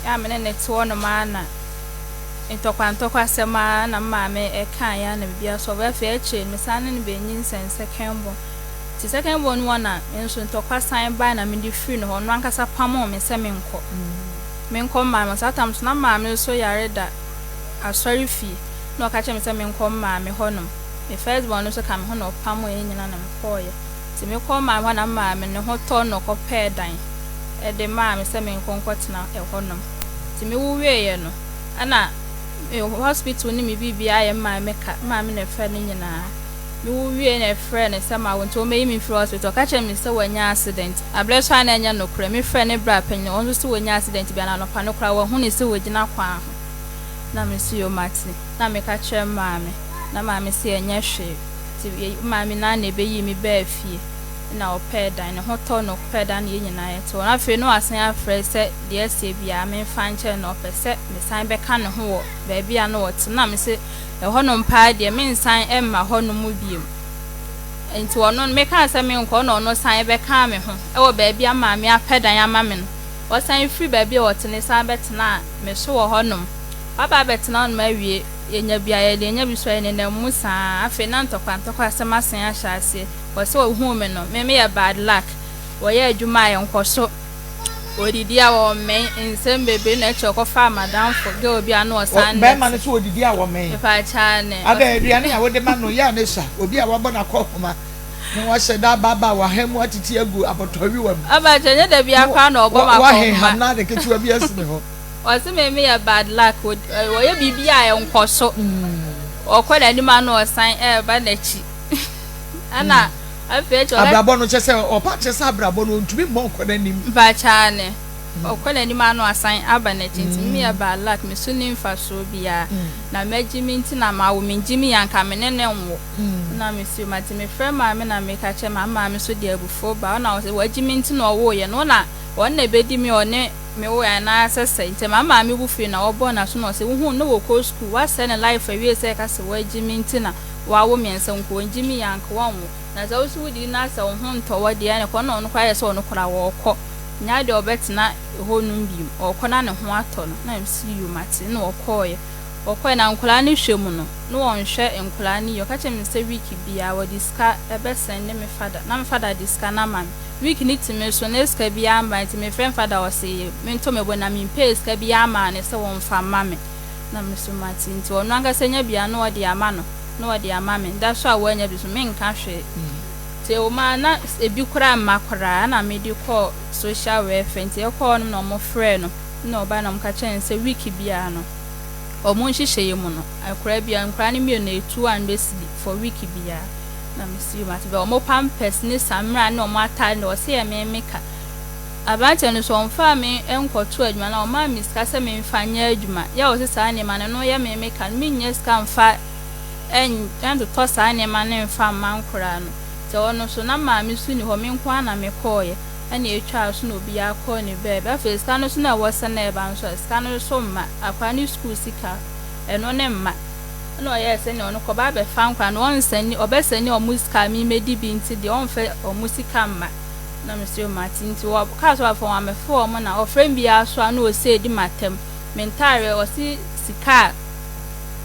Yɛ a me ne no te hɔnom ara na ntɔkwa ntɔkwa asɛm ara na me maame kaeɛ ara na biribiara sɔɔvo. Afei akyire no mesan ne no bɛnyinsɛn second born. Nti second born no hɔ na me nso ntɔkwa san bae na mede firii no hɔ. Ɔno ankasa pamoo me sɛ menkɔ. Menkɔ me maame hɔ. Saa tam nso na maame nso yare da asɔrefie na ɔka kyerɛɛ me sɛ menkɔ me maame hɔnom. Me first born no nso ka me ho na ɔpamoo yɛn nyinaa na mekɔeɛ. Nti mekɔɔ me maame hɔ na me maame ne ho tɔɔ no na ɔkɔpɛɛ dan de maa me sɛ menkɔ nkɔtena ɛhɔnom. Nti mewo wieeɛ no, ɛna me hospital ne me biribiara yɛ me maame ka, me maame na ɛfrɛ ne nyinaa. Mewo wieeɛ na ɛfrɛɛ no sɛ mawo nti ɔmmɛyi me mfiri hospital. Ɔka kyerɛɛ me sɛ wanya accident. Aberɛ so a na ɛnyɛ nokorɛ. Mefrɛɛ ne bra panin, ɔno nso se wanya accident biara na anɔpa no koraa wahu no sɛ ɔgyina kwan ho. Na me nso yoo mate. Na meka kyerɛ maame, na maame se ɛnyɛ hwee. Nti maame no ara na ɛbɛyii me baa fie. Na ɔpɛɛ dan, ne ho tɔ no, ɔpɛɛ dan na yɛn nyinaa yɛte hɔ. Na afei na wasan afrɛ sɛ deɛ asie biara memfa nkyerɛ no, ɔpɛ sɛ mesan bɛka ne ho wɔ baabi a na ɔte no. Na mese ɛhɔnom paa deɛ mensan mma hɔnom bio. Nti ɔno no mekaa sɛ menkɔ na ɔno san bɛkaa me ho wɔ baabi a maame apɛ dan ama me no. Ɔsan firi baabi a ɔte no san bɛtenaa me so wɔ hɔnom. Waba abɛtena hɔnom awie, yɛnya bi a yɛde, yɛnya bi nso a yɛnenam mu saa. Afei na ntɔkwa ntɔkwa asɛm asan ahyɛ aseɛ. Ɔsɛ ɔhuu me no, me meyɛ bad luck. Wɔyɛ adwuma a ɛnkɔ so. Wɔdidi a wɔmmɛn, nsɛm bebree na akyire ɔkɔfaa m'adamfo girl bi a na ɔsan ne Bɛrima no so ɔdidi a wɔmmɛn. Mepaakyɛw ne. Abɛ aduane a wode ma no yɛ a ne sa. Obi a wabɔ n'akɔnhoma na wahyɛ da abaabaa waha mu atete agu abɔtɔwewa mu. Ɔbaakyɛ nyɛ da biara koraa na ɔbɔ m'akɔnhoma. Wahenham n'ade ketewa bi asi ne hɔ. Ɔse me meyɛ bad luck, ɔyɛ biribi a ɛnkɔ so. Ɔkɔ n'anim a na ɔsan ɛreba n'akyi. Ɛna afei akyi ɔka. Abrabɔ no kyɛ sɛ ɔpa kyerɛ sɛ abrabɔ no ɔntumi mmɔ nkɔ n'anim. Mpakyɛw ne ɔkɔ n'anim a na wasan aba n'akyi nti me yɛ bad luck me so nni mfasoɔ biara na magye me nti na mawo me ngye me yɛ anka me ne no nwo na me si ma nti me frɛ maame na meka kyerɛ maame maame nso de abufuo ba ɔna ɔsɛ wagye me nti na ɔwoo yɛ no ɔna ɔno na ɛbɛdi me ɔne me woe anaa sɛ sɛ nti maame maame bo fui na ɔbɔɔ n'aso na ɔsɛ wohu no wɔ kɔ school wasɛe ne life awie sɛ ɛka sɛ wagye me nti na Wawo miensa nko ɔngye mi anka wɔnwo na sɛ woso wodidi na sɛ wo ho ntɔ wɔ deɛ ɛne kɔ na ɔno koraa yɛ sɛ ɔno koraa ɔɔkɔ nyɛ adeɛ ɔbɛtena hɔ nom biom ɔɔkɔ na ne ho atɔ no na mese yoo mate na ɔkɔɔyɛ ɔkɔɔyɛ na nkwadaa no hwɛ mu no na wɔnhwɛ nkwadaa no yie ɔka kyerɛ me sɛ week biaa wɔde sika ɛbɛ sɛnde me fada na me fada de sika no ama me week no tumi so na sika biaa mba nti mefrɛ me fada ɔse mentɔ mebo na mempɛɛ sika biaa maa no sɛ wɔmfa mma me. Na me nso mate. Nti ɔno ankasa nya bi a na ɔde ama no, na ɔde ama me. Da so a wannya bi nso, menka hwee. Nti ɛwɔ mu ara na ebi koraa mma koraa na mede kɔɔ social welfare. Nti yɛkɔɔ hɔnom na wɔfrɛɛ no, ɛna ɔbae na wɔka kyerɛɛ no sɛ week biara no, wɔn nhyehyɛeɛ mu no, akwadaa biara, nkwadaa no mmienu no, ɛyɛ 200 cedi for week biara. Na mese yoo mate. But wɔn pampers ne samina ne wɔn ataade no, wɔse ɛyɛ me meka. Aberanteɛ no nso, ɔmfaa me nkɔtoo adwuma anaa ɔmmaa me sika sɛ memfa nyɛ adwuma. Yɛ a ɔse saa nneɛma no, ɛno yɛ me me ka no. Mennya sika mfa ntotɔ saa nneɛma no mfa mma nkoraa no. Nti ɛhɔ no nso, na maame nso nni hɔ, me nko ara na mekɔeɛ. Ɛnna ɛtwaa so na obiara kɔɔ ne baabi. Afei sika no nso na ɛwɔ sɛ na ɛba nso a, sika no nso mma. Akwadaa no sukuu sika, ɛno ne mma. Ɛnna ɔyɛɛ sɛdeɛ ɔno kɔba abɛfa nkoraa no, ɔnsɛne, ɔbɛsɛne wɔn sika a me mɛdi bi nti deɛ, ɔmfa wɔn sika mma. Na mese o mate nti ɔkaa sɛ ɔbɛfa wɔn amɛfa wɔn na ɔfrɛ me biara so a na ɔsɛ di m'atɛm me ntaareɛ ɔse sika a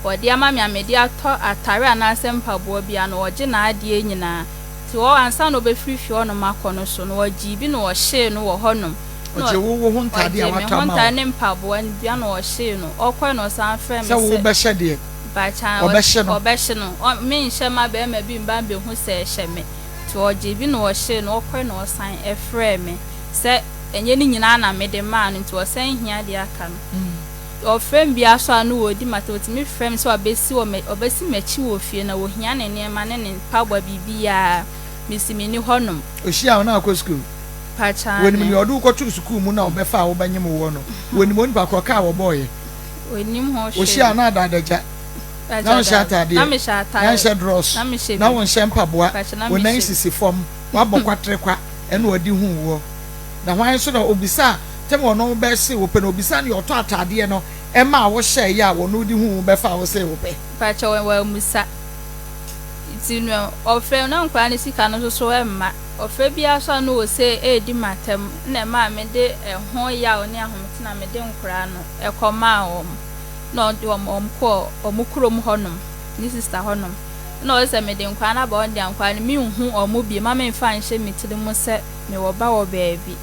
ɔde ama me a mede atɔ atare anaasɛ mpaboa biara no ɔgye n'adeɛ nyinaa nti ɔ ansa na ɔbɛfiri fie hɔnom akɔ no so no ɔgyee bi na ɔhyee no wɔ hɔnom na Ɔgye wo wo ho ntaadeɛ a ɔgyee me watɔ ho ama wo. ntaare ne mpaboa no bia na ɔhyee no ɔkɔɛ na ɔsan frɛɛ me Sɛ sɛ wobɛhyɛ deɛ mpakyɛ ɔbɛhye no. ɔbɛhye no ɔ menhyɛ mma barima bi mba mbɛhu sɛ ɛhyɛ me. Nti ɔgyee bi na ɔhyee no, ɔkɔe na ɔsan frɛɛ me sɛ ɛnyɛ ne nyinaa na mede maa no nti ɔsan hia deɛ aka no. Ɔfrɛ me biara so a na ɔredi m'atɛm, ɔtumi frɛ me sɛ wabɛsi wɔ mɛ ɔbɛsi m'akyi wɔ fie na ɔhia ne nneɛma ne ne mpaboa biribiara. Mese menni hɔnom. Ɔhyiaa wo na akɔ sukuu? Mpakyɛ Wɔnim aane. nea ɔde wo kɔtoo sukuu mu na ɔbɛfaa wo bɛnyem woɔ no? Wɔnim onipa korɔ kaa wɔbɔeɛ? Ɔnnim ho hwee. Ɔhyiaa wo na ada adagya? Na wonhyɛ ataadeɛ, na nhyɛ drɔs, na wonhyɛ mpaboa, wo nan sisi fam, woabɔ kwaterekwa, ɛna ɔde huu woɔ. Na hwan nso na ɔbisaa tɛm ɔno bɛse wo pɛ, na ɔbisaa nea ɔtɔ ataadeɛ no maa wo hyɛeɛ a ɔno de huu wo bɛfaa wo see wo pɛ? Mpakyɛ wammisa. Nti no ɔfrɛ na nkwadaa no sika no nso so mma. Ɔfrɛ biara so a na ose redi m'atam na ɛmaa mede ɛho yaw ne ahomete na mede nkoraa no kɔmaa wɔn. Na ɔde wɔn wɔn kɔɔ wɔn kurom hɔnom, ne sista hɔnom. Na ɔse sɛ mede nkoraa no aba hɔ deɛ a nkoraa no menhu wɔn bio, mma memfa nhyɛ me tiri mu sɛ mewɔ ba wɔ baabi.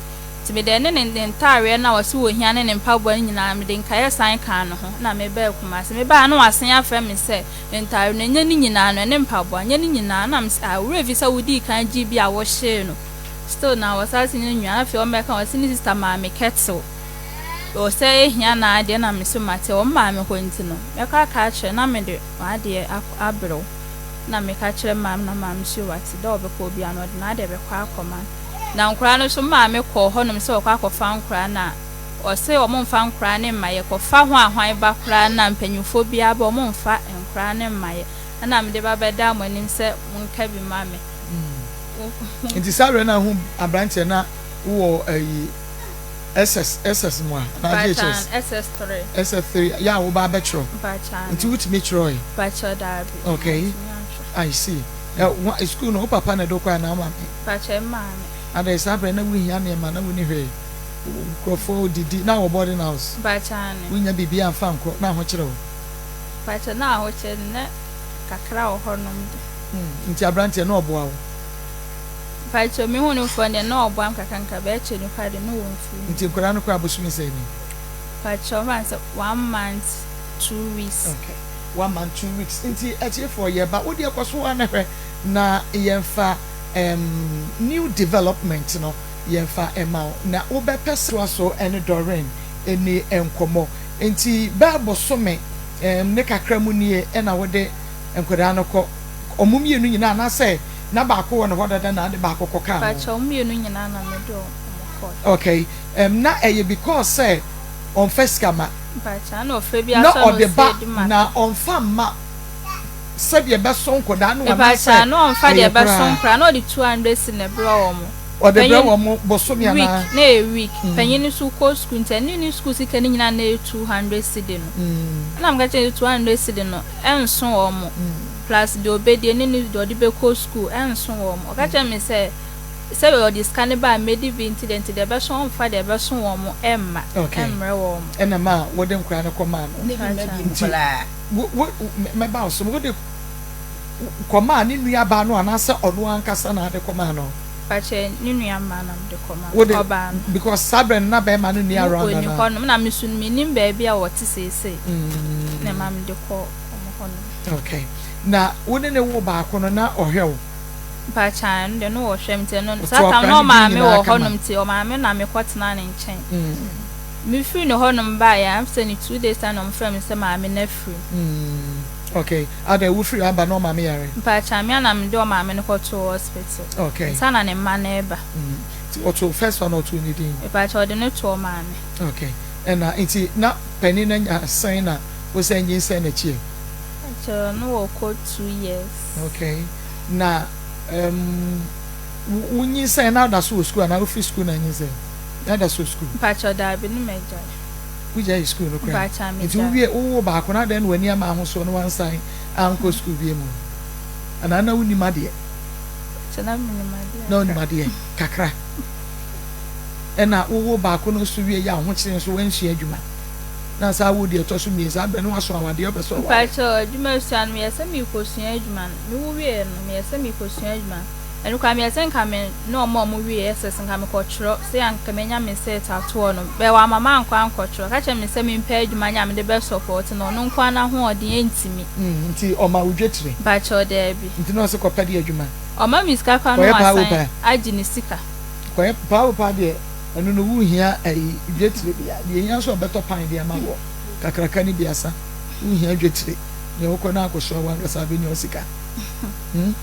Nti mede ɛne ne ne ntaareɛ no a ɔse ɔhia ne ne mpaboa no nyinaa mede nkaeɛ san kaa ne ho na mebaa Kumasi. Mebaeɛ no na wasan afrɛ me sɛ Ntare no, ɛnyɛ ne nyinaa no, ɛne mpaboa, ɛnyɛ ne nyinaa. Ɛna mese, ah, wo werɛ fi sɛ wodii kan gyee bi a wohyee no? Still na wɔsan se ne nua, afei ɔmmɛka, ɔse ne sister maa me kettle. Ɔsɛ ehia n'adeɛ, ɛna mese mate, wɔn maame hɔ nti no, mɛkɔ aka akyerɛ na mede m'adeɛ akɔ abrɛ wo. Ɛna meka kyerɛ maame na maame se wate, dɛ ɔbɛkɔ biara no ɔde n'adeɛ bɛkɔ akɔma no. Na nkwadaa no nso, maame kɔɔ hɔnom sɛ ɔkɔ akɔfa nkwadaa no a, Ɔse ɔmo nfa nkoraa no mma yɛ kɔfa ho a hwan ba koraa na mpanyinfoɔ biaa ba ɔmo nfa nkoraa no mma yɛ ɛna mede ba bɛdaa mo anim sɛ monka bi ma me. Nti saa berɛ no a wohu abranteɛ na wowɔ ayi SS SS mu a anaa JHS? Mpakyɛw SS 3. SS 3 yɛ a woba abɛtwerɛ? Mpakyɛw. Nti wotumi twerɛe? Mpakyɛw daabi. Okay I see. Na school no wo papa na ɛde wo kɔe anaa wo maame? Mpakyɛw me maame. Adɛn saa berɛ no na wohia nneɛma na wonni hwee? Nkurɔfoɔ didi na wɔ boarding house. Mpakyɛ aane. Wonya biribi amfa ankɔ na ahokyere wo. Mpakyɛ na ahokyere no na kakra wɔ hɔ nom de. Hmm nti abranteɛ na ɔboa wo. Mpakyɛ me hu no foɔ deɛ na ɔboa me kakra nkra bɛyɛ kyɛ nipa de na wɔ mfiri mu. Nti nkwadaa no koraa bosome sɛn ni. Mpakyɛ ɔfa no sɛ one month 2 weeks. Okay one month 2 weeks nti atiefoɔ yɛba wo deɛ kɔ so ara na hwɛ na yɛnfa um new development no. Yɛmfa mma wo. Na wobɛpɛ sɛ. Toa so ne Doreen nni nkɔmmɔ. Enti bɛɛ bosome ne kakra mu nie na wode nkwadaa no kɔ, wɔn mmienu nyinaa anaasɛ na baako wɔ ne hɔ dada na wode baako kɔkaa ho? Mpakyɛ, wɔn mmienu nyinaa na mede wɔn kɔe. Okay, na ɛyɛ because sɛ ɔmfa sika ma. Mpakyɛ, na ɔfrɛ bi asɔ na ɔde ba na ɔmfa mma sɛdeɛ ɛbɛso nkwadaa no anaasɛ Mpakyɛ, na ɔmfa deɛ ɛyɛ ɛbɛso koraa? nkwadaa, na ɔde 200 cedi na ɛbrɛ wɔn. Ɔde brɛ wɔn bosome Week, anaa? na ɛyɛ week. Panyin no nso kɔ sukuu nti ɛne ne sukuu sika no nyinaa na ɛyɛ 200 cedi no. Ɛna meka kyerɛɛ no sɛ 200 cedi no ɛnso wɔn plus deɛ ɔbɛdi ɛne ne deɛ ɔde bɛkɔ sukuu ɛnso wɔn. Ɔka kyerɛɛ me sɛ sɛ ɔde sika no ba a mɛdi bi nti deɛ nti deɛ ɛbɛso ɔmfa deɛ ɛbɛso wɔn mma Okay. ɛmmrɛ wɔn. Ɛna ma wode nkwadaa no kɔmaa no. Ne bi mma bi Nti nkwadaa. wo wo mɛba wo so wode kɔmaa ne nuabaa no anaasɛ ɔno ankasa na ade kɔmaa no? Pakyɛ ne nua mmaa na mede kɔmaa Wode ɔbaa no. because saa berɛ no na bɛrima no nni No around ɔnni anaa? hɔ nom na me nso mennim baabi a ɔte seesei na ɛma mede kɔɔ wɔn hɔ nom. Okay. Na wo ne no woo baako no na ɔhwɛ wo? Mpakyɛ ae ɛno deɛ na ɔhwɛ me nti ɛno Ɔto saa tam akwadaa na no din ɔmaame nyinaa wɔ hɔ kama? nom nti ɔmaame na mekɔ tenaa ne nkyɛn. Mefiri ne hɔ nom baeɛ a sɛ ne 2 days time na wɔfrɛɛ me sɛ maame no afiri mu. Okay adɛn wo firi aba na ɔmaame yare? Mpakyɛw me a na mede ɔmaame no kɔ too hospital. Okay. Nsa na ne mma no reba. Nti ɔtoo first one ɔtoo ne din? Mpakyɛw ɔde no too ɔmaame. Okay ɛna nti na panin no anya sɛn na wosan nyinsɛn n'akyi ɛ? Mpakyɛw no wɔ kɔ 2 years. Okay na um, wo nyinsɛn na woda so wɔ sukuu anaa wofiri sukuu na anyinsɛn? Na woda so wɔ sukuu? Mpakyɛw daabi no magyae. Wogyaee sukuu no koraa? Mpakyɛw Nti megyae. wowie wowoo baako no adɛn na w'ani amma ahosoɔ na woansan ankɔ sukuu bio mu? Anaa na wonnim adeɛ? Mpakyɛw na menim adeɛ Na wonim kakra. adeɛ kakra. Ɛna wowoo baako no nso wieeɛ a ahokyere nso woansua adwuma. Na saa woo deɛ ɛtɔ so mmiensa abrɛ na woaso awadeɛ wopɛ sɛ ɔware. Mpakyɛw adwuma sua no meyɛ sɛ merekɔsua adwuma no mewo wieeɛ no meyɛ sɛ merekɔsua adwuma no. Ɛno koraa meyɛ sɛ nka me ne ɔmo a ɔmo wie SS nka mekɔ twerɛ sɛ anka menya me cert ato hɔ nom but wamma mankɔ ankɔ twerɛ ɔka kyerɛ me sɛ mempɛ adwuma nyɛ a mede bɛ support no ɔno nkoaa n'ahoɔden ɛntimi. Mm nti ɔma wo dwetire? Mpakyɛw daabi. Nti na ɔse kɔpɛ deɛ adwuma? Ɔma me sika koraa na Kɔyɛ paa wo wasan paa. agye ne sika. Kɔyɛ paa wo paa deɛ ɛno no wo nhia ayi dwetire bia deɛ ehia nso ɔbɛtɔ pan de ama woɔ kakraka ne bi asa wo nhia dwetire nea wokɔ na akɔsoa wankasa abɛnya wo sika hmm.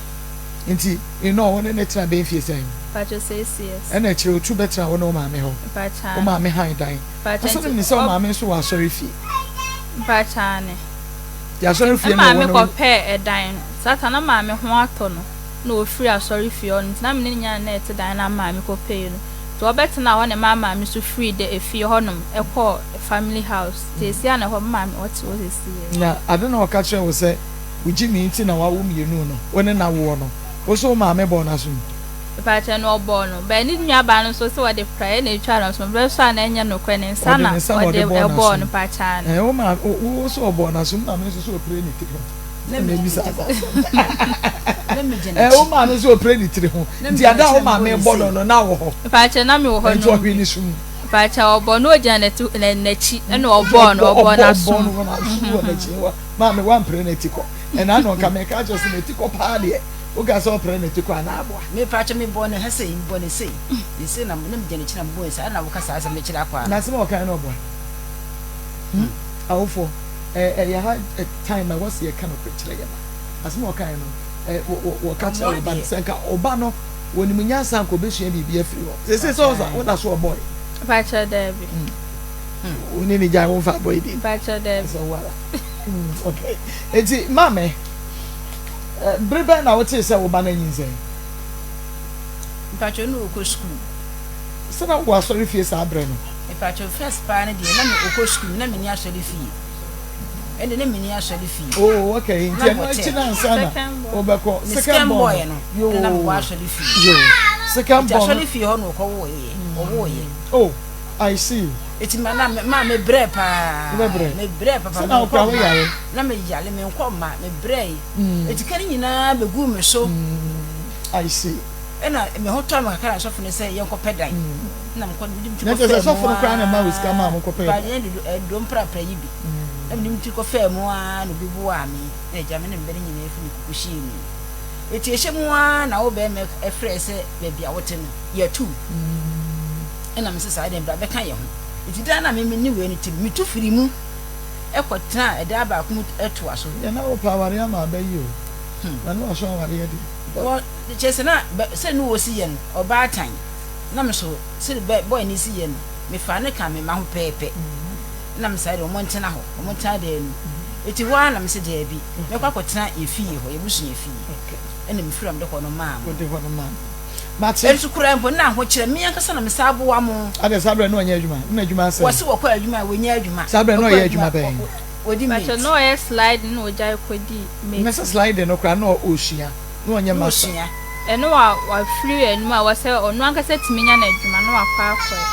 Nti nnɔɔ wo ne no tena bɛn fie sɛn? Mpakyɛ 6 years. Ɛna akyire otu bɛtena wo ne wo maame hɔ? Mpakyɛ Wo aane. maame han dan? Mpakyɛ Ɔsɛ nti menim sɛ wo ɔ. maame nso wɔ asɔre fie. Mpakyɛ aane. Nti asɔre Nti fie na maame ɔwɔ no kɔ pɛɛ ɛdan no. Saa ta na maame ho atɔ no na ɔfiri asɔre fie hɔ no nti na me ne no nyinaa na ɛte dan no a maame kɔ pɛɛ no. Nti ɔbɛtenaa hɔ na ɛmaa maame nso firii dɛ efie hɔ nom ɛkɔɔ family house. Nti seesei a na ɛhɔ me maame ɔte hɔ seesei. Na ade na ɔka kyerɛɛ wo sɛ wo gyimii nti na wawo mmienuu no, wo ne no awoɔ no, wo nso wo maame bɔɔ no asom? Mepakyɛ no ɔbɔɔ no but ne nua baa no nso sɛ ɔde praeɛ na etwaa n'aso berɛ so a na ɛnyɛ nokorɛ ne nsa Ɔde na ne nsa na ɔde ɔde bɔɔ ɛbɔɔ n'aso no pakyɛ aane. Ɛɛ wo maa wo wo so ɔbɔɔ n'aso me maame nso so ɔpire ne tiri ho Na na me ebisa gyina saa asɛm na me gyina Ɛɛ wo akyi. maame nso ɔpire ne tiri ho Na me nti gyina ada a akyi wo na me bɔ maame ne bɔ sei. no no na wɔ hɔ Mepakyɛ na me wɔ hɔ nti nom ɔhwee bi ne so mu. Mepakyɛ ɔbɔ no ogyina n'ati na n'akyi ɛna Nti ɔbɔɔ no ɔbɔ ɔbɔɔ ɔbɔ n'aso ɔbɔɔ no mu. wɔ n'aso wɔ n'akyi wɔ maame wampere n'ati kɔ ɛna ano nka meka akyerɛ sɛ n'ati kɔ paa deɛ woka sɛ ɔpere n'ati kɔ anaa aboa. Me pakyɛ me bɔ ne ha sei me bɔ ne sei ne sei na na me gyina n'akyi na me bɔ ne saa na woka saa asɛm no kyerɛ akwaa no. Na asɛm a ɔkae no ɔboa hmm awofoɔ ɛ ɛyɛ ha time a ɛwɔ sɛ yɛka nokorɛ kyerɛ yɛn mma asɛm a ɔkae no ɛ wɔ wɔ wɔka kyerɛ Ɔmmoa wo ba no deɛ. sɛ nka ɔba no wɔnim nyansa anka ɔbɛsua biribi afiri hɔ seesei sɛ ɔsa woda so ɔbɔe. Pakyɛ daabi. Wo ne ne gyae wo mfa abɔe bi. Pakyɛ daabi. Sɛ wo ara hmm okay eti maame. Bere bɛn na wotee sɛ wo ba no anyinsɛn? Mpakyɛw na ɔkɔ sukuu. Sɛ na wowɔ asɔrefie saa bere no? Mpakyɛw first paa no deɛ na me ɔkɔ sukuu na menni asɔrefie. Ɛnde na menni asɔrefie. Oh okay, nti ɛno akyi no ansa na wobɛkɔ second boy no. Yoo. Na mewɔ asɔrefie. Yoo. Second born. Nti asɔrefie hɔ na ɔkɔwoeɛ, ɔwoeɛ. Oh. I see. Eti ma na ma me brɛ paa. Wobɛ brɛ. Me brɛ papa. Sɛ na wokura wo yare. Na me yare me nkɔ mma me brɛ yi. Mm. Eti ka ne nyinaa bɛ gu me so. Mm. I see. Ɛna me ho tɔ me kakra na sɔfo no sɛ yɛn kɔ pɛ dan. Mm. Na me kɔ me di me ti kɔ fɛ mu. Na kyerɛ sɛ sɔfo no koraa na ɛma wo sika maa mo kɔ pɛ dan. Ba yɛn dodo ɛdo mprapra yi bi. Mm. Na me di me ti kɔ fɛ mu aa na obi boaa me na agya me ne me bɛ ne nyinaa fi me kuku hyɛɛ mu. Eti ɛhyɛ mu aa na wo bɛrima ɛfrɛ sɛ baabi a wote no yɛatu. Mm. Ɛna mese saa deɛ bra bɛka yɛn ho. Enti daa na me ne wei no te no, metu firii mu kɔtenaa ɛdan baako mu toa so. Deɛ na wopɛ awareɛ ama aba yi o, na ne waso awareɛ deɛ. Wɔ, kyerɛ sɛ na bɛ, sɛdeɛ ne wɔsi yɛ no, ɔbaatan, na me nso, sɛdeɛ bɛ, bɔy no si yɛ no, mefaa no kaa me mma ho pɛɛpɛ. Ɛna me saa deɛ, wɔn ntena hɔ, wɔn ntena dan no mu. Enti hɔ ara na mese daabi, mɛkɔ akɔtena yɛn fie hɔ, yɛn abusua fie. Ɛna mefiri hɔ a mede hɔ no maa mo. Wode hɔ no maa mo. Mate. Nso koraa mpo, na ahokyerɛ, me ankasa na mesan aboa mo. Adɛn, saa berɛ no na ɔnyɛ adwuma? Na adwuma asɛe? Wɔse wɔkɔ adwuma a, wɔnya adwuma. Saa berɛ no na ɔyɛ adwuma bɛn? Wɔdi mate. Pakyɛ, na ɔyɛ sliding na ɔgyae kɔdii mate. Na sɛ sliding no koraa na ɔsua, na ɔnyɛ master. Na ɔsua. Ɛno wa, wafiri anum a wɔsɛ ɔno ankasa tumi nya n'adwuma na wakɔ akɔyɛ.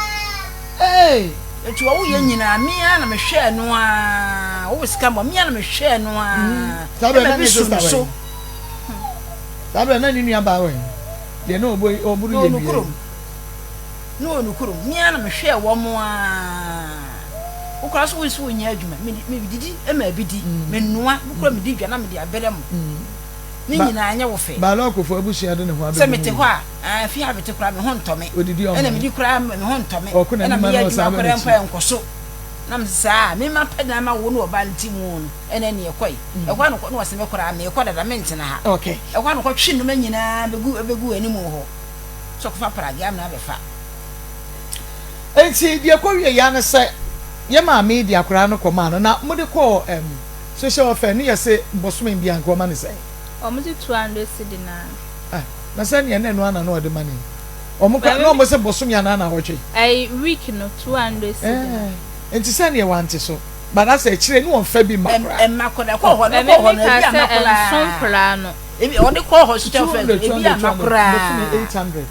Hey! Enti wɔwo yɛn nyinaa, me ara na mehwɛɛ no ara, wɔwɔ sika mmɔ, me ara na mehwɛɛ no ara, Saa berɛ na ɛma ne bi su sister me wɔ so. he? Saa berɛ na ne nua baa wɔ he? Deɛ na ɔbɔ ɔboro Na yɛ ɔwɔ ne nnua yi. kurom. Na ɔwɔ ne kurom. Me ara na mehwɛɛ wɔn ara. Wo koraa nso wo nso wonyɛ adwuma. Me medidi ma bi di. Menoa. Me koraa medi dwa na mede abrɛ mo. Ne Ba nyinaa nyɛ wo fɛ. Baalɔkofo abusua de ne ho Sɛ abɛgu mu mete yi. hɔ a, ah, fie ha mete koraa me ho ntɔ me. Odidi Ɛna ɔman. medi koraa me ho ntɔ me. Ɔko Ɛna n'anim meyɛ ano adwuma ɔsan ba koraa mpo n'akyi. a ɛnkɔ so. Na mese saa a, me mapɛ dan ma wo ne ɔbaa no te mu no, ɛna ɛne ɛkɔe. Ɛhɔ ara na ɔkɔ, na ɔse me koraa meekɔ dada, mentena ha. Okay. Ɛhɔ ara na ɔkɔtwe nnoɔma nyinaa bɛgu bɛgu anim hɔ sɛ ɔkɔfa pragea amena abɛfa. Enti deɛ ɛkɔwieeɛ ara ne sɛ yɛn maame yi de akwadaa no kɔmaa no, na mode kɔɔ ɛm social welfare no yɛse bosome biara nka wɔma no sɛn? Wɔn se 200 cedi naa. Ah, na sɛdeɛ na ɛno ara na na ɔde ma no yi. Wɔn kora na wɔn se bosome anaa naawɔtwe. Ɛyi week no 200 cedi no. Ɛɛ, nti sɛdeɛ wante so. But asɛ akyire ne wɔn fa bi mma koraa. Ɛmma koraa, ɛkɔɔ hɔ no, ɛkɔɔ hɔ no, ebi amma koraa. Ɛnso koraa no. Ebi ɔde kɔɔ hɔ social welfare ebi amma koraa. Bosome 800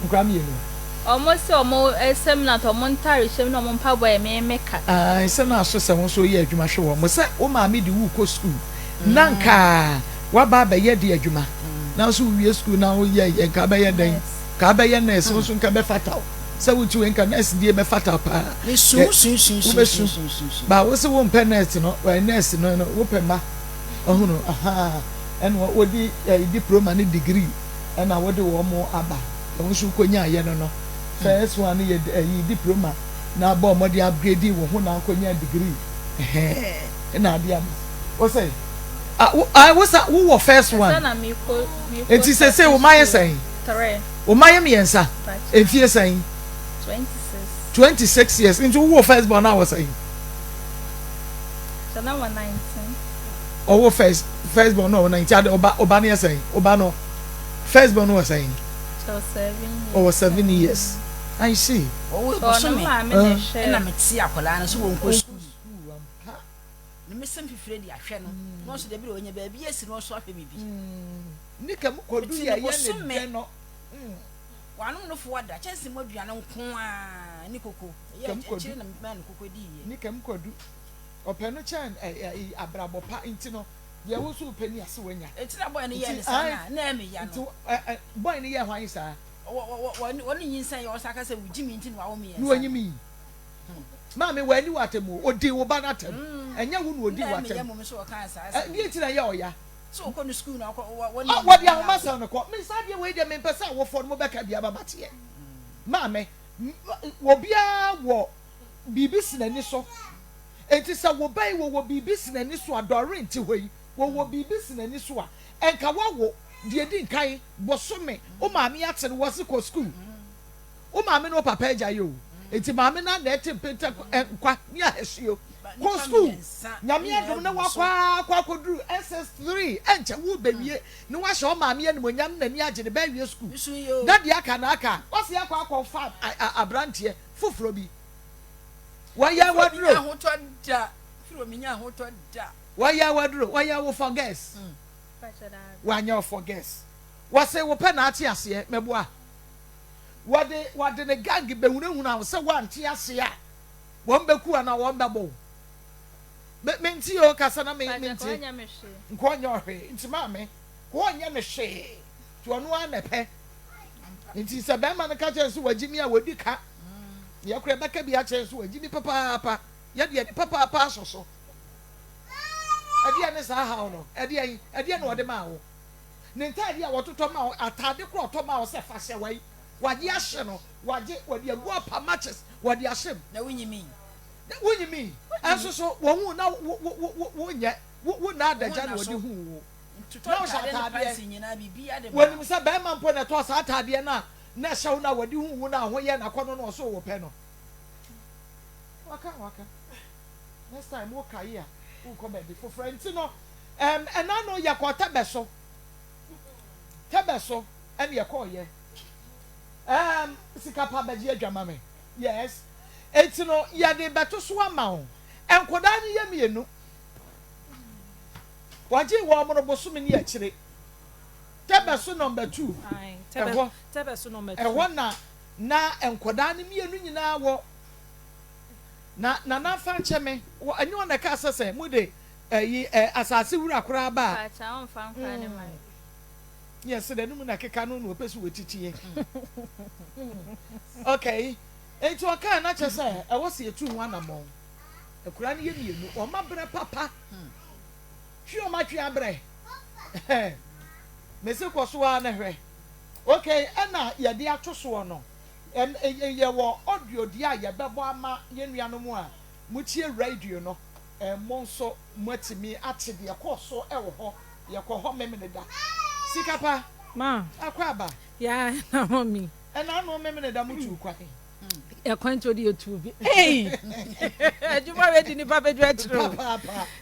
nkora mmienu. Ɔmo se ɔmo sɛm na ɔmo ntaare hyɛm ne ɔmo mpaboa yɛ me me ka. Ae sɛ na aso sɛ wo nso woyɛ adwuma hwɛ wɔn sɛ wo maame de wo rekɔ sukuu na nka waba abɛyɛ de adwuma nanso wowie sukuu na woyɛ yɛ nka abɛyɛ dɛn nka abɛyɛ nurse wo nso nka bɛfata wo sɛ wotu wei nka nurse die bɛfata wo paa wobɛsu ba wo se wompɛ nurse no nurse no no wopɛ mma ɔhunu ahaa ɛna wodi diploma ne degree ɛna wode wɔn aba. Wɔn nso kɔnyaeɛ no no, first one no yɛ ɛyi diploma na abɔ mmɔden upgrade wo ho na akɔnya degree ɛhɛn ɛna adeɛ ama wo sɛ ah wo ah wo sa wowɔ first one eti sɛ sɛ wo ma yɛ sɛn wo ma yɛ mmiɛnsa mfie sɛn 26 years nti wowɔ first born na wɔ sɛn ɔwɔ first first born na ɔwɔ 19 ade ɔba ɔba no yɛ sɛn ɔba no. First born no wɔ sɛn? Ɔwɔ 7 years. I see. Ɔwɔ bosome ɛna me te akwadaa no so wɔn kɔ sukuu. Na me sɛm fifire de ahwɛ no. Na ɔso dabi de ɔnya baabi asi na ɔso ahwɛ bibi. Ne kam kɔdu yɛ yɛ ne dɛ no. Wanom nufoɔ da, kyɛnse mu aduane nko ara ne koko. Ɛyɛ akyire na memaa no koko diiɛ. Ne kam kwadu. Ɔpɛ no kyɛn abrabɔ pa nti no, deɛ wo nso wopɛ ni ase wanya. Nti na boy no yɛɛ no saa na na ɛyɛ me ya no. Nti boy no yɛɛ hwan saa? Wɔne nyinsɛn yɛ ɔsan ka sɛ wogye me nti na wawo me yɛn sa. Na wɔnyi me. Maame w'ani wɔ atɛm o, odii wo ba no atɛm. Ɛnyɛ wo na odii wo atɛm. Na ɛyɛ me ya mmom sɛ ɔkaa saa asɛm. Deɛ nti na ɛyɛ ɔya? Sɛ ɔkɔ no sukuu na ɔkɔ wɔ ne. Wɔde ahoma sɛn no kɔ. Me saa deɛ wei deɛ mempɛ sɛ awofoɔ no mobɛka bi aba mateɛ. Maame, obiara wɔ biribi si n'ani so. Enti sɛ wo ba yi wɔwɔ biribi si n'ani so a, Doreen te hɔ yi, wɔwɔ biribi si n'ani so a, ɛnka woawo deɛ ɛdi nkan, bosome, wo maame ate no, wɔse kɔ sukuu. Wo maame ne wo papa agya yɛ o. Enti maame no ara na ɛte mpenta nkwa ne ahasuo. Kɔ sukuu, Nyame adom na woakɔ ara akɔ akɔduru SS3, ɛnkyɛ worebɛwie na woahyɛ wo maame animuonyam na n'ani agye ne ba awie sukuu. Na deɛ aka no aka. Woase akɔ akɔfa aberanteɛ foforɔ bi. Wɔyɛ waduro. Wɔyɛ waduro. Wɔyɛ wo for girls. Wɔanyɛ wo for girls. Wɔse wo pɛ na ate aseɛ. Mɛboa. Wɔde wɔde ne gang bɛhunahuna wo sɛ woante aseɛ a wɔn bɛku anaa wɔn bɛbɔ wo. Me mente o kasa na me mente. Nka ɔnyɛ ɔhwee. Nti maame, ka ɔnyɛ no hwee. Nti ɔno ara na ɛpɛ. Nti sɛ bɛrima no ka kyerɛ no sɛ wagye mi a wadi ka. Yɛ kora ɛbɛka bi akyerɛ no sɛ wagye mi papaapa. Yɛ deɛ de papaapa asɔ so. Ɛdeɛ ne saa haw no? Ɛdeɛ ɛdeɛ na ɔde maa wo? Ne ntaade a wɔtotɔ ma wo, ataade korɔ ɔtɔ ma wo sɛ fa hyɛ wai, wagye ahyɛ no, wagye, wɔde agu apa matches, wɔde ahyɛ mu. Na wonyi mi. Na wonyi mi. Ɛnso so wɔn hu na wo wo wo wo nyɛ wo wo na adagya na wɔde hu wo. Na wohyɛ ataadeɛ. Wɔnim sɛ bɛrima mpo na ɛtɔɔ saa ataadeɛ no a na ɛhyɛ wo no a wɔde hu wo no a ho yɛ n'akɔnnɔ no ɔso wo pɛ no. Waka waka. Next time wo kae a wokɔ baabi foforɔ nti no ɛm ɛna no yɛkɔɔ tɛbɛ so tɛbɛ so ɛna yɛkɔɔ yɛ ɛm sika pa bɛgye adwa ma me yes eti no yɛde bɛto so ama wo nkɔdaa no yɛ mmienu wɔgye wɔn mo no bosome ne akyire tɛbɛ so number 2 ɛhɔ ɛhɔ na na nkɔdaa no mmienu nyinaa wɔ. Na Nana fa nkyɛ me, wɔ ɛnyɛ wɔn na ɛkaa sɛ sɛ mo de ɛyi ɛ asase wura koraa ba a. Paakyɛw ɔnfa nkora ne man. Mm. Yɛ sɛ n'anum na keka no na ɔpɛ so wɔtitiɛ. Okay. Enti ɔkaa na kyɛ sɛ ɛwɔ sɛ yɛtu ho anammɔn. Akura no yɛ mmienu, wɔn abrɛ papa. Twe wɔn atwe abrɛ. Mese kɔ so ara na hwɛ. Okay, ɛna yɛde ato soɔ no. Yɛwɔ audio deɛ a yɛbɛbɔ ama yɛn nuanom a motie radio no, mo nso moatumi ate deɛ ɛkɔɔ so wɔ hɔ. Yɛkɔ hɔ Memeneda. Sikapa, Ma. Akɔ aba. Ya na mami. Ɛna ano Memeneda motuu kwan. Ɛkwan nti ɔde yɛtuu bi. Ei! Adwuma wei de nipa bɛduru akyire o.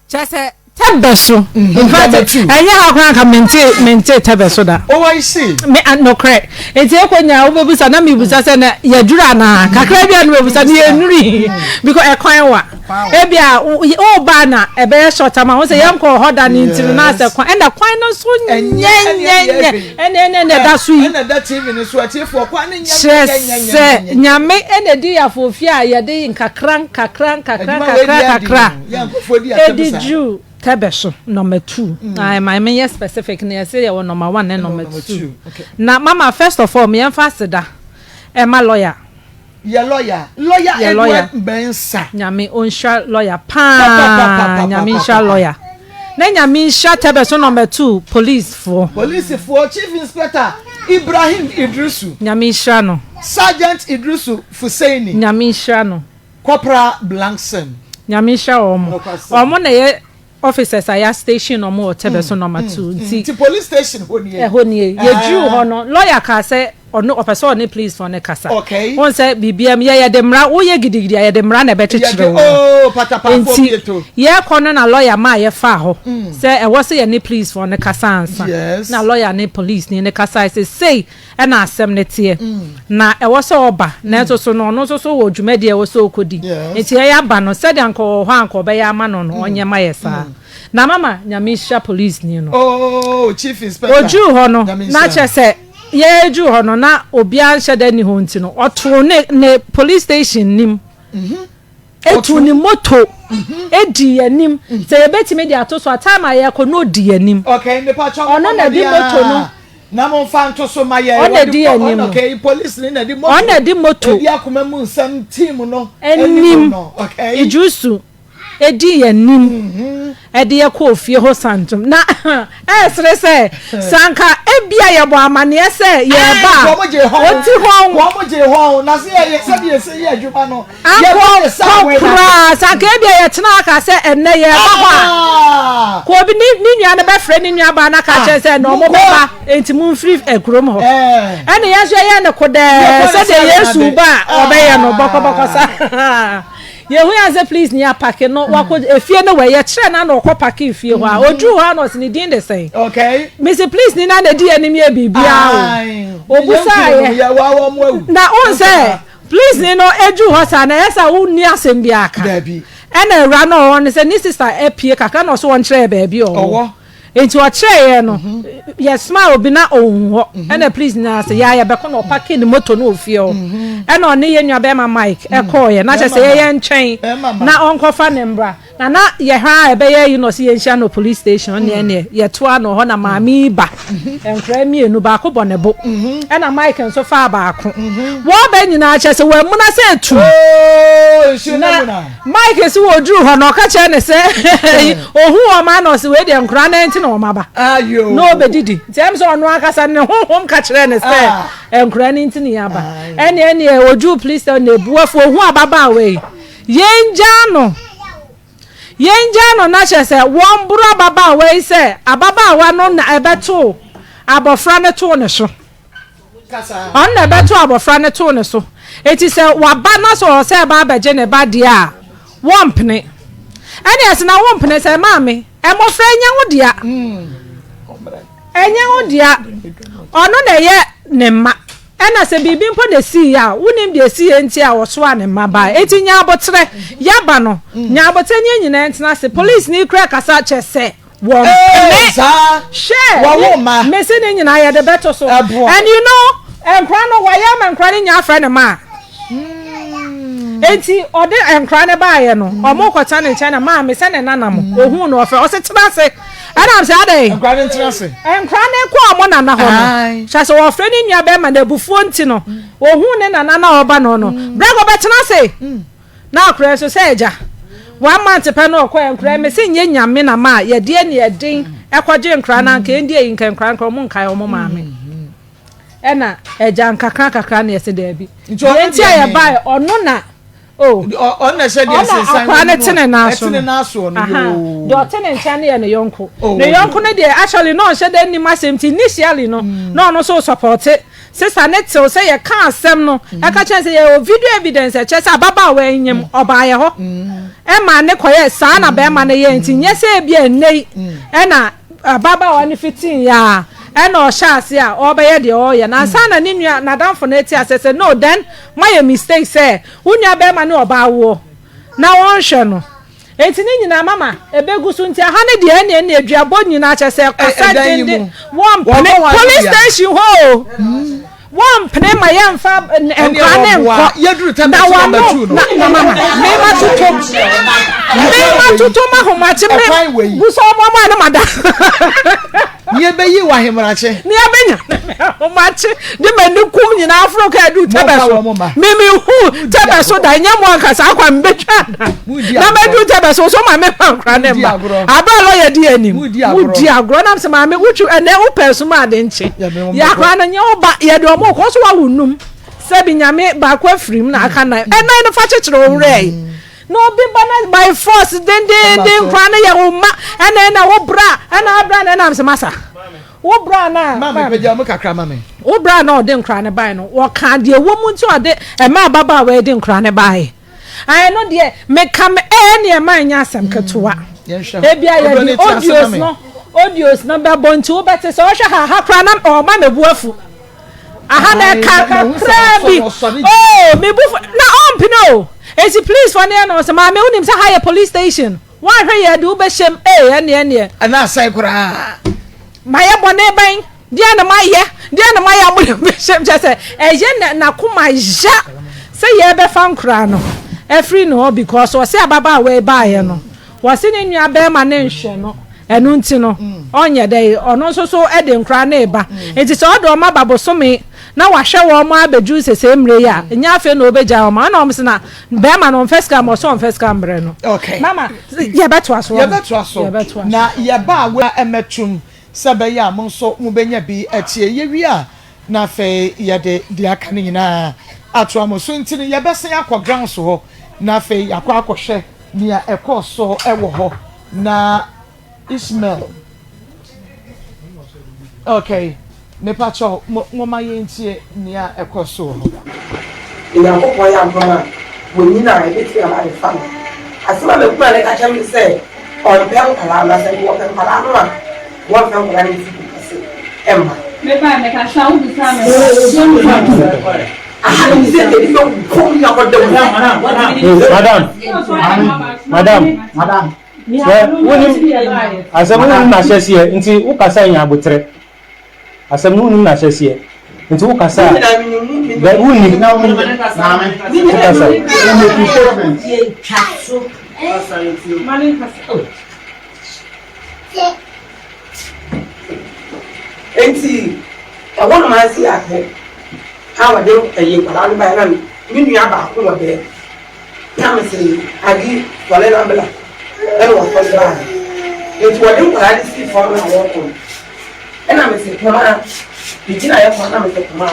Kyɛ sɛ tɛbɛ so. Mm-hmm. In fact, ɛnyɛ ha koraa nka mente mente tɛbɛ so da. Oh, I see. Me nokorɛ. Nti ekɔ nya wobɛbusa na mebusa sɛ na yɛduru anaa. Kakra bi a na mebusa na yɛnnuri. Because ɛkwan wa. Ebi a woba na ɛbɛyɛ short ama wo sɛ yɛnkɔ hɔ da no nti no na asɛ kwan ɛna kwan no so nyɛ nyɛ nyɛ ɛna ɛna ɛna ɛda so yi. Ɛna ɛda TV no so atiefoɔ kwan no nyɛ nyɛ nyɛ nyɛ. Kyerɛ sɛ Nyame ɛna ɛdi afofie a yɛde nkakra nkakra nkakra nkakra nkakra ɛdi duru tɛbɛ so number 2. Na ɛma menyɛ specific na yɛsɛ yɛwɔ number 1 ne number 2. Na mama first of all meɛmfa aseda ɛma lawyer. Yɛ lawyer lawyer Edward Mensah. Nyame onhyira lawyer paa Nyame nhyira lawyer na Nyame nhyira tɛbɛ so number 2 police foɔ. Police foɔ Chief Inspector Ibrahim Idrisu. Nyame nhyira no. Sergeant Idrisu Fuseini. Nyame nhyira no. Corporal Blankson. Nyame nhyira wɔn. Wɔn na ɛyɛ officers a yɛ station wɔn wɔ Tɛbɛ so number 2 nti. Nti police station hɔ nie. Ɛhɔ nie. Yɛduruu hɔ no lawyer kaa sɛ ɔno ɔpɛ sɛ ɔne police foɔ no kasa. Okay. Wɔn sɛ biribiara mu yɛ yɛde mmara woyɛ gidigidi a yɛde mmara na ɛbɛkyekyere wo. Yɛde oo patapaafoɔ Nti pieto. yɛkɔ no na lawyer maa yɛfaa hɔ sɛ ɛwɔ sɛ yɛne police foɔ no kasa ansa. Yes. Na lawyer ne police ni no kasae sɛ sei ɛna asɛm no teɛ na ɛwɔ sɛ ɔba nanso so no ɔno nso so wɔ dwumadi a ɛwɔ sɛ ɔkɔdi nti yɛyɛ aba no sɛdeɛ anka ɔwɔ hɔ a anka ɔbɛyɛ ama no no ɔnyɛ ma yɛ saa na mama Nyame nhyira police ni no Oh, chief inspector. Ɔduruu hɔ no na kyerɛ sɛ Yɛduru hɔ no na obiara nhyɛ da nni hɔ nti no, ɔtoo ne ne police station nim. Etu ne moto edi yɛn anim. Sɛ yɛbɛtumi de ato so a, time a yɛrekɔ no odi yɛn anim. Okay, mepa kyɛw Ɔno na ɛde moto no. Na mo nfa nto so ma yɛn. Ɔno na ɛdi yɛn anim. Okay, police ni na ɛde moto. Ɔno na ɛde moto. Edi akoma mu nsɛm team no. Anim. Okay. Idrisu edi yɛn anim de yɛn kɔɔ fie hɔ santom. Na ɛresere sɛ, sɛ anka ebia yɛbɔ amanneɛ sɛ yɛreba a, ɔti hɔ. Ankɔ hɔ koraa. Sɛ anka ebia yɛtena aka sɛ ɛnnɛ yɛreba hɔ a, kɔ obi ne ne nua no bɛfrɛ ne nuabaa no aka akyerɛ sɛ na wɔn bɛba, enti momfiri kurom hɔ. Ɛnna yɛn nso yɛyɛɛ no kodɛɛ sɛdeɛ Yesu ba a ɔbɛyɛ no bɔkɔbɔkɔ saa. Yehu ya sɛ please ni apake no wakɔ efie no wɔ yɛkyerɛ na na ɔkɔ pake efie hɔ a oduru hɔ a na ɔsi ne din de sɛn. Okay. Mesi please ni na na di anim yɛ biribiara o. Obusa yɛ. Na on sɛ please ni no eduru hɔ saa na ɛyɛ sɛ wo ni asɛm bi aka. Ɛna awura no ɔwɔ no sɛ ne sister apue kakra na ɔso wɔnkyerɛ yɛ baabi ɔwɔ. Enti ɔkyerɛeɛ no, yɛsomaa obi na ɔnhu hɔ. Ɛna please nyinaa sɛ yɛa yɛbɛkɔ na ɔpake ne moto no wɔ fie hɔ. Ɛna ɔne yɛn nua bɛrima Mike ɛkɔɔeɛ. Na kyerɛ sɛ yɛyɛ nkyɛn na ɔnkɔfa ne mbra. Na na yɛhwɛ a ɛbɛyɛ yi na ɔse yɛnhyia no police station ɔne ɛneɛ yɛtoa no hɔ na maame yi ba. Nkwadaa mmienu, baako bɔ ne bo, ɛna Mike nso faa baako. Wɔba nyinaa kyerɛ sɛ wɔamuna sɛ etu. Na Mike si wɔduru hɔ na ɔka kyerɛ ne sɛ ohu wɔn a na ɔsi wei deɛ nkwadaa nan ti na wɔn aba. Na ɔbɛdidi. Nti ɛm sɛ ɔno ankasa ne honhom ka kyerɛ ne sɛ nkwadaa no nti na yɛaba. Ɛne ɛne ɔduru police station na ebu afu ohu ababaawa yi. Yɛn gyaa no. Yɛngyaa no na kyerɛ sɛ wɔmboro ababaawa yi sɛ ababaawa no na ɛbɛtoo abɔfra no too ne so. Ɔno na ɛbɛtoo abɔfra no too ne so. Enti sɛ waba na sɛ ɔwɔ sɛ ɛba abɛgye ne ba deɛ a, wɔmpene. Ɛne ɛsɛ na wompene sɛ maame, mmɔfra ɛnyɛ wo dea. Ɛnyɛ wo dea. Ɔno na ɛyɛ ne mma. Ɛna sɛ biribi mpo na esiiɛ a, wonim deɛ esiiɛ nti a wɔsoaa ne mma baeɛ. Enti nya aboterɛ. Yɛaba no, nya aboterɛ ne yɛn nyinaa ntena ase. Polisini koraa kasa kyerɛ sɛ wɔmpene. Hwɛ, mese ne nyinaa yɛde bɛto so. And you know, nkwadaa no, wɔayɛ ama nkwadaa no nyinaa afrɛ no ma. Enti ɔde nkwadaa no baeɛ no, wɔrekɔtena ne nkyɛn na maame sɛ ne nana mo, ohuu no ɔfrɛ, ɔse tena ase. Ɛna sɛ adɛn? Nkora no ntena ase. Nkora no kɔ ɔmo nana hɔ no. Hyɛ sɛ wɔfrɛ ne nua bɛrima no abufuo nti no, ohuu ne nana na ɔba no no, brɛ kɔ bɛtena ase. Na akora nso sɛ agya. One month pɛ na ɔkɔɛ nkora me se nyɛ nyame na ma yɛde ani ɛden ɛkɔgye nkora no anka ɛndi ayi nka nkora nkora ɔmo nkae ɔmo maame. Ɛna agya nkakra kakra na yɛse daabi. Deɛ nti a yɛbae ɔno na Oh. Ɔno na ɛhyɛ deɛ nsensan akwaraa no te ne nan so no. Ɛte ne nan soɔ no yoo. Deɛ ɔte ne nkyɛn no yɛ ne yɔnko. Oh. Ne yɔnko no deɛ actually na ɔnhyɛ dɛ nnim asɛm nti initially no mm. na ɔno nso sɔpɔte. Sista ne tew sɛ yɛka asɛm no mm. ɛka kyerɛ sɛ yɛwɔ video evidence ɛkyerɛ sɛ ababaawa yi nyim mm. ɔbaa yɛ hɔ. Ɛma ne kɔyɛ saa na bɛrima no yɛ nti nyɛ sɛ ebi ɛnnɛ yi ɛna ababaawa no fitii yɛ a ɛna ɔhyɛ ase a ɔrebɛyɛ deɛ ɔreyɛ no ansa na ne nua n'adamfo no ate ase sɛ no then moayɛ mistake sɛ wo nua bɛrima ne ɔbaa woɔ na wɔnhwɛ no enti ne nyinaa mama ɛbɛgu so nti aha ne deɛ ɛne ɛne aduabɔ nyinaa kyɛ sɛ kasa dende wɔmpene police station hɔ o wɔmpene ma yɛmfa nkora ne nkɔ na wɔno na na mama mema toto mema toto ma ahomakye me busɔ ɔmo ɔmo a ne ma da Nea ɛbɛyi wɔ ahemrakye. Nea ɛbɛnya ne ahomakye de m'ani kum nyinaa aforo ka adu tɛbɛ so. Mimi hu tɛbɛ so da nyɛ mo ankasa akwa mbɛtwa da. Na mɛdu tɛbɛ so so maame ma nkora ne mma. Abira lɔya di anim. Mudi agorɔ nam sɛ maame wotwi ɛnɛ wopɛ sum ade nkye. Yɛ akora no nyɛ wo ba yɛde ɔmo kɔ so wawo num. Sɛbi nyame baako afirim na aka nan. Ɛnan no fa kyekyere wo werɛ yi. Na obi ba na by force dendenden koraa no yɛ wo mma ɛna ɛna wo bra ɛna abra na ɛna sɛ masa wo bra na maame pagya mu kakra ma me wo bra na ɔde nkora ne bae no wɔka deɛ wɔ mu nti ɔde ɛma ababaawa yi de nkora ne bae ɛno no deɛ meka me ɛɛ ne ɛma ɛnyɛ asɛm ketewa mm, ebi a yɛde audios no audios no bɛbɔ nti wobɛte sɛ ɔhwɛ ha ha koraa na ɔma mebu afu Aha na ɛka kakraa bi. Oh, me bu na ɔmpene o. Eti please fɔ ne yɛ no sɛ maame wonim sɛ ha yɛ police station. Woanhwɛ yɛ de wobɛhyɛm ee ɛneɛ ɛneɛ. Ɛna asɛe koraa. Mayɛ bɔne bɛn? Deɛ na mayɛ, deɛ na mayɛ a mode bɛhyɛ m kyerɛ sɛ ɛyɛ na n'akoma ya sɛ yɛrebɛfa nkoraa no afiri ne hɔ because ɔse ababaawa yi baeɛ no wɔse ne nua bɛrima ne nhwɛ no ɛno nti no ɔnyɛ dɛ ɔno nso so de nkoraa no reba nti sɛ ɔde wɔn aba bosome na wahwɛ wɔn abɛduru sesei mmerɛ yi a nyɛ afei na ɔbɛgyae wɔn ɛna wɔn se na bɛrima no ɔmfa sika ma ɔsɛ ɔmfa sika mmerɛ no okay. Mama yɛbɛtoa so yɛbɛtoa so na yɛba a wei ɛmɛtum Sɛ ɛbɛyɛ a mo nso mobɛnya bi atie. Yɛwie a, na afei yɛde deɛ aka no nyinaa atoa mo so. Nti no, yɛbɛsan akɔ grounds hɔ, na afei yɛakɔ akɔhwɛ nea ɛkɔɔ so wɔ hɔ. Na Ishmael, okay, mepakyɛw, mo, momma yɛntie nea ɛkɔɔ so wɔ hɔ. Onyankopɔn yɛ adom a, wanyin a, ebetumi aba abɛfa no. Asɛm a m'akuma no ka kyerɛ me ne sɛ ɔmpɛ nkwadaa no, na sɛ nka ɔpɛ nkwadaa no a, wɔmfa nkwadaa no mfi Kumasi mma. Mebae mekasa a wobisaa me hɔ. Aha no sɛ yɛde bɛbɔ mu na kɔda mu. Madam, madam, madam, sɛ wonim asɛm wonim n'ahyɛseɛ nti wokasa nya aboterɛ. Asɛm no wonim n'ahyɛseɛ nti wo kasa a dɛ wonim wo kasa. Nti ɛhɔ nom ase apɛ a wɔde ɛyɛ nkwadaa no baeɛ na me nua baako wɔ dɛm. Na mese ade sɔre na bla ɛna ɔsɔre baeɛ nti wɔde nkwadaa no sii fam na wɔkɔ no ɛna mese poma megyina yɛ kwan na mese poma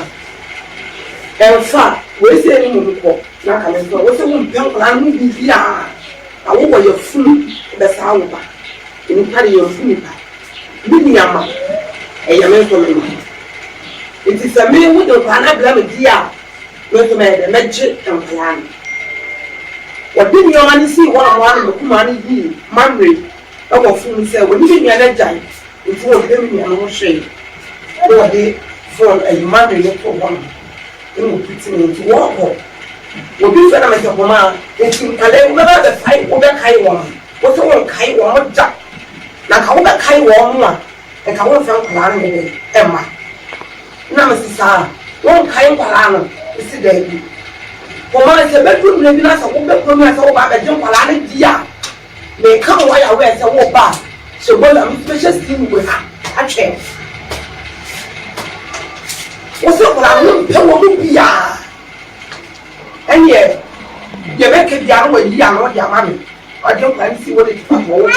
ɛmfa wei sɛ ne mu kɔ na ka me nso wo sɛ wompɛ nkwadaa no mu biribiaa na wowɔ yɛ funu bɛsaa wo ba nnipa de yɛmfu nipa me nua ma ɛyɛ me nso me ma nti sɛ me wode nkwadaa no abla me di a Me nso mɛyɛ dɛn? Mɛgye nkwadaa no. Wɔde nneɛma no sii hɔ na wɔn ano me kumaa no yii Mamre wɔ fon mu sɛ wɔne me nua no agyae nti wɔmpɛ me nua no ho hwee. Na wɔde fon ayi Mamre no too hɔ nom na wɔpiti me nti wɔkɔ. Obi frɛ na mesɛ kɔmaa nti nkwadaa yi wobɛba abɛfae wobɛkae wɔn. Wo sɛ wonkae wɔn da. Na nka wobɛkae wɔn a Nka womfrɛ nkwadaa no nyɛ dɛn mma. Nna mese saa, wonkae nkwadaa no? Mese daabi. Kɔmaa sɛ bɛduru mmerɛ bi na sɛ wobɛ kurom na sɛ woba abɛgye nkwadaa no di a, meka ma woayɛ aware sɛ woba a, hyɛ bola, me nso mɛhyɛ steam wɔ ha atwɛn wo. Wose nkwadaa no wompɛ wɔn mu biara. Ɛneɛ deɛ mɛka biara no wayi ano de ama me. Ɔde nkwadaa no si wode fa to wo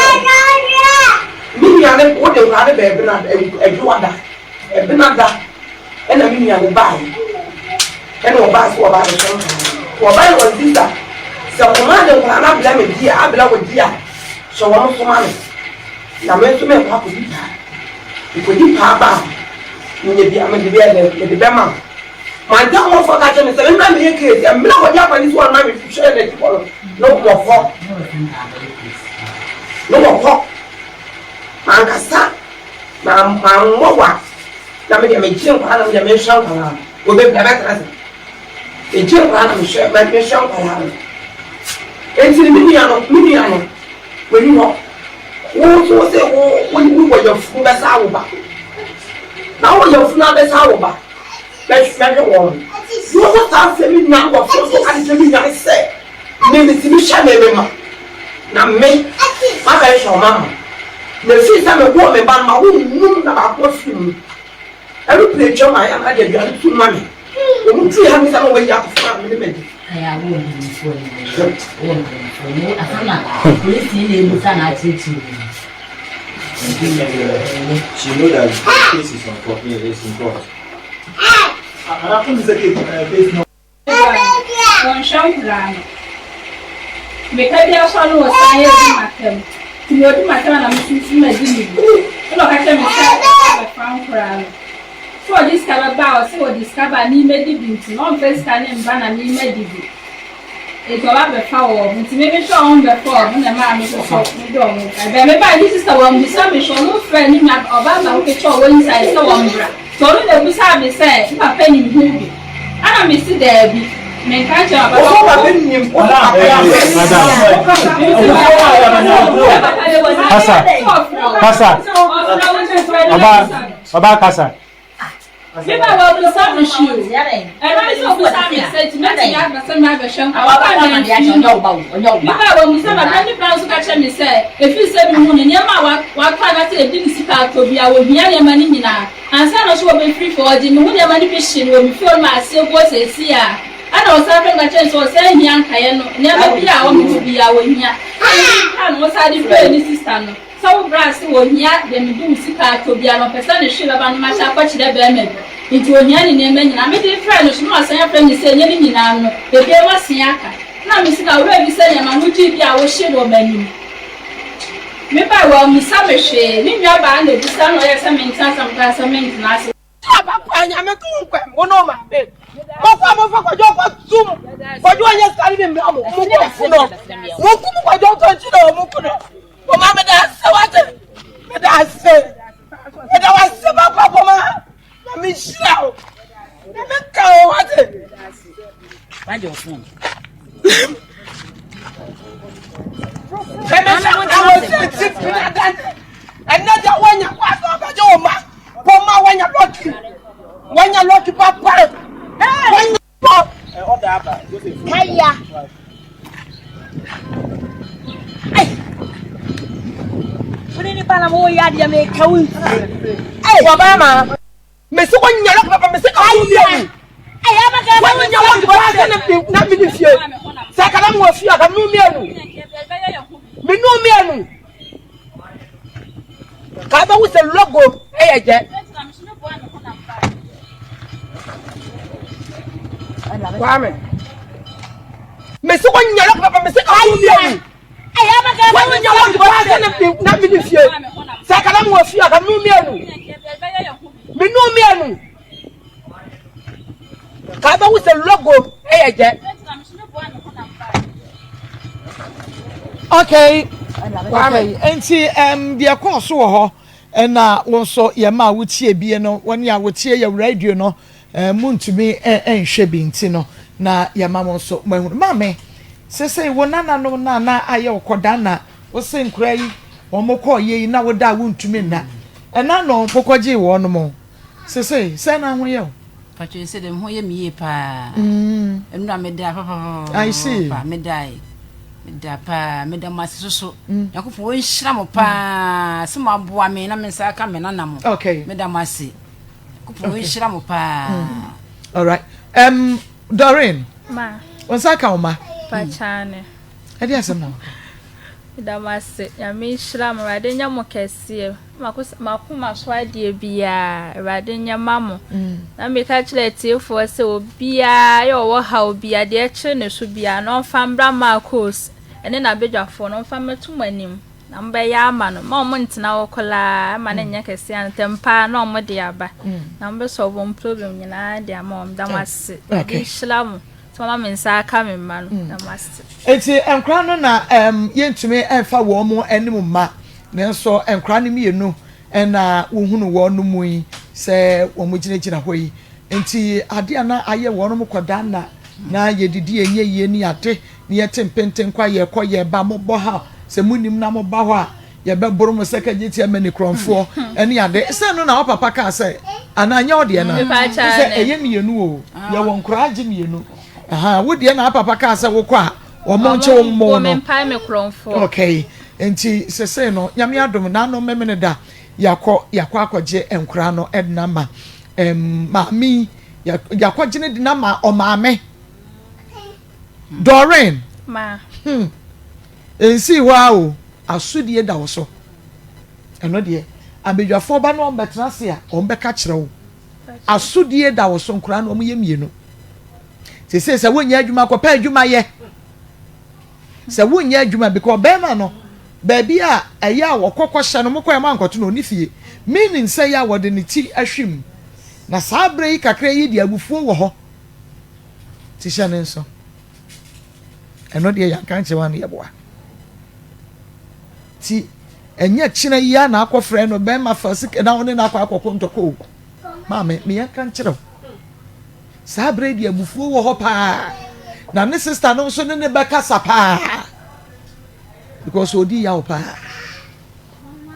Me nua no wode nkwadaa no bɛɛ bena adwoada ɛbena da ɛna me nua no baeɛ ɛna ɔbaa sɛ ɔbaa bɛhwɛ nkwadaa no ɔbaa no wɔn sista sɛ ɔmaa de nkwadaa no abla me di a abla wɔ di a hyɛ wɔn so ma me na me nso mɛkɔ akɔdi paa nkɔdi paa baa menya bi a mede bi ɛdɛ mede bɛma wo. Mantamfoɔ ka kyerɛ me sɛ memmra mmɛyɛ case. Mmerɛ a wɔde akwan no si hɔ no ma mehwɛɛ n'akyi kɔ no, na wɔkɔ. Na wɔkɔ. Mankasa, mammɔ wa. Na me deɛ megye nkwadaa na me deɛ mehwɛ nkwadaa no. Wɔbɛbia bɛtena ase. Megye nkwadaa na mehwɛ mehwɛ nkwadaa no. Enti me nua no, me nua no, wɔni hɔ. Wo nso wo se wo wo wɔ yafunu bɛsa wo ba. Na wo yafunu abɛsa wo ba. Mɛhwɛ wɔn. Na wɔn saa asɛm yi nyinaa wɔ fam so ade kyerɛ me nua sɛ me metumi hwɛ me me ma na me mabɛhwɛ wɔn ama na efiri sɛ mewoo me ba no ma wo nnum na baako afiri mu ɛrepere twam ayɛ anaa de aduane tu ma me wɔn tiri ha mi sɛ na wɔayi ato fam a me ne madi. Ɛyɛ a wowɔ mpanimfoɔ no wowɔ mpanimfoɔ no asɛm a polisi na ebusa na akyerɛkyerɛ mu. She know that the case is on court, is in court. Wɔnhwɛ nkwadaa no. Meka bi asɔ no wɔ san yɛ di m'atɛm. Nti na odi m'atɛm a na me nso madi ne bi. Ɛna ɔka kyerɛ me sɛ ɔba abɛfa nkwadaa no. Sɛ ɔde sika bɛba a ɔse ɔde sika ba a me mɛdi bi nti na ɔmfa sika no mba na me madi bi. Nti ɔba bɛfa wɔn nti me mehwɛ wɔn bɛfa wɔn na ɛmaa me nso so mede wɔn bae. Bɛn me bae ne sista wɔammisa me hwɛ ɔno frɛ ne nua ɔbaa baako ketewa a ɔwɔ inside sɛ wɔmmra. Nti ɔno na obisaa me sɛ me papa nim ho bi ɛna me se daabi menka nkyerɛ papa Wo papa nim wo papa Kasa, kasa, ɔbaa, ɔbaa kasa. Me ba wabisa me hwee o. Ɛno ne sɛ obisa me sɛ nti mɛtumi aba sɛ mabɛhwɛ nkwa waba mamfii no. Me ba wabisa me aberɛ ne bra nso ka kyerɛ me sɛ ɛfiri sɛ mehu no nneɛma a watɔ anaasɛ yɛde ne sika atɔ biara wɔhia nneɛma no nyinaa ansa na nso wɔbɛfiri fie. Ɔgye me ho nneɛma no bi hye no wɔ me fie hɔ no ma aseɛ guo seesei a ɛna ɔsan frɛ me ka kyerɛ me sɛ ɔsan hia nkaeɛ no nneɛma bi a ɔme hɔ biara wɔhia. Ɛna me kaa no ɔsan de brɛɛ ne sista no. Sɛ wo bra se ohia deɛ mede wo sika atɔ biara no ɔpɛ sɛ ne hwee bɛba no mahyɛ akɔkyerɛ barima bi nti ohia ne nneɛma nyinaa mede frɛɛ no so na wasan afrɛ me sɛ ɛnyɛ ne nyinaa no ebiam asen aka na mese na owura bi sɛ nneɛma no wogyee bi a wohyee no wɔ m'anim me bae wammisa me hwee ne nua baa na ebisa na ɔyɛɛ sɛ mentena ase na mekaa sɛ mentena ase. Aba kwa nyame to wo nkwam wo ne wo maame mokɔ a momfa kwadwo nkɔ tum kwadwo ɔnyɛ sika no bi mmra mo mokɔ ku no monku mo kwadwo ntɔ nkyi na ɔmo ku no bɔma meda ase wate meda ase meda wase papa bɔma na mehyira wo na meka wo wate Wagye wo phone. Ɛnɛ deɛ woanya kɔ asɛ ɔbɛgye wo ma Pɔma wanya lɔki wanya lɔki papa wanya pɔ. Kaya. Ay. Wone nipa na mo yɛ adeɛ meka wo ntie. Ay. Wɔbaa ma. Mesi wanya lɔki papa mesi ka wo mmienu. Wanya lɔki papa sɛ na mi ni fie. Sɛ kala mu wɔ fie a ka mi mmienu. Mi nu mmienu. Ka bɛhu sɛ logo yɛ gyɛ. Kwame. Mesi wɔ nyɛ lɔki papa mesi ka wo mmienu. Wɔn nyɛ lɔki papa sɛ na mi ni fie. Sɛ kala mu wɔ fie a ka mi mmienu. Mi nu mmienu. Ka bɛhu sɛ logo yɛ gyɛ. Okay. Okay. Nti um, deɛ kɔɔ so wɔ hɔ ɛna wo nso yɛ ma a wotie bie no wɔne a wotie yɛ radio no eh, muntumi nhwɛ bi nti no na yɛma mo nso moahunu maame sesei wo nananom na na ayɛ wo kɔda na wo se nkora yi wɔn kɔɔ yɛ yi na woda a wontumi nna ɛna no mokɔgyee wɔn mo Sesei, sɛn na ho yɛ wo? Pacho ese de me ho yɛ me yie paa. Nnura me da papapapa. I see. Me da me da paa me da mo ase soso. Mm. Nyankopɔn wɔn nhyira mo paa sɛ mo aboa me na me nsa aka me nana mo. Okay. Me da mo ase. Nyankopɔn wɔn nhyira mo paa. Mm. All right. Um, Doreen. Ma. Wɔn nsa aka wo ma. Pakyane. Ɛde asɛm na wɔka. Meda mo ase. Nyame nhyira mo. Awurade nyɛ mo kɛseɛ. M'akoma so adeɛ biara, Awurade nyɛ ma mo. Na meka kyerɛ atiefoɔ sɛ obiara yɛ ɔwɔ haw biara, deɛ ɛkyere ne so biara, na ɔmfa mbra Marcos ne n'abadwafoɔ no, ɔmfa mmɛto mo anim, na mobɛyɛ ama no. Mma wɔn ntena hɔ koraa, ma no nyɛ kɛseɛ a, ntɛm pa ara na wɔde aba, na mobɛsolve wɔn problem nyinaa de ama wɔn. Meda mo ase. Awurade nhyira mo. Sɛ mama me nsa aka me mma no, meda mo ase. Enti nkwadaa no na yɛntumi mfa wɔn anim mma, nanso nkwadaa no mmienu na wohunu wɔn mu yi sɛ wɔgyinagyina hɔ yi. Enti ade a na ayɛ wɔn kɔdaa na na yɛdidi ɛnyɛ yie ne ade ne yɛte mpentenkwa yɛkɔ yɛba mobɔ ha sɛ monim na moba hɔ a yɛbɛboro mo sɛ kagye tia mani korɔmfoɔ ɛne ade sɛ no na wo papa kaa sɛ anaa nyɛ wo deɛ na sɛ ɛyɛ mmienu o yɛwɔ nkoraa gye mmienu wo deɛ na papa kaa sɛ wokɔ a wɔn nkye wo mmɔ no okay nti sese no nyame adom na ano memene da yɛakɔ yɛakɔ akɔgye nkoraa no ɛde ma maame yɛakɔgye no de na ma ɔmaame Doreen hmm nsii hɔ ara o asodie da wo so ɛno deɛ abadwafoɔ ba na wɔn bɛtena ase a wɔn bɛka kyerɛ wo asodie da wo so nkoraa no wɔn yɛ mmienu sese sɛ wonyɛ adwuma kɔpɛ adwuma yɛ sɛ wonyɛ adwuma because bɛrima no baabi a ɛyɛ a wɔkɔ kɔhyɛ no mokɔ yɛ mo ankɔto no ɔne fie meaning sɛ yɛ a wɔde ne ti ahwim na saa berɛ yi kakra yi deɛ abufuo wɔ hɔ Ti hyɛ ne nso. Ɛno deɛ yɛanka nkyerɛ wa no yɛboa. Ti ɛnyɛ kyena yi a na akɔfrɛ no bɛrima fa sika na ɔne no akɔ akɔko ntɔkɔ o. Maame meyɛnka nkyerɛ wo. Saa berɛ deɛ abufuo wɔ hɔ paa. Na ne sista no nso ne ne bɛkasa paa. Because ɔdi yaw paa.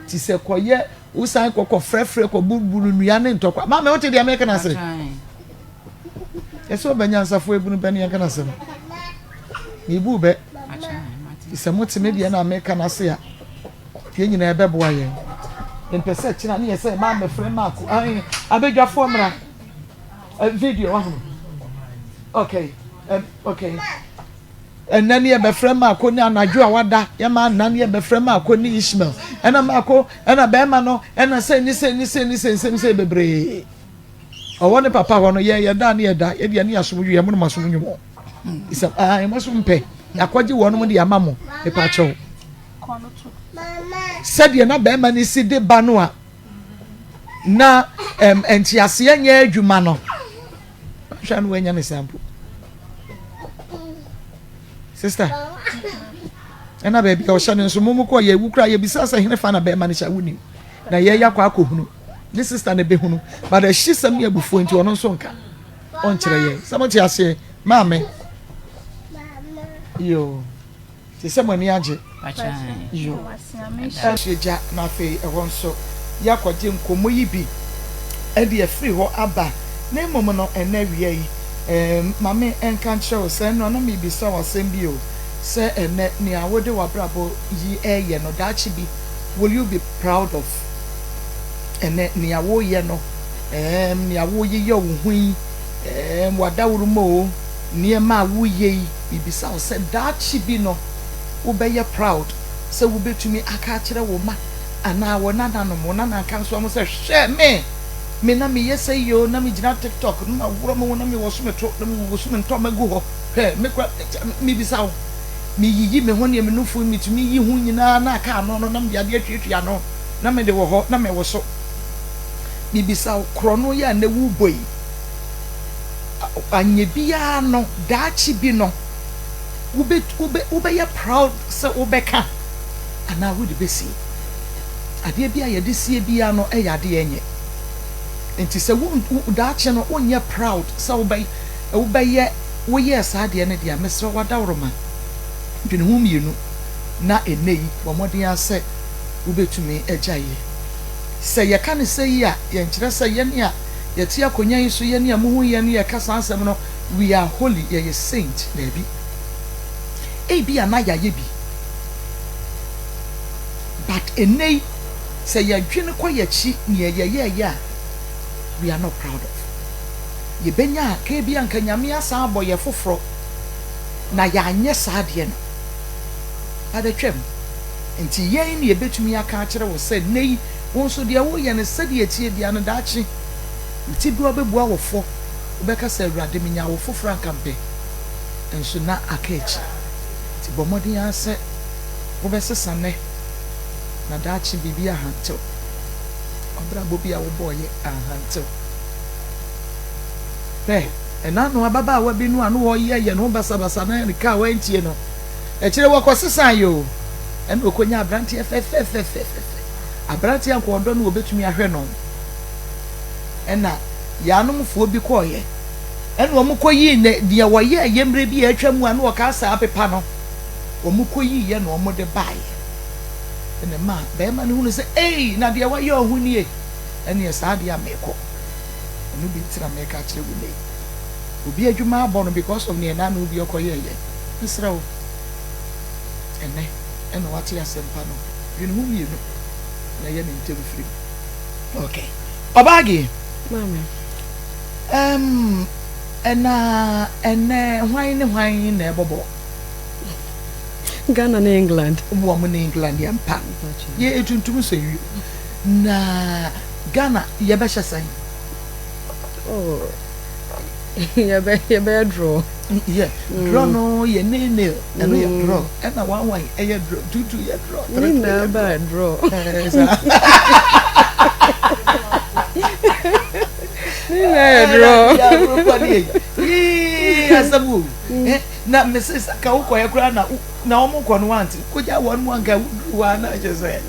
Ti sɛ kɔyɛ. Wosan kɔ kɔfrɛfrɛ kɔbuburu nnua ne ntɔkwa. Maame, wote deɛ meka no ase? Yɛsɛ ɔbɛ nyansafo ebunu bɛ ne yɛnka no asɛm. Mebu bɛ. Sɛ mote me deɛ na meka no ase a, yɛn nyinaa ɛbɛboa yɛn. Mempɛ sɛ kyena ne yɛ sɛ maa mɛfrɛ maako. Abadwafoɔ mmra. Video wahono. Okay. Okay. Ɛnnɛ ne yɛbɛfrɛ Marko ne anadwo a wada, yɛma nna ne yɛbɛfrɛ Marko ne Ishmael, ɛna Marko, ɛna bɛrima no, ɛna sɛ ne sɛ ne sɛ ne sɛ nsɛm sɛ bebree. Ɔwɔ ne papa hɔ no, yɛn yɛda ne yɛda, yɛdeɛ ne yɛasom yɛ mo no masom nwom. Sɛ ah, mo so mpɛ, yɛakɔgye wɔn de ama mo, mepa kyɛw. Sɛdeɛ na bɛrima no si de ba no a, na ɛm nteaseɛ nyɛ adwuma no. Hwɛ no wanya ne saa mpo. Sister, ɛna baabi a ɔhyɛ no nso mo mu kɔ yɛ ewu kura yɛ bisa sɛ hene fa na bɛrima no hyɛ wonim na yɛ yakɔ akɔhunu ne sister na ebɛhunu but ɛhye sɛm ne abufuo nti ɔno nso nka ɔnkyerɛ yɛ sɛ mo te aseɛ maame yoo. Te sɛ mo ani agye. Yo. Ɛhyɛ gya na afei ɛhɔ nso yɛakɔgye nkɔmmɔ yi bi de afiri hɔ aba. Na mmom no, ɛnnɛ awia yi, ɛɛm, ma me nka nkyerɛ wo sɛ, ɛnnora na merebisa wo asɛm bi o, sɛ ɛnnɛ nea wode w'abrabɔ yi reyɛ no, daakye bi, will you be proud of? Ɛnnɛ nea woreyɛ no, ɛɛm, nea woreyeyɛ wo ho yi, ɛɛm, w'adaworoma o, nneɛma a woreyɛ yi, Mebisa wo sɛ, daakye bi no wobɛyɛ proud sɛ wobɛtumi aka akyerɛ wo mma anaa wo nananom, wo nanankansowa mo sɛ, hwɛ me, me na meyɛ sɛi oo, na megyina TikTok na maworɔ me ho na mewoso me to na mewoso me ntɔma gu hɔ, hwɛ me kora, mebisa wo, meyiyi me ho neɛ me nufu metumi yi ho nyinaa na aka ano no na mede adeɛ atuatua ano na mede wɔ hɔ na mewoso. Mebisa wo, korɔno yi a nnɛ wobɔ yi, anyɛ biara no daakye bi no wobɛ wobɛ wobɛyɛ proud sɛ wobɛka anaa wode bɛsie. Adeɛ bi a yɛde sie biara no yɛ adeɛ ɛnyɛ. Nti sɛ wo wo daakye no wonyɛ proud sɛ wobɛ wobɛyɛ woyɛɛ saa adeɛ no deɛ a mesrɛ wo adaworoma dwene ho mmienu na ɛnnɛ yi bɔ mmɔden ara sɛ wobɛtumi agyaeɛ. Sɛ yɛka no sɛ yi a yɛnkyerɛ sɛ yɛne a Yɛte akonya yi so, yɛne a muhu yɛn no yɛka saa asɛm no, we are holy, yɛyɛ saint, daabi. Ebia na yɛayɛ bi, but ɛnnɛ yi, sɛ yɛdwene kɔ yɛn akyi nea yɛyɛeɛ a, we are not proud of. Yɛbɛnya a, ka ebia anka Nyame asan abɔ yɛn foforɔ na yɛanyɛ saa adeɛ no. But atwam. Nti yɛn na yɛbɛtumi aka akyerɛ wo sɛ nnɛ yi, Wo nso, deɛ woreyɛ no, sɛdeɛ ɛteɛ biara no, daakye, wo tiboa bɛbua wo fɔ. Wobɛka sɛ, Awurade, menyaa wo foforɔ a anka mepɛ, nso na aka akyi. Enti bɔ mmɔden ara sɛ wobɛsesa nnɛ, na daakye biribi ahantew. W'abrabɔ bi a wobɔeɛ anhantew. Hwɛ, ɛna ano ababaawa bi no a na ɔreyɛ yɛ ne ho basabasa na ne kaa wantie no, akyire wɔkɔsesaeɛ o, ɛna ɔkɔnyaa aberanteɛ fɛfɛfɛfɛfɛ. Aberanteɛ anka ɔdɔ no ɔbɛtumi ahwɛ no ɛna yaanom foɔ bi kɔɔyɛ ɛna wɔn kɔ yii ne deɛ wɔyɛɛ yɛ mmerɛ bi a atwa mu a na wɔkaa saa pepa no wɔn kɔ yii yɛ na wɔn de baeɛ ɛna ma bɛrima no hunu sɛ ei na deɛ wayɛ ɔho nie ɛneɛ saa deɛ a mekɔ ɛno bi nti na meka akyerɛ wo nei obi adwuma abɔ no because of neɛ n'ano bi ɔkɔ yɛɛyɛ mesrɛ wo ɛnɛ ɛna wate asɛmpa no Dwene ho mmienu na yɛ ne ntɛm firi mu. Okay. Ɔbaage. Maame. Um, ɛna ɛnɛ hwan ne hwan na ɛbɔbɔ? Ghana ne England. Wɔn ne England yɛ mpa. Yɛ etuntum sɛ wie. Na Ghana yɛbɛhyɛ sɛn? Oh. Yɛbɛ yɛbɛyɛ draw. Yɛ draw no yɛ nail nail ɛno yɛ draw ɛna one one ɛyɛ draw two two yɛ draw three three yɛ draw. Ne nyinaa ba draw. Ne nyinaa yɛ draw. Yii asɛm o na mese sɛ ka wokɔyɛ koraa na na wɔn kɔ no wante kogya wɔn mu anka woduru hɔ a na kyerɛ sɛ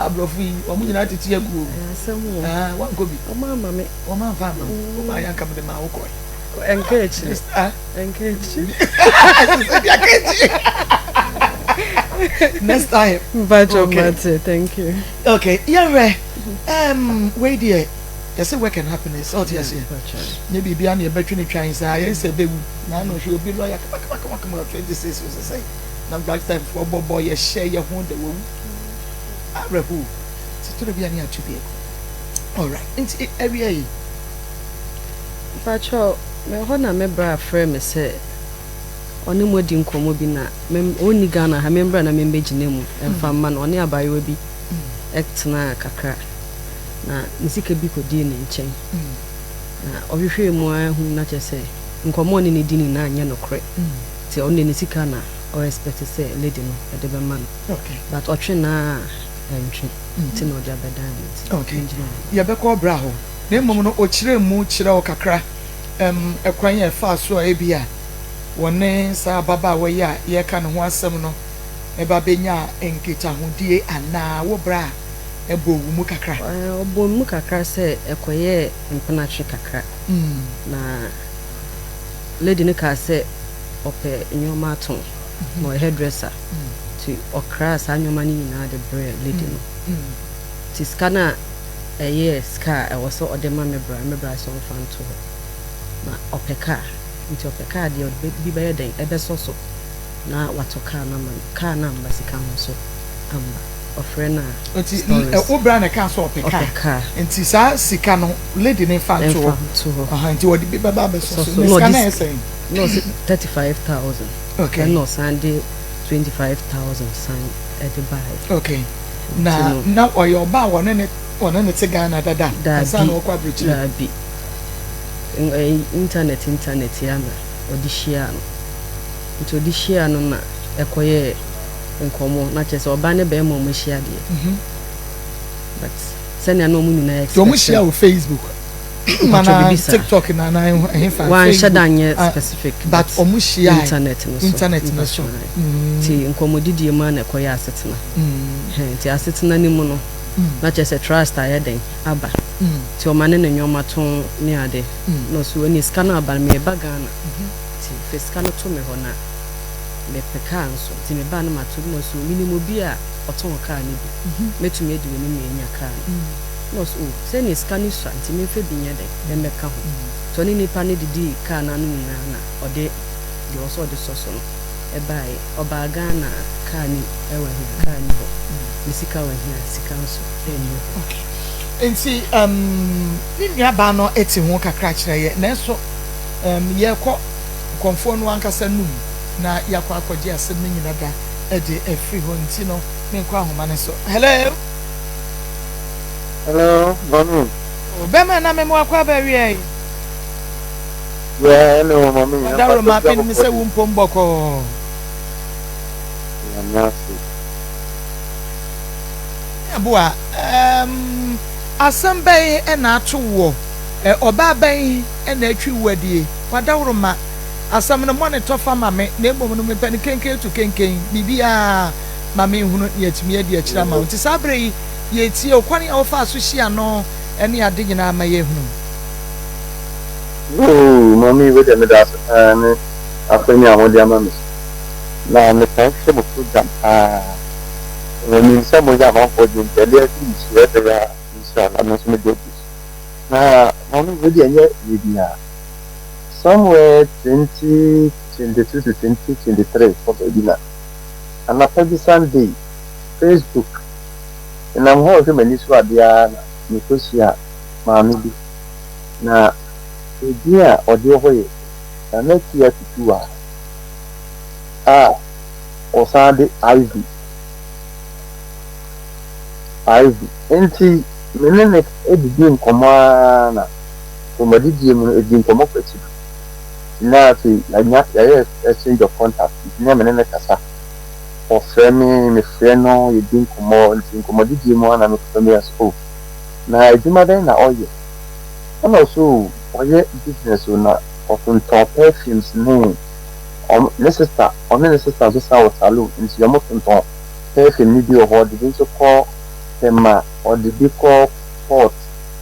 aborɔfo yi wɔn nyinaa tete agu o. Asɛm o. Wankɔ bi. Wɔn ama me. Wɔn amfa amma wo. Wo maa yɛ anka mede maa wo kɔe. Ɛnka akyire. Ɛnka akyire. Sɛ deɛ aka akyire. Next time. Mpacho mate, thank you. Okay, yɛhwɛ um, wei deɛ yɛsɛ work and happiness ɔte aseɛ nyɛ biribia na yɛbɛtwe ne twan saa yɛn sɛ bɛwu na ano hwɛ obi lɔya kamakamakama 26 sɛ sɛ na black time foɔ bɔbɔ yɛhyɛ yɛ ho da wawu awerɛho nti toro bi a ne ato bi agu alright nti awia yi Mpacho me hɔ na me bra frɛ me sɛ ɔne mo adi nkɔmmɔ bi na me ɔnni Ghana ha membra na membɛgyina mu mfa mma no ɔne abaayewa bi tenaa kakra na ne sika bi kɔdii ne nkyɛn na ɔhwehwɛɛ mu ara hu na kyerɛ sɛ nkɔmmɔ ɔne ne di nyinaa nyɛ nokorɛ nti ɔno deɛ ne sika na ɔ expect sɛ lady no de bɛma no but ɔtwe no ara a ɛntwe nti na ɔde abɛdan me nti mengyina mu. Yɛbɛkɔ ɔbra hɔ na mmom no ɔkyerɛɛ mu kyerɛɛ wo kakra ɛm ɛkwan a ɛfaa so a ebia wɔne saa ababaawa yi a yɛreka ne ho asɛm no ba bɛnyaa nkitahodie anaa wo bra a ɛbɔɔ wo mu kakra? Ɔbɔɔ me mu kakra sɛ ɛkɔyɛɛ mpenatwe kakra na lady no kaa sɛ ɔpɛ nnoɔma atɔn na ɔyɛ hairdresser nti ɔkraa saa nnoɔma no nyinaa de brɛɛ lady no nti sika no a ɛyɛɛ sika a ɛwɔ sɛ ɔde ma me bra, me bra sɛ ɔmfa nto hɔ na ɔpɛ kaa nti ɔpɛ kaa deɛ ɔde bi bɛyɛ dɛn ɛbɛsɔ so na watɔ kaa no ama no, kaa no amba sika no nso amba ɔfrɛ no a Nti stories. wo bra na ɛkaa sɛ ɔpɛ kaa Ɔpɛ kaa. nti saa sika no lady no mfa nto hɔ Ɛmfa nto hɔ. Aha, nti ɔde bi bɛba abɛsɔ Sɔ so so na na sika ɔde no ɛyɛ sɛn? na ɔse 35,000 Okay. ɛna ɔsan de 25,000 san ɛde baeɛ. Okay. Na Nti no. na ɔyɛ ɔbaa a wɔne ne wɔne ne te Ghana dada ansa Daabi na ɔkɔ aburokyire? daabi internet internet yi ara na ɔde hyiaa no. Nti ɔde hyiaa no na ɛkɔyɛɛ nkɔmmɔ na kyerɛ sɛ ɔbaa ne bɛrima a wɔahyia deɛ but sɛnea na wɔn nyinaa Nti wɔn expect hyia no wɔ Facebook mpakyɛ anaa biribi saa. TikTok na anaa ɛhefa Wanhyɛ da Facebook nyɛ ah, specific but but wɔn hyiae internet no so internet no so. mpakyɛ ae. Nti nkɔmmɔdidie mu ara na ɛkɔyɛɛ asetena. Hɛn nti asetena no mu no na kyerɛ sɛ trust ayɛ dɛn aba. Nti ɔma ne ne nnoɔma tɔn ne ade na ɔse ɛneɛ sika no aba no mereba Ghana nti fa sika no to me hɔ na mepɛ kaa nso nti meba a na matɔ bi na ɔse oh menim obi a ɔtɔn kaa no bi mɛtumi adi w'anim na yɛanya kaa no na ɔse oh sɛdeɛ sika no sua nti memfa bi nyɛ dɛn mmɛka ho nti ɔne nipa no didii kaa no ano nyinaa na ɔde deɛ ɔwɔ sɛ ɔde sɔ so no ɛbaeɛ ɔbaa Ghana a kaa ni ɛwɔ he a kaa ni hɔ ne sika wɔ he a sika nso ɛnni hɔ. Okay. Nti um, ne nuabaa no te ho kakra kyerɛ yɛ nanso um, yɛkɔ kɔmfoɔ no ankasa num na yɛakɔ akɔgye asɛm no nyina da de afiri hɔ nti no menkɔ ahoma no so. Hello. Hello, mommy. Oh, bɛma na memo akɔ aba awia yi. Yeah, hello, mommy. Ɔdaworo ma menim sɛ wo mpom bɔkɔɔ. Nyame ase. Aboa, um, asɛm bɛn na ato woɔ? Ɔbaa bɛn na atwi wo adie? Wadaworo ma asɛm no mmɔ ne tɔfa ma me, na mmom no mepɛ no kenken to kenken, biribiara ma menhunu na yɛatumi adi akyire ama wo. Nti saa berɛ yi yɛretie wo, kwan a wofaa so hyia no ne ade nyinaa ma yɛhunu. Ooh mummy wei deɛ meda ase paa ne akwanya a mode ama me so. Na metaa hwɛ mo program paa. Menim sɛ moyɛ amanfoɔ deɛ nti ɛdeɛ ɛde nhyira ɛbɛyɛ a nhyira na me nso mede adi so. Na mummy wei deɛ ɛnyɛ biribiara. Somewhere 2022 to 2023 hɔ baabi na anapa bi Sunday Facebook menam hɔ rehwɛ m'ani so adeɛ ara na mekɔhyia maame bi na edin a ɔde wɔ hɔ yɛ Nana Akua Tutuwaa a ɔsan de Ivy Ivy nti me ne no didi nkɔmmɔ ara na nkɔmmɔdidie mu no ɛdii nkɔmmɔ kɔ akyiri na afei yɛanya yɛayɛ exchange of contact nti na me ne no kasa ɔfrɛ me mefrɛ no yɛdi nkɔmmɔ nti nkɔmmɔdidie mu ara na mekɔfa mi ase oh na adwuma bɛn na ɔyɛ ɛna ɔsɛ oh ɔyɛ business o na ɔtontɔn perfumes ne ɔm ne sister ɔne ne sister nso san wɔ saloon nti ɔmo tontɔn perfume no bi wɔ hɔ ɔde bi nso kɔ Tema ɔde bi kɔ port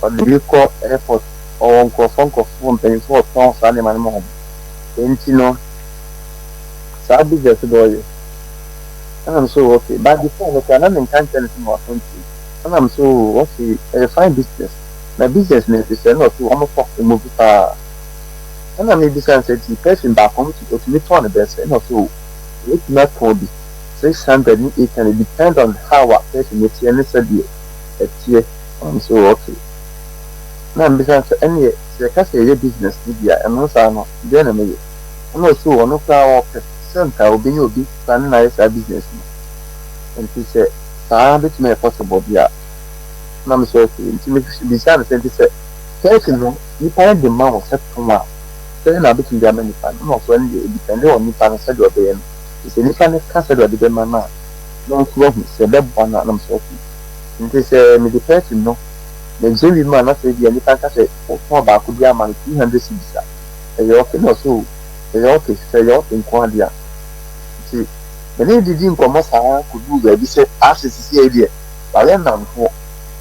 ɔde bi kɔ airport ɔwɔ nkorɔfoɔ nkorɔfoɔ mpanyinfoɔ a ɔtɔn saa nneɛma no ma wɔn nti no saa business no ɔyɛ. Ɛna me sɛ oh okay, but before no koraa na menka nkyerɛ no sɛ mewɔ akwantuo. Ɛna me sɛ oh okay, ɛyɛ fine business, na business no ɛte sɛn? Ɛna ɔse wɔn tɔ, ɛmovi paa. Ɛna mebisa no sɛ nti perfume baako no ɔtumi tɔn no bɛyɛ sɛn? Ɛna ɔse oh ɔbɛtumi atɔn bi 600 ne 800 depend on how a perfume no teɛ ne sɛdeɛ ɛteɛ. Ɛna me sɛ oh okay. Ɛna mebisa no sɛ ɛneɛ sɛ yɛka sɛ yɛyɛ business no bi a ɛno saa no deɛn na mɛyɛ? Ɛna ɔse oh ɔno koraa ɔpɛ sɛ nka ɔbɛnya obi koraa ne no ayɛ saa business no nti sɛ saa bɛtumi ayɛ possible deɛ a. Ɛna me sɛ okay. Nti mebisaa no sɛ nti sɛ perfume no nipa no de ma wo sɛ tɔn a sɛn na wobɛtumi de ama nipa no? Ɛna ɔse ɔno deɛ ɛdepende on nipa no sɛdeɛ ɔbɛyɛ no nti sɛ nipa no ka sɛdeɛ ɔde bɛma no a na ɔnso wahu sɛ ɛbɛboa no a. Ɛna me sɛ okay. Nti sɛ mede perfume no megye bi ma na sɛ ebia nipa no ka sɛ wotɔn baako biara ma no 200 cedis a ɛyɛ okay? Ɛna ɔse oh ɛyɛ okay sɛ ɛyɛ okay nko ara deɛ a. Nti me ne no didii nkɔmmɔ saa ara kɔduruu baabi sɛ ase seesei deɛ wayɛ nnamfoɔ.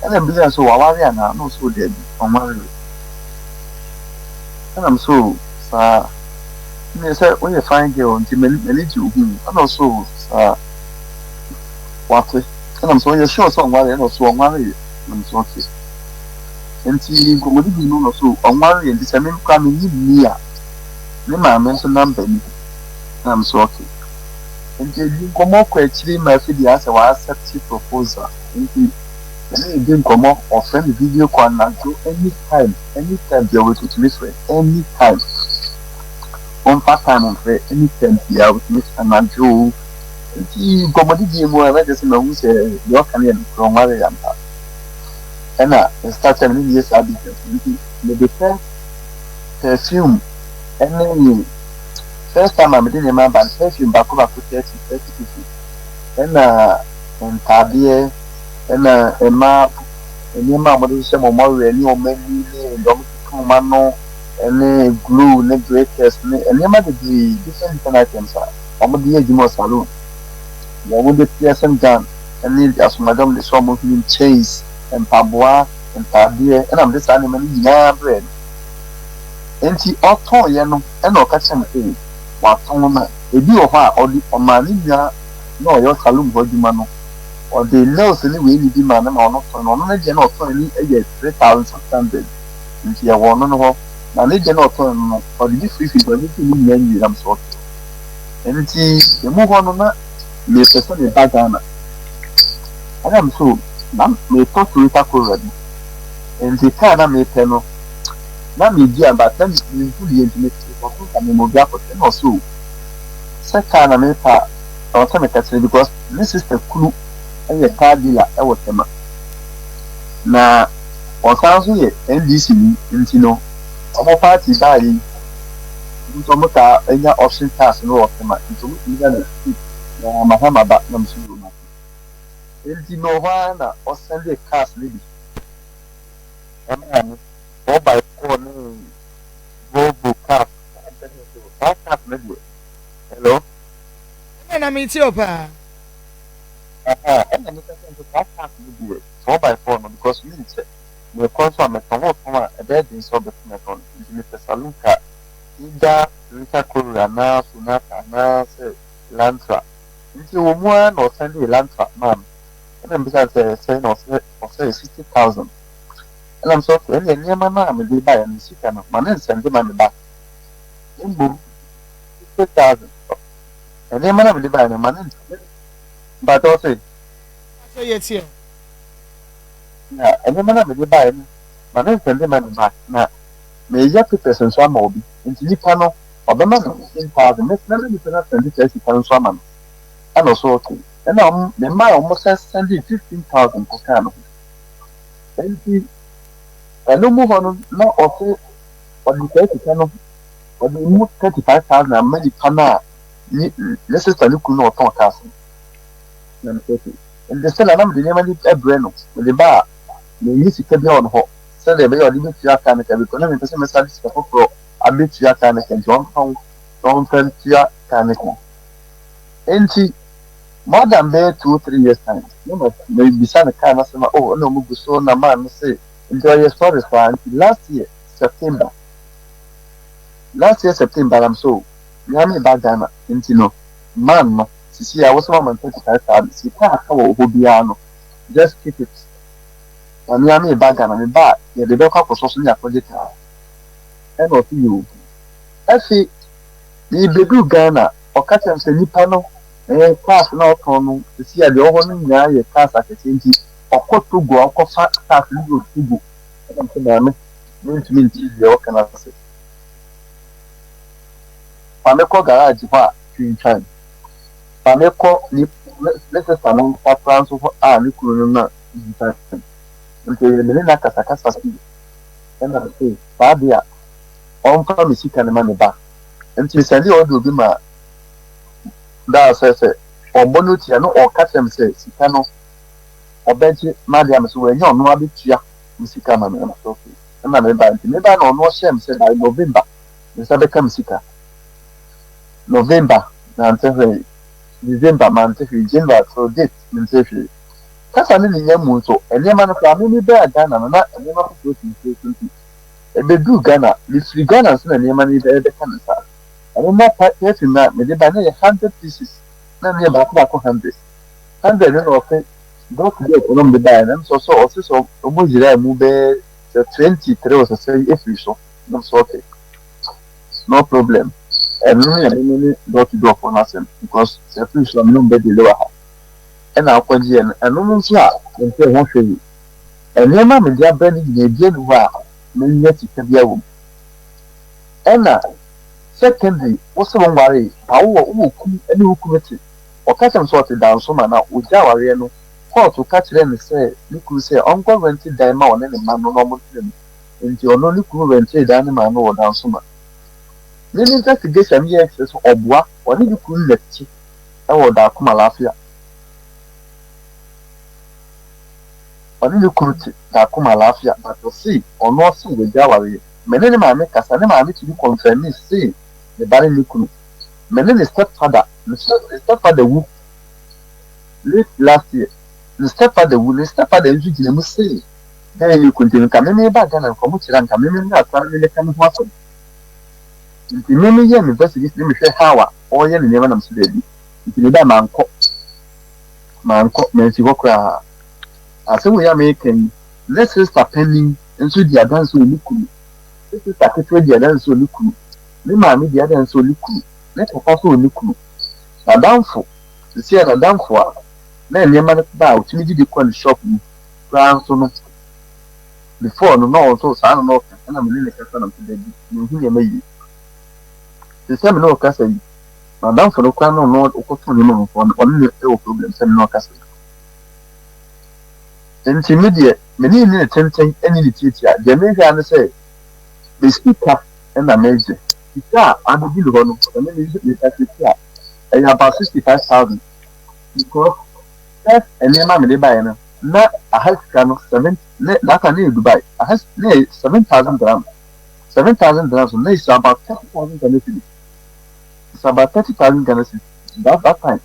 Ɛna mebisa no sɛ waware anaa? Ɛna ɔse oh daabi ɔnwareeɛ. Ɛna mese oh saa? Ɛneɛ sɛ woyɛ fine girl nti m'ani gye wo ho o. Ɛna ɔse oh saa? Wate. Ɛna mese ɔyɛ sure sɛ ɔnwareeɛ? Ɛna ɔse ɔnwareeɛ. Ɛna mese okay. Nti nkɔmmɔdidi no na ɔse oh ɔnwareeɛ nti sɛ me koraa menye nni a ne maame nso number ni. Ɛna mese okay. Nti yɛdi nkɔmmɔ kɔ akyiri ma afei deɛ asɛ wa accept proposal. Nti yɛne no di nkɔmmɔ, ɔfrɛ me video call anadwo anytime, anytime biara ɔtumi frɛ, anytime. Ɔmfa time mfrɛ, anytime biara ɔtumi frɛ anadwo o. Nti nkɔmmɔdidie mu a na kyerɛ sɛ mahu sɛ deɛ ɔka no yɛ nokorɛ, ɔnwaree ampa. Ɛna me start sɛ me ne no yɛ saa business no. Nti mede pɛ perfume ɛne first time a mede nneɛma aba no perfume baako baako 30, 30 pieces ɛna ntaadeɛ ɛna mmaa nneɛma a wɔde hyehyɛ wɔn mmɔwerɛ ne wɔn ani ne deɛ wɔde to wɔn ano ɛne glue ne breakers ne nneɛma bebree different different items a wɔde yɛ adwuma wɔ saloon. Deɛ wɔde piercing gun ɛne asomadeɛ a wɔde hyɛ wɔn hwenem, chains, mpaboa, ntaadeɛ ɛna mede saa nneɛma no nyinaa brɛɛ no. Enti ɔtɔeɛ no ɛna ɔka kyerɛɛ me sɛ watɔn na ebi wɔ hɔ a ɔde ɔmaa ne nua na ɔyɛ saloon hɔ adwuma no ɔde nails ne wei ne bi maa no ma ɔno tɔn no ɔno ne deɛ na ɔtɔn no yɛ 3600 nti ɛwɔ ɔno no hɔ na ne deɛ na ɔtɔn no no ɔde bi firifiri hɔ ɛno nti ne nyinaa nwie nam so ɔtɔn nti emu hɔ no na mepɛ sɛ meba Ghana ɛna me so na metɔ Toyota Corolla bi nti kaa na mepɛ no na medi a but na menhu deɛ nti mekɔto nka mema obi akɔhwɛ na ɔsɛ o sɛ kaa na mepɛ a ɛwɔ sɛ meka kyerɛ because ne sister kunu yɛ car dealer wɔ Tema na ɔsan nso yɛ NDC ni nti no wɔn party baayɛ yi nso wɔn taa nya auction cars no wɔ Tema nti wɔn tumi nya no cheap na Mahama ba na nso yɛ wɔn nti mewɔ hɔ ara na ɔsɛnde cars no bi ɛmaa me 4x4 ne Volvo cars saa cars no deɛ hello. Ɛna na metie o paa. Aha, ɛna meka sɛ nso saa cars no deɛ 4x4 no because menkyɛ mekɔ nso a mɛtɔn wotɔn a ɛbɛyɛ den sɛ wobɛtumi atɔn nti mepɛ saloon car either Toyota Corolla anaa Sonata anaasɛ Elantra nti ɛwɔ mu ara na ɔsɛnde Elantra maa me ɛna mebisa no sɛ ɛyɛ sɛn na ɔsɛ ɔsɛ yɛ 60,000 ɛna mesɛ okay ɛneɛ nneɛma no a mede baeɛ no sika no ma ne nsɛnde ma me ba mmom 60,000 Nneɛma no a mede baeɛ no, ma no ntumi. Mpakyɛ wo se? Mpakyɛ yɛ tie o. Na nneɛma no a mede baeɛ no, ma no nsɛnde ma ne ba. Na meyɛ papers nso ama obi. Nti nipa no, ɔbɛma me 15,000. Me mɛma nipa no asɛnde saa sika no nso ama no. Ɛna ɔso okay. Ɛna wɔn, memaa wɔn san sɛndee 15,000 kɔkaa ne ho. Nti ɛno mu hɔ no, na ɔse ɔde saa sika no Ɔde emu 35,000 ama nipa no a ne ne sista no kunu na ɔtɔn cars no. Na mesɛ okay. Nti sɛdeɛ na mede nneɛma no brɛ no, mede ba a, menni sika biara wɔ ne hɔ sɛdeɛ ɛbɛyɛ a ɔde bɛtua car no ka because na mempɛ sɛ mɛsan de sika foforɔ abɛtua car no ka nti ɔmfa ho na ɔmfa ntua car no ka. Nti more than bɛyɛ 2, 3 years time na mebisa no car no asɛm a oh ɛna ɔmo gu so na maa no se nti ɔyɛ sorry saa nti last year September Last year September na me so mea me ba Ghana nti no man no Sisi a wosɛ wama me 35,000, sika a aka wɔ hɔ biara no, just keep it. Na me ara mereba Ghana, meba a yɛde bɛkɔ akɔsɔ so ne yɛakɔgye kaa. Ɛna ɔse yoo. Afei merebɛduru Ghana, ɔka kyerɛ me sɛ nipa no eh, cars no a ɔtɔn no, sisi a deɛ ɔwɔ hɔ no nyinaa yɛ cars akɛseɛ nti ɔkɔ Togo a ɔkɔfa cars no bi wɔ Togo. Ɛna mese maame, mentumi nte deɛ ɔka no ase. Fa me kɔ garage hɔ a twintwan. Fa me kɔ ne ne sista no nsa koraa nso hɔ a ne kunu no na twintwan. Nti ɛyɛ me ne no akasakasa pii. Ɛna mese saa de a ɔmfa me sika no ma me ba. Nti mesɛnde audio bi ma daa sɛ sɛ ɔbɔ no tia no ɔka kyerɛ me sɛ sika no ɔbɛgye m'ade a mese wanya ɔno abɛtua me sika ama me. Ɛna mese okay. Ɛna mebae nti mebae na ɔno ɔhyɛɛ me sɛ by November me nsa bɛka me sika. November mante hwee, December mante hwee, January till date mente hwee. Kasa ne ne nya mu nso, nneɛma no koraa me mebaa Ghana no na nneɛma foforɔ si me tiri so nti ɛbɛduru Ghana, mefiri Ghana nso na nneɛma no rebɛka me nsa. Ɛno na perfume no a mede bae no yɛ hundred pieces, na ɛno yɛ baako baako hundred. Hundred no na ɔse door to door na ɔde baeɛ no, ɛno nso ɔse ɔse sɛ ɔmo yera mu bɛyɛ sɛ 23 ɔsɛ sɛ ɛfiri so, na mesɛ okay. No problem ɛno no yɛ me ne door to door foɔ no asɛm because sɛ ɛfiri so a me ne wɔn bɛ deale wɔ ha ɛna akɔgyeɛ no ɛno no nso a mente ho hwee nneɛma a mede abrɛ no nyinaa ebia ni hɔ a menya sika bi wɔ mu ɛna secondly wo sɛ wɔnwaree ba wowɔ wowɔ kunu ɛne wo kunu te ɔka kyerɛ me sɛ ɔte Dansoma na ogya awareɛ no kɔɔto ka kyerɛ ne sɛ ne kunu sɛ ɔnkɔ rente dan ma ɔne ne mma no na ɔmo ntena mu Enti ɔno ne kunu rɛntee dan no maa no wɔ Dansoma. Ne ne investigation yɛɛ kyerɛ sɛ ɔboa ɔne ne kunu na te wɔ Daakoma Lafia. Ɔne ne kunu te Daakoma Lafia but ɔse ɔno ɔse wagya awareɛ. Me ne ne maame kasa ne maame tumi confirmee se ne ba ne ne kunu. Me ne ne step father, ne step father wu late last year, ne step father wu, ne step father nso gyina mu se Dɛn ne nti nka me meba Ghana nka ɔmo kyerɛ a nka me me mmra koraa na me mɛka me ho asɛm. Nti me me yɛɛ me investigation ne me hwɛ how a ɔyɛ ne nneɛma na me se daabi. Nti me bae mankɔ. Mankɔ, mansi hɔ koraa. Asɛm wei a meka yi, ne sister panin nso di adanse wɔ ne kunu. Ne sister ketewa di adanse wɔ ne kunu. Ne maame di adanse wɔ ne kunu. Ne papa nso wɔ ne kunu. N'adamfo, seesei a n'adamfo a na nneɛma no ba a otumi gye bi kɔ ne shop mu koraa nso no, before no na ɔno nso saa na na ɔka, ɛna me ne no kasa na mese dabi, menhu nneɛma yie. Te sɛ me ne wo kasa yi, m'adamfo no koraa na ɔno ɔkɔtɔn nneɛma wɔ hɔ no, ɔne no wɔ problem sɛ me ne ɔkasa yi. Nti me deɛ, me ne ne tenten ne ne tiatia, deɛ mehwɛ ara ne sɛ me sika na megye. Sika a abɛdi me hɔ no, sɛ me me calculate a, ɛyɛ about 65,000 because first nneɛma a mede baeɛ no, na aha sika no seven ne that time na yɛ Dubai aha na yɛ 7,000 dirhams 7,000 dirhams no na it's about 30,000 Ghana cedis it's about 30,000 Ghana cedis that that time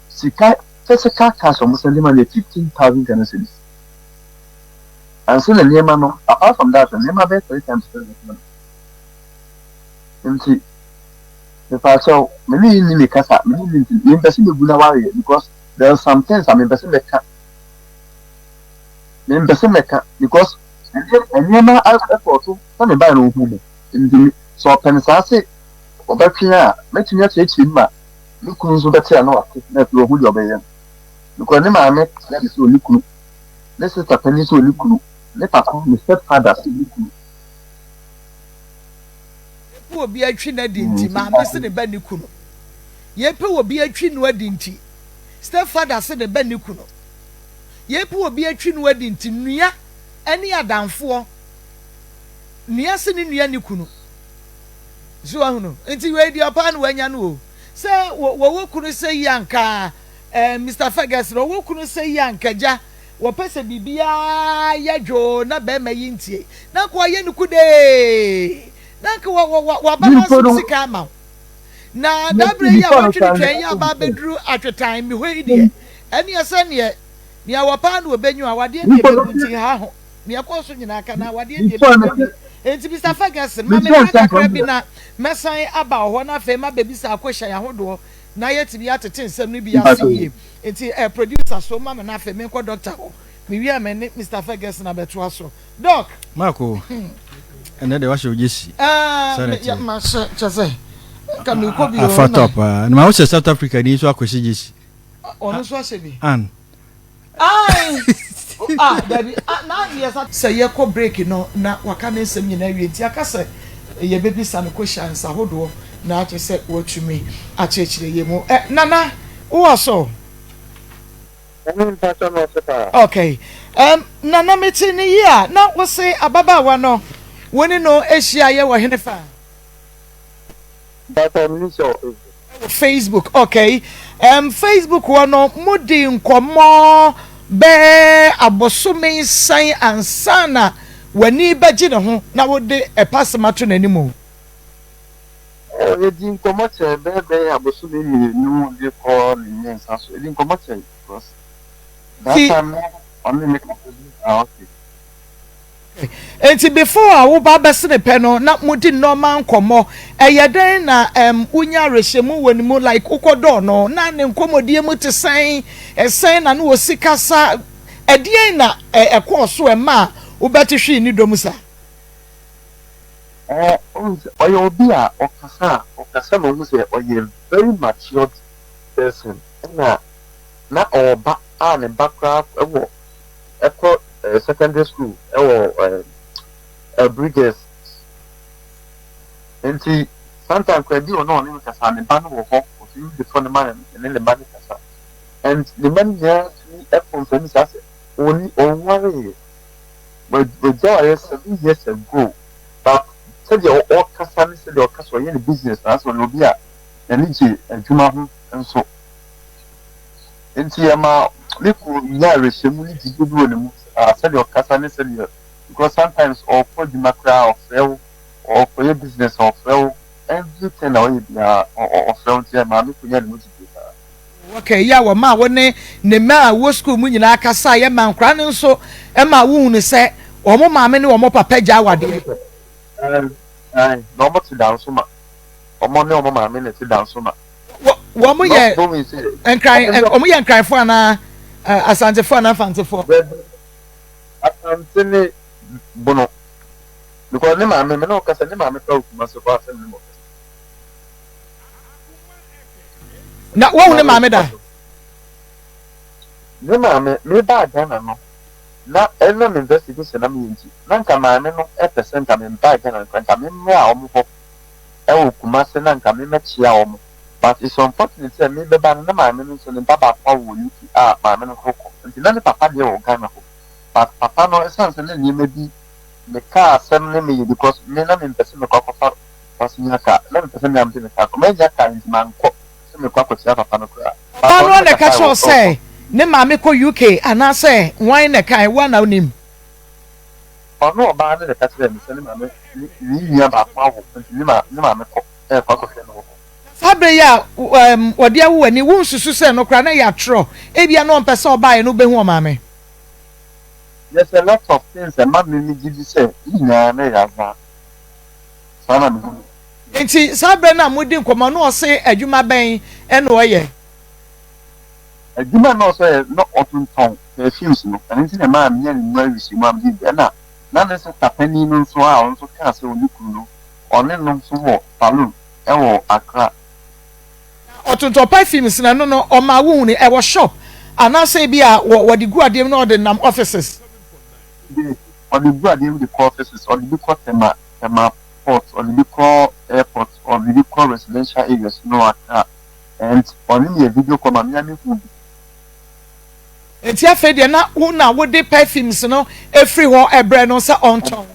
sika physical cash ɔmo send ma no yɛ 15,000 Ghana cedis ansa na nneɛma no apart from that nneɛma bɛyɛ three times pɛ na nti mepaakyɛw me ne yi ni ne kasa me ne ni nti mempɛ sɛ megu na wareɛ because there are some things a mempɛ sɛ mɛka mempɛ sɛ mɛka because nneɛma ɛkɔɔ so sɛ mebae no ohu me nti sɛ ɔpɛ no saa se ɔbɛtwe a mɛtumi akyerɛkyerɛ mu ma ne kunu nso bɛte a na wate na afei ɔhu deɛ ɔbɛyɛ no because ne maame kyerɛ me sɛ ɔne kunu ne sister panin sɛ ɔne kunu ne papa ne step father sɛ ɔne kunu. Yɛpɛ obi atwi no adi nti maame se ne ba ne kunu Yɛpɛ obi atwi no adi nti step father se ne ba ne kunu Yɛpɛ obi atwi no adi nti nua ne adamfoɔ nua se ne nua ne kunu So wahunu? Nti wei deɛ ɔpaa na wanya no o. Sɛ wɔwɔ kunu sɛ yi anka eh, Mister Ferguson, ɔwɔ kunu sɛ yi anka gya wɔpɛ sɛ biribiara yɛ dwoo na bɛrima yi ntie. Na anka wayɛ no kudee. Na anka wabalance wo sika ama wo. Na daa berɛ yi a wɔatwene twɛn yi aba abɛduru atwetan me hɔ yi deɛ, ɛneɛ sɛ neɛ nea wɔpaa na wɔbɛnyu a wadeɛ deɛ bɛgu nti ha ho. Nea ɛkɔɔ so nyinaa ka na awadeɛ deɛ bɛgu awie. Enti Mister Ferguson, ma me mmerɛ kakra bi na mɛsan aba wo hɔ na afei mabɛbisa akohyɛn ahodoɔ. na yɛatumi atete nsɛm no bi ase yie. Nti eh, producer so ma me na afei menkɔ doctor hɔ. Mewie a me ne Mister Ferguson abɛtoa so. Doc! Marco, ɛnɛ deɛ wahyɛ ogye si. Ah, me, ya, mahyɛ, kyɛ sɛ, nka mekɔ bi o. Afa top paa. Na ma wo sɛ South Africa ni nso akɔhyɛ gyesi. Ɔno nso ahyɛ bi. Ann. Ae! Ah, dabi, ah, na yɛ sa. Sɛ yɛkɔ break no na waka ne nsɛm nyinaa awie nti aka sɛ yɛbɛbisa no questions ahodoɔ na akyerɛ sɛ watumi akyerɛkyerɛ yɛn mu. Eh, Nana, wowɔ so? Ɛne mpakyɛ no ɔse paa. Okay. Um, Nana mete ne yie a, na wose ababaawa no wo ne no ahyiaeɛ wɔ henefa? Mpakyɛw me ni hyɛ wɔ Facebook. Wɔ Facebook okay um, Facebook hɔ no mo di nkɔmɔ bɛɛ abosome sɛn ansa na w'ani bɛgye ne ho na wode ɛpasɛm ato n'anim o. Oh, yɛdi nkɔmɔ kyɛɛ bɛɛ bɛyɛ abosome mmienu de kɔ ne mmiɛnsa so yɛdi nkɔmɔ kyɛe because that time no ɔne me kasa bi ah okay. Enti before a woba abɛsene pɛ no na modi normal nkɔmmɔ, ɛyɛ dɛn na um wonya awerɛhyɛmu wɔ ne mu like wokɔdɔɔ no na ne nkɔmmɔdie mu te sɛn, sɛn na na ɔsi kasa, ɛdeɛn na ɛkɔɔ so ɛmaa wobɛte hwee ne dɔ mu saa? Eh, wohu sɛ ɔyɛ obi a ɔkasa a, ɔkasa ma wohu sɛ ɔyɛ very matured person ɛna na ɔwɔ ba a ne ba koraa wɔ kɔ secondary school wɔ Bridges nti sometimes koraa bi wɔ na ɔne me kasa ne ba no wɔ hɔ ɔtumi de phone ma ne ne ba no kasa and ne ba no nyinaa tumi confirm saa sɛ ɔni ɔnwareeɛ wagya wareɛ 7 years ago, but sɛdeɛ ɔkasa ne sɛdeɛ ɔkasa ɔyɛ ne business na asɛ ɔyɛ obi a n'ani gye adwuma ho nso. Nti ɛma me kunu nyaa awerɛhyɛmu ne gyidie bi wɔ ne mu ah, sɛdeɛ ɔkasa ne sɛdeɛ, because sometimes ɔrekɔ adwuma koraa ɔfrɛ wo, ɔrekɔyɛ business a ɔfrɛ wo, everything a ɔyɛ biara ɔfrɛ wo, nti ɛmaa me kunu nyaa ne mu gyidie paa. Okay, yɛ a wɔmaa wo ne ne mma a wɔ sukuu mu nyinaa kasaeɛ maa nkwadaa no nso maa wohunu sɛ wɔn maame ne wɔn papa gya awadeɛ. Ae, ae, na wɔte Dansoma, wɔn ne wɔn maame na ɛte Dansoma. Wɔn yɛ nkran, wɔn yɛ nkranfoɔ anaa asantefoɔ anaa mfantefoɔ? Asante ne Bono because ne maame me ne wo kasa ne maame kora wɔ Kumasi kɔ asɛm ne mo kasa. Na wɔn ne maame da? Ne maame me baa Ghana no na ɛnam investigation na meyɛ nti na nka maame no ɛpɛ sɛ nka me baa Ghana nka me mmra wɔn hɔ. Ɛwɔ Kumase na nka me mɛkyea wɔn, but it's unfortunate sɛ me bɛba no na maame no nso ne ba baako awo wɔ UK a maame no nso kɔ nti na ne papa deɛ wɔ Ghana hɔ, but papa no ɛsiane sɛ na nneɛma bi me car asɛm ne me yɛ because me na me mpɛ sɛ mekɔ akɔfa passenger car, na mepɛ sɛ me a mede me car kɔ, mannya car nti mankɔ sɛ mekɔ akɔkyea papa no koraa, but Ɔbaa no ɔne ara me na ɛka kasae kyerɛɛ wɔ wo ɛwɔ sɛ phone. ne maame kɔ UK anaasɛ hwan na ɛkae? Wo ara na wonim. Ɔno ɔbaa no na ɛka kyerɛɛ me sɛ ne maame ne ne nua baako awo nti ne ma ne maame kɔ rekɔ akɔhwɛ no wɔ hɔ. Saa bere yi a um wɔde awo w'ani, wonsusu sɛ ɛno koraa na ɛyɛ atorɔ? Ebia na ɔmpɛ sɛ ɔbaeɛ no wobɛhu ɔmaame. There's a lot of things ɛma me me gye di sɛ ne nyinaa na ɛyɛ azaa. Saa na mehu no. Enti saa bere no a modi nkɔmmɔ no ɔse adwuma bɛn na ɔyɛ? Adwuma a na ɔsɛ ɔyɛ na ɔtontɔn perfumes no, ɛno nti na ɛmaa menyaa ne mu awerɛhyɛmu a mede di. Ɛna na ne sista panin no nso a ɔno nso kaa sɛ ɔne kunu no, ɔne no nso wɔ saloon wɔ Accra. Na ɔtontɔn perfumes no, ɛno no ɔmaa wohunui, ɛwɔ shop anaasɛ ebi a wɔde gu adeɛ mu na ɔde nam offices? Yes, ɔde gu adeɛ mu de kɔ offices, ɔde bi kɔ Tema, Tema port, ɔde bi kɔ airport, ɔde bi kɔ residential areas no wɔ Accra. And ɔne me yɛ video call ma me ara me hu bi. Enti afei deɛ na wo na wode perfumes no firi hɔ brɛ no sɛ ɔntɔn?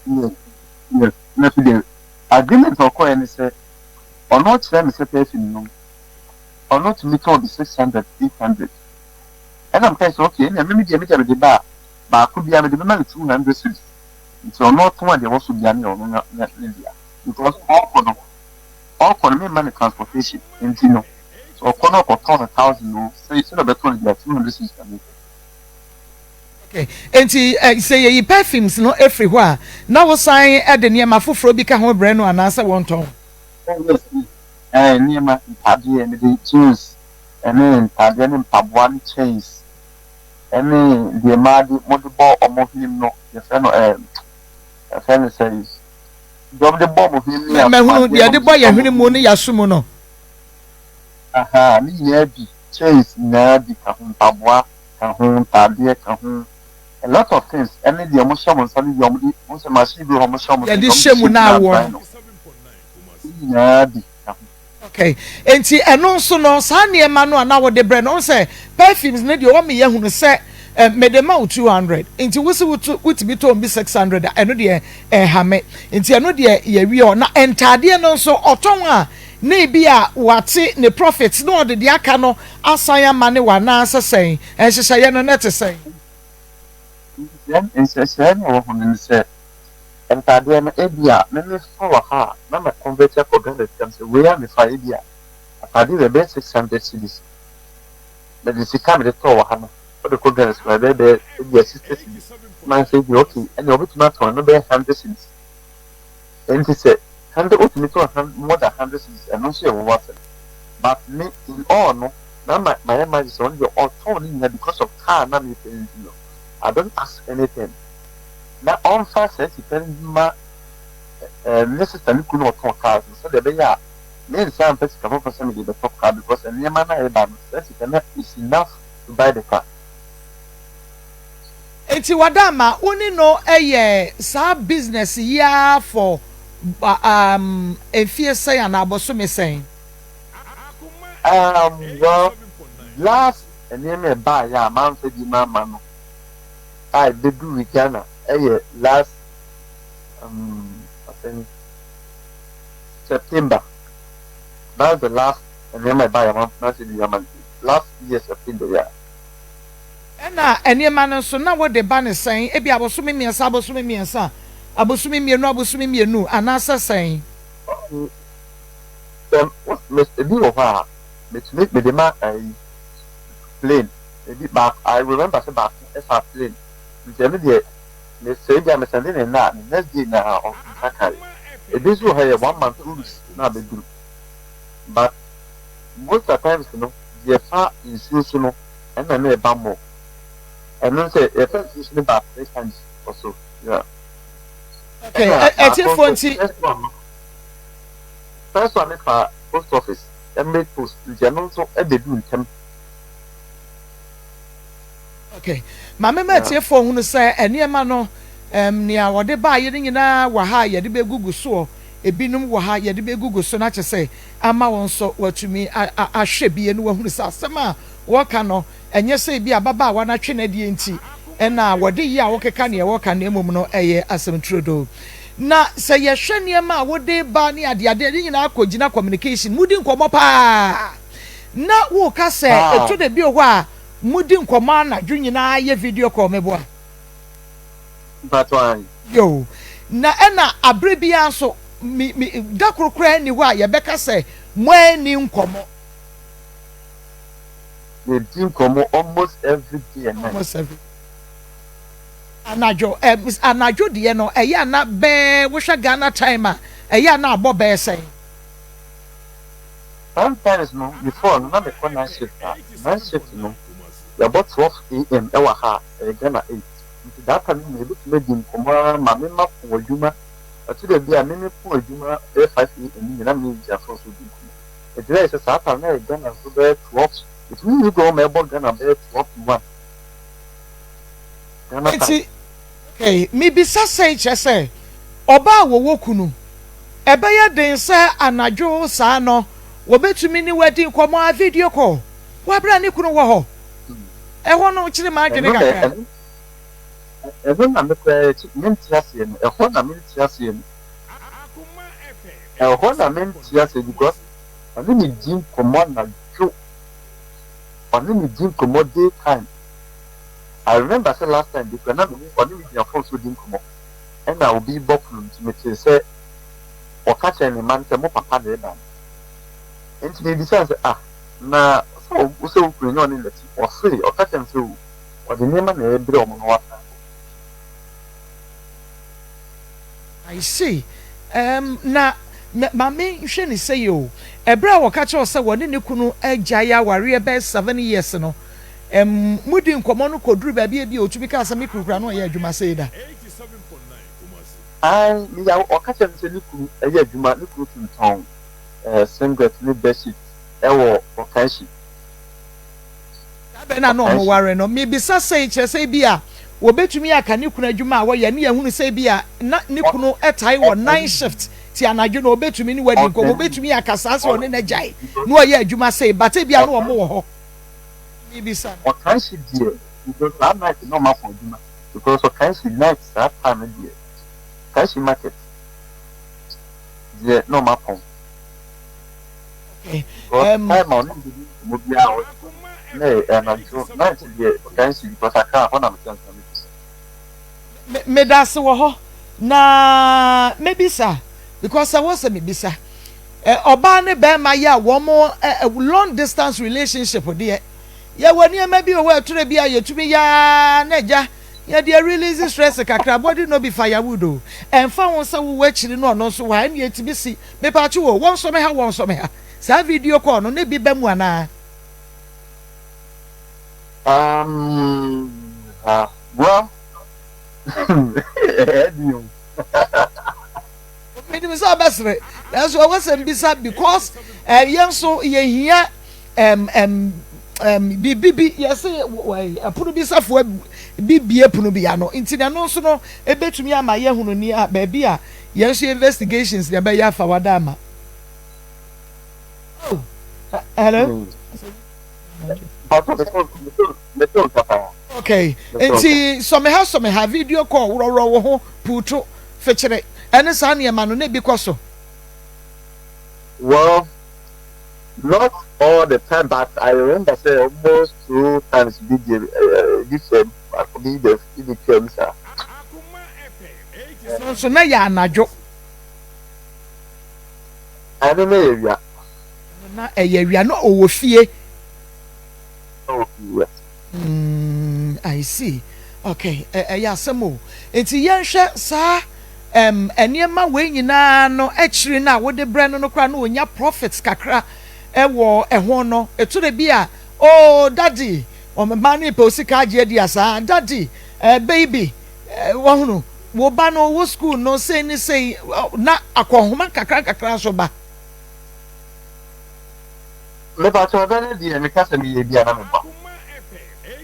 Yes, yes. Na afei deɛ agreement a ɔkɔeɛ ne sɛ ɔno ɔkyerɛ me sɛ perfume no ɔno tumi tɔn bi 600, 800. Ɛna mekae sɛ okay ɛnna me deɛ me deɛ mede ba a baako biara mede bɛma no 200 cedis. Nti ɔno ɔtɔn a deɛ ɛwɔ so biara no yɛ ɔno ne dea. Because ɔrekɔ no ɔkɔ no memma no transportation nti no sɛ ɔkɔ na ɔkɔtɔn no thousand o sɛ sɛdeɛ ɔbɛtɔn no biara 200 cedis na mepɛ. Okay, enti eh, sɛ yɛyi perfumes no firi hɔ a, na wosan de nneɛma foforɔ bi ka ho brɛ no anaasɛ wɔntɔn? Oh yes, yes. Ɛɛ nneɛma, ntadeɛ, mede jeans ne ntadeɛ ne mpaboa ne chains ne deɛ mmaa de wɔde bɔ wɔn hwenem no, yɛfrɛ no ɛɛ yɛfrɛ no sɛn, deɛ wɔde bɔ wɔn hwenem ne Mahunu asomadeɛ deɛ na yɛde wɔde bɔ hyehyɛ yɛn wɔn hwene mu hwenem. ne yɛn aso mu no. Ahaa, ne nyinaa bi, chains nyinaa bi ka ho, mpaboa ka ho, ntaadeɛ ka ho, a lot of things, ɛne deɛ wɔhyɛ wɔn nsa ne deɛ wɔde, wohu sɛ machine bi wɔ hɔ a wɔhyɛ wɔn nsa Yɛde nti wɔde hyɛ mu hyɛ mu na na awoɔ adan no. no, ne nyinaa bi ka ho. Okay, enti ɛno nso no, saa nneɛma no a na wode brɛ no, wohu sɛ perfumes no deɛ wɔma yɛhunu sɛ eh, mede ma wo 200, nti wo se wotu wotumi tɔn bi 600 a, ɛno deɛ ɛnha me. Nti ɛno deɛ yɛwie hɔ. Na ntaadeɛ no nso, ɔtɔn a, na ebi a wate ne profit na ɔde deɛ aka no asan ama ne wo anaasɛ sɛn? Nhyehyɛeɛ no na ɛte sɛn? Nhyehyɛe nhyehyɛe no a ɛwɔ ho no ne sɛ, Ntaadeɛ no ebia me me fa wɔ ha a na ma convert akɔ Ghana sika mu sɛ wei a me fa ebia ataadeɛ wei ɛbɛyɛ 600 cedis mede sika a mede tɔɔ wɔ ha no wode kɔ Ghana sika mu ɛbɛyɛ bɛyɛ ebia 60 cedis na sɛ ebia okay ɛnna obetumi atɔn ɛno bɛyɛ 100 cedis ɛnti sɛ 100 wotumi tɔn more than 100 cedis ɛno nso yɛ wɔwɔ asɛm but me in all no na ma mayɛ m'adwene sɛ ɔno deɛ ɔtɔn ne nyinaa because of car na mepɛ nti no I don't ask anything. na ɔmfa saa sika no bi mma ne sista no kunu a ɔtɔn cars no sɛdeɛ ɛbɛyɛ a mensan mfa sika foforɔ sɛ mede rebɛtɔ car because nneɛma no a ɛreba no saa sika no is enough to buy the car. Enti Wadama wo ne no yɛ saa business yi ara for um mfie sɛn anaa abosome sɛn? Um well last nneɛma a ɛbaeɛ a mamfa bi mamma no a ɛbɛduruu Ghana yɛ last um, I think September. That's the last nneɛma ɛbaeɛ a mamfa bi ama no. Last year September yeah. Ɛna nneɛma no nso na wode ba no sɛn? Ebia abosome mmiɛnsa abosome mmiɛnsa, abosome mmienu abosome mmienu anaasɛ sɛn? Sɛ ebi wɔ hɔ a metumi mede ma ayi plane Ebi baako I remember sɛ baako ɛfa plane nti ɛno deɛ me sɛ ebia me sɛnde ne nnɛ a ne next day na ɔnsa kae. Ebi nso wɔ hɔ ɛyɛ one month 2 weeks na abɛduru but most at times no deɛ ɛfa nsuo so no ɛna na ɛba more. Ɛno nso yɛfa nsuo so no ba three times or so yeah. Okay, Ɛna baako atiefoɔ nso nti. first one no first one no fa post office Emirate post nti ɛno nso ɛbɛduru ntɛm. Okay. Ma mema atiefoɔ hunu sɛ nneɛma no, um, nea wɔde baeɛ no nyinaa wɔ ha a yɛde bɛgugu soɔ. Ebinom wɔ ha yɛde bɛgugu so na kyerɛ sɛ ama wɔn nso wɔatumi ahwɛ bie na wɔahunu sɛ asɛm a wɔka no ɛnyɛ sɛ ebi ababaawa no atwe n'adie nti ɛna wɔde yi a wɔkeka nea wɔka na mmom no ɛyɛ asɛm turodoo. Na sɛ yɛhwɛ nneɛma a wode ba ne adeade ne nyinaa kɔgyina communication, mudi nkɔmmɔ paa. Na woka sɛ ɛtɔ da bi wɔ hɔ a modi nkɔmmɔ anadwo nyinaa yɛ video call meboa? Mpakyɛw aane. Yoo. Na ɛna abere biara nso me me da koro koraa nni hɔ a yɛbɛka sɛ moanni nkɔmmɔ. Yɛdi nkɔmmɔ almost every day and night. Almost every anadwo ɛ anadwo deɛ no ɛyɛ a na bɛɛ wohwɛ Ghana time a ɛyɛ a na abɔ bɛɛ sɛn? Sometimes no before no na me kɔ night shift a, night shift no yɛbɔ 12 AM ɛwɔ ha a ɛyɛ Ghana 8 nti that time no nyinaa yɛbɛtumi adi nkɔmmɔ ara ma me ma pɔn adwuma ɛto da bi a me me pɔn adwuma bɛyɛ 5 AM no nyinaa na me ne gyina phone so di nkɔmmɔ nti na yɛ sɛ saa time no na yɛ Ghana nso bɛyɛ 12 ɛtumi yi gɔn ma ɛbɔ Ghana bɛyɛ 12 to 1 Ghana time. Nti Okay, mibisa sɛi kyerɛ sɛ ɔbaa a wɔwɔ kunu, ɛbɛyɛ den sɛ anadwo saa no wɔbɛtumi ne wo adi nkɔmmɔ a video call wɔ berɛ a ne kunu wɔ hɔ? Ɛhɔ no kyere m'adwene Ɛno na kakra. ɛno ɛno na me koraa akyi mente aseɛ no ɛhɔ na mente aseɛ no ɛhɔ na mente aseɛ because ɔne me di nkɔmmɔ anadwo ɔne me di nkɔmmɔ day time I remember sɛ last time bi koraa na me ne ɔne me gyina phone so redi nkɔmmɔ ɛna obi rebɔ pono nti metee sɛ ɔka kyerɛ ne mma no sɛ mo papa na ɛreba no nti mebisa no sɛ ah na sɛ wo sɛ wo kunu ɛnyɛ ɔne na ti ɔse ɔka kyerɛ me sɛ o ɔde nneɛma na ɛrebrɛ wɔn na wasan kɔ. I see. Um, na Ma me nhwɛ no sei o, ɛberɛ a wɔka kyerɛ wo sɛ wɔne ne kunu agyae awareɛ bɛyɛ 7 years no, modi nkɔmmɔ no kɔduru baabi a ebia ɔtumi kaa sɛ me kunu koraa na ɔyɛ adwuma sei da? Ae, meyaw, ɔka kyerɛɛ me sɛ ne kunu yɛ adwuma, ne kunu tontɔn singlet ne bedsheet wɔ Okaishie. Saa bɛ no a na wɔware no, mebisa sei kyerɛ sɛ ebia wɔbɛtumi aka ne kunu adwuma a wɔyɛ ne yɛahunu sɛ ebia na ne kunu tae wɔ night shift ti anadwo no ɔbɛtumi ne wadi nkɔmmɔ, ɔbɛtumi aka saa sɛ ɔne no agyae na ɔyɛ adwuma sei but ebia na wɔn wɔ hɔ. Mebisa no. Ɔkanhye deɛ because saa night na ɔma kɔ adwuma because ɔkanhye night saa time no deɛ kanhye market deɛ na ɔma pɔn. Okay. Because time a ɔne me bɛdi nkɔmmɔ biara a ɔyɛ na ɛyɛ anadwo night deɛ ɔkanhye because Accra hɔ na mete ansa mɛdu. Me medase wɔ hɔ na mɛbisa because ɛwɔ sɛ mebisa. Ɔbaa ne bɛrima yɛ a wɔn long distance relationship deɛ yɛwɔ nneɛma bi wɔ hɔ a ɛtore bi a yɛtumi yɛ ara na agya yɛde release stress kakra. Body no be firewood o. Ɛmfa ho sɛ wowɔ akyiri no ɔno nso wɔ ha ɛnna ɛtumi si mepatwo o wɔn nso me ha wɔn nso me ha saa video call no ne bi ba mu anaa? Well, ɛyɛ den o. Menim sɛ ɔbɛsere nanso ɛwɔ sɛ mbisa because eh, yɛn nso yɛhia um, um, um, biribi bi yɛse ɛpono bi safoa bi bie pono bi ano nti na ɛno nso no ɛbɛtumi ama yɛhunu ni a baabi a yɛn nso investigations na ɛbɛyɛ afa wada ama. Oh, hello. Okay, nti sɔmeha sɔmeha video call worɔworɔ wo ho puuto fekyere ɛne saa nneɛma no na ebi kɔ so. Well, not all the time, but I remember say almost two times bi deɛ ebi fam baako bi de bi twam saa. Ɛno nso na yɛ anadwo. Ɛno na yɛ wia. Ɛno na ɛyɛ wia na ɔwɔ fie. Ɔwɔ fie, yes. I see. Okay, ɛyɛ asɛm o. Nti yɛnhwɛ saa nneɛma wei nyinaa no akyiri no a wode brɛ no no koraa na ɔnya profits kakra wɔ ɛho no. Ɛtɔ da bi a, oh daddy, mmaa no pɛ osika agye adi a saa, daddy, baby, wahunu, wo ba no wo school no sei ne sei, na akɔnhoma kakra kakra nso ba. Mepakyɛw da no deɛ meka sɛ meyɛ bi a na meboa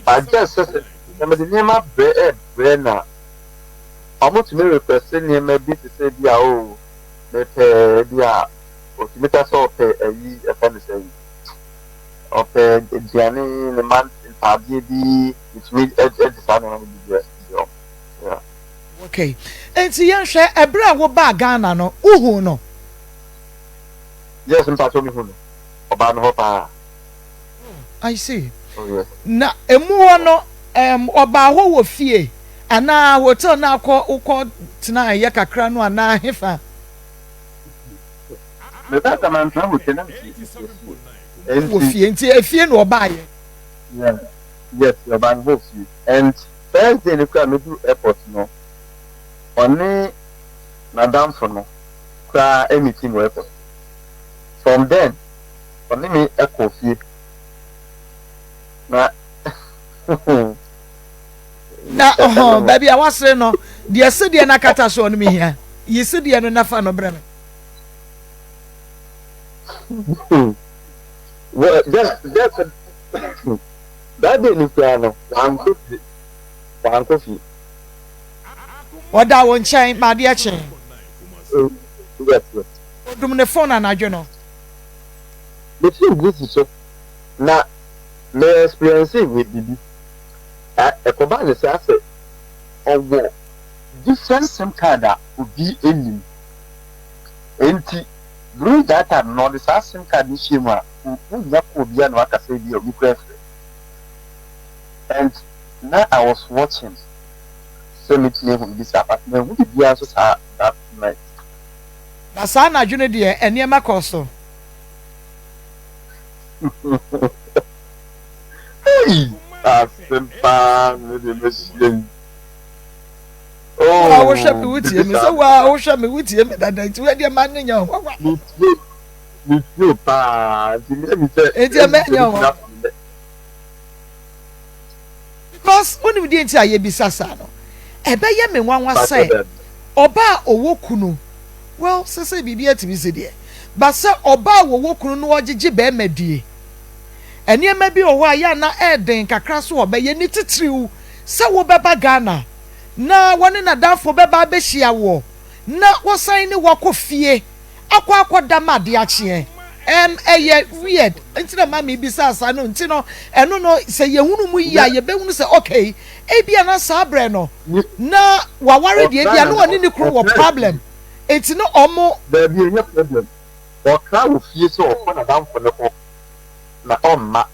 but just sɛ sɛ sɛ mede nneɛma brɛ ɛbrɛ na ɔmo tumi request nneɛma bi te sɛ bi a oh mepɛ bi a otumi ka sɛ ɔpɛ ayi ɛfɛ ne sɛ yi ɔpɛ aduane ne ma ntaadeɛ bi metumi ɛde saa nneɛma no bi brɛ ɔmo yeah. Okay, nti yɛnhwɛ ɛberɛ a wobaa Ghana no wohuu no? Yes, mpakyɛw mehu no. Ɔbaa me hɔ paa. Oh, I see. Oh, yes. Na emu hɔ no, um, ɔbaa hɔ wɔ fie anaa hotel na akɔ wokɔ tena ɛyɛ kakra no anaa hefa? Mebaa sɛ mantena hotel na mete fie. Wɔ fie nti efie na ɔbaayɛ. Yeah. Yes, ɔbaa me hɔ fie. And first day no kura medu airport no, ɔne n'adamfo no koraa meeting wɔ airport. From then, ɔne me kɔɔ fie. Na Na ɔhɔn baabi a wasere no, deɛ sedeɛ no akata soɔ no mehia. Yi sedeɛ no na fa no brɛ me. Well, just, just, that day no koraa no, wankɔ fie. Wankɔ fie. Ɔda wo nkyɛn ma adeɛ kyee. Yes, yes. Odum ne phone anadwo no. Me fii Greece so na me experience wɔ biribi. Ɛkɔbaa ne sɛ asɛ ɔwɔ different sim card a obi nnim. Enti during that time no ɔde saa sim card no hyɛɛ mu a wonnya call biara na waka sɛ ebia obi koraa frɛ. And na I was watching sɛ metumi ahu biribi saa but manhu biribiara nso saa that night. Na saa anadwo no deɛ, nneɛma kɔɔ so. Ei! Asem paa na me deɛ mahyia yi. Wo a wohwɛ me wotie me sɛ wo a wohwɛ me wotie me dada nti wodeɛ ma ne nyɛ nwanwa. Metie metie o paa nti meɛ mi sɛ. Nti ɛmɛ nyɛ nwanwa. Because wonim deɛ nti a yɛbisa saa no ɛbɛyɛ me nwanwa sɛ ɔbaa a ɔwɔ kunu well sese biribi atumi si deɛ but sɛ ɔbaa a wɔwɔ kunu na ɔgyegye bɛrima die nneɛma bi wɔ hɔ a yɛ a na ɛɛden kakra so ɔbɛyɛ ne titiriw sɛ wobɛba Ghana na wɔne n'adamfo bɛba abɛhyia woɔ na wɔsan ne wo akɔ fie akɔ akɔda ma adeɛ akyeɛ ɛm ɛyɛ weird nti na maame bisaa saa no nti no ɛno no sɛ yɛhunu mu yie a yɛbɛhunu sɛ okay ebia na saa berɛ no na waware deɛ ebia na ɔne ne kunu wɔ problem nti na ɔmo Daabi ɛnyɛ problem ɔtra wɔ fie sɛ ɔkɔ n'adamfo no hɔ na ɔmma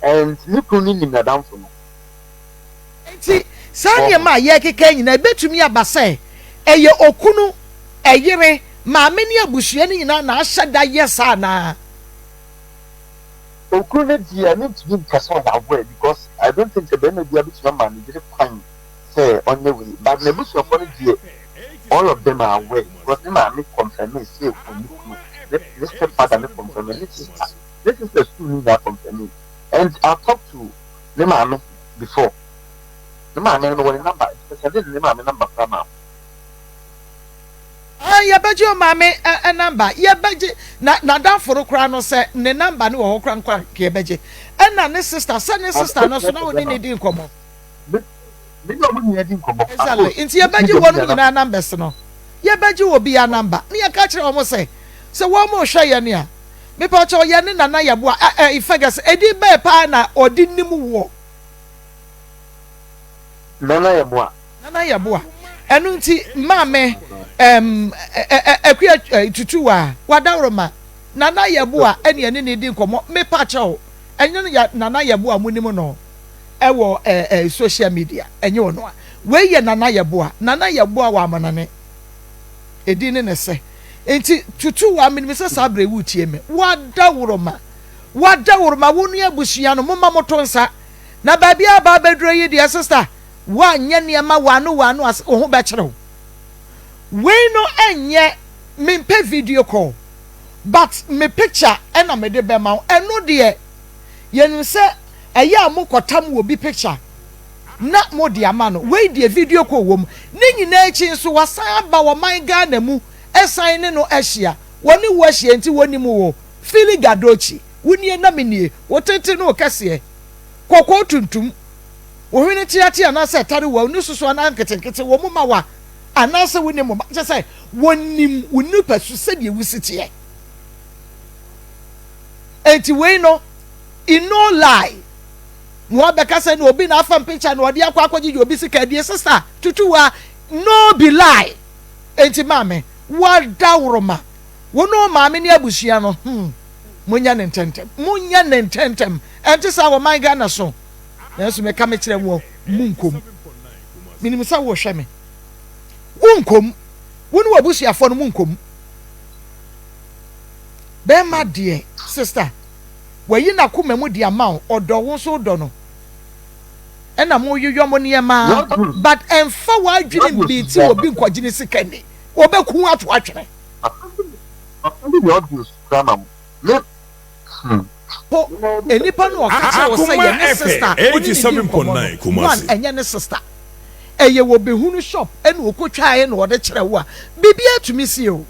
and ne kunu no nim n'adamfo no. Enti, saa nneɛma a yɛrekeka yi nyinaa, ebetumi aba sɛ ɛyɛ okunu, ɛyere, maame ne abusua no nyinaa na ahyɛ da yɛ saa anaa? Okunu no deɛ mentumi nka sɛ ɔyɛ aware because I don't think sɛ barima biara bɛtumi ama ne yere kwan sɛ ɔnyɛ wei but n'abusuafoɔ no deɛ all of them are aware because ne maame confirmee sɛ ɔnni kunu, ne ne step father no confirmee, ne sister ne sister sukuu no nyinaa confirmee and I talk to ne maame before ne maame no mewɔ ne number nti me sɛnde ne maame number koraa maa mo. Ah yɛbɛgye omaame number yɛbɛgye na nadamfo no koraa no sɛ ne number no wɔ hɔ koraa nko a nka yɛbɛgye ɛna ne sister sɛ ne sister no so na wo ne ne di nkɔmɔ. Me ne ɔmo nyinaa di nkɔmɔ. Exactly nti yɛbɛgye wɔnom nyinaa numbers no yɛbɛgye obiara number ne yɛka kyerɛ wɔn sɛ sɛ wɔn rehwɛ yɛn a Mepakyɛw yɛ ne Nana Yeboah ɛ ɛ Ferguson edin bɛɛ paa na ɔde nim woɔ? Nana Yeboah. Nana Yeboah. Ɛno nti maame ɛm ɛ ɛ Akua ɛ Tutuwaa Wadaworoma Nana Yeboah ɛne ɛne ne di nkɔmmɔ mepakyɛw ɛnyɛ no yɛ Nana Yeboah mo nim no ɛwɔ ɛ ɛ social media ɛnyɛ ɔno a wei yɛ Nana Yeboah Nana Yeboah wɔ amanane edin ne ne sɛ. Enti tutu wa menim sɛ saa berɛ yi woretie me. W'adaworoma, w'adaworoma, wo ne abusua no momma moto nsa. Na baabi a aba abɛduro yi deɛ sista, woanyɛ nneɛma w'ano w'ano ase, wo ho bɛkyere wo. Wei no ɛnyɛ, mempɛ video call, but me picture ɛna mede bɛma wo. Ɛno deɛ, yɛnim sɛ ɛyɛ a mokɔtam wɔ bi picture na mode ama no. Wei deɛ video call wɔ mu. Ne nyinaa akyi nso wasan aba ɔman Ghana mu san ne no ahyia. Wɔne wo ahyia nti wɔnim wo. Philly Gadochi, wo nie na me nie, wo tenten ne wo kɛseɛ, kɔkɔɔ tuntum, wo hwene teatea anaasɛ ɛtare wo, wo susu anaa nketenkete, wɔ mu ma wa anaasɛ wo nim wo ma, kyerɛ sɛ wɔnim wo nipasu sɛdeɛ wo si teɛ. Enti wei no, in no lie, na wabɛka sɛ na obi na afa mpikya na ɔde akɔ akɔgyegye obi sika adie, sister, tutu wa, no be lie. Enti maame, w'adaworoma, wo ne wo maame ne abusua no, hmm, monyɛ no ntɛntɛm, monyɛ no ntɛntɛm, ɛnte saa wɔ man Ghana so, nanso meka mekyerɛ woɔ, monkɔ mu. Menim sɛ wohwɛ me. Wonkɔ mu. Wo ne w'abusuafoɔ no monkɔ mu. Bɛrima deɛ, sister, wayi n'akoma mu de ama wo, ɔdɔ wo nso wodɔ no. Ɛna mo yoyɔ mo nneɛma but ɛnfa w'adwene mmiiti obi nkɔgye ne sika ni wɔbɛku ato atwene. Po nnipa no ɔka kyerɛ wo sɛ yɛ ne sister wo ne ne di nkɔmmɔ no one ɛnyɛ ne sister ɛyɛ wɔ behunu shop ɛna ɔkɔtwaeɛ na ɔde kyerɛ wo a biribiara tumi si o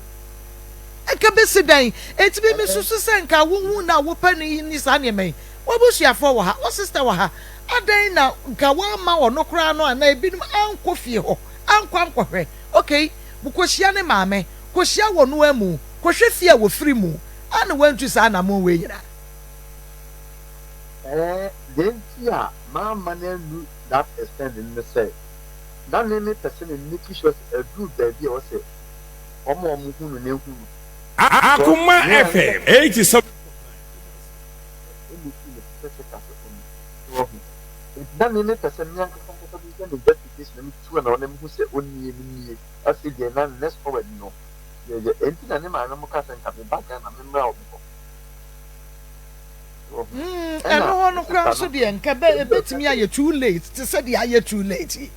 ɛka bɛsi dɛn ɛnti me mesusu sɛ nka wohu no a wopɛ no yi ne saa nneɛma yi W'abusuafoɔ wɔ ha, wo sister wɔ ha, adɛn na nka w'amma ɔno koraa no anaa ebinom ankɔ fie hɔ ankɔ ankɔhwɛ? Okay, kɔhyia ne maame, kɔhyia wɔ no amu, kɔhwɛ fie a wɔfiri mu, ana wantu saa anammɔn wei nyinaa? Ɛɛ, deɛ nti a mamma no annu that extent no ne sɛ, na me mepɛ sɛ me make sure sɛ aduru baabi a ɛwɔ sɛ wɔn a wɔhu no no hu no. Because Akoma me a mepɛ FM 87. ɛna esii me te sɛ sika sɛ ɔno. So wahu? Enti na me mepɛ sɛ me ankasa ankasa meyɛ me investigation na metu anamɔn na mehu sɛ onie, menie. Afei deɛ na next forward no yɛyɛ. Enti na ne maame mo kaa sɛ nka meba Ghana memmra wɔn hɔ. So wahu? Mm, Ɛna ɛno hɔ me no koraa sister nso no deɛ nso, nka ɛbɛ baabi a ɔka ɛbɛtumi sɛ ayɛ too late te sɛ deɛ ayɛ too late yi.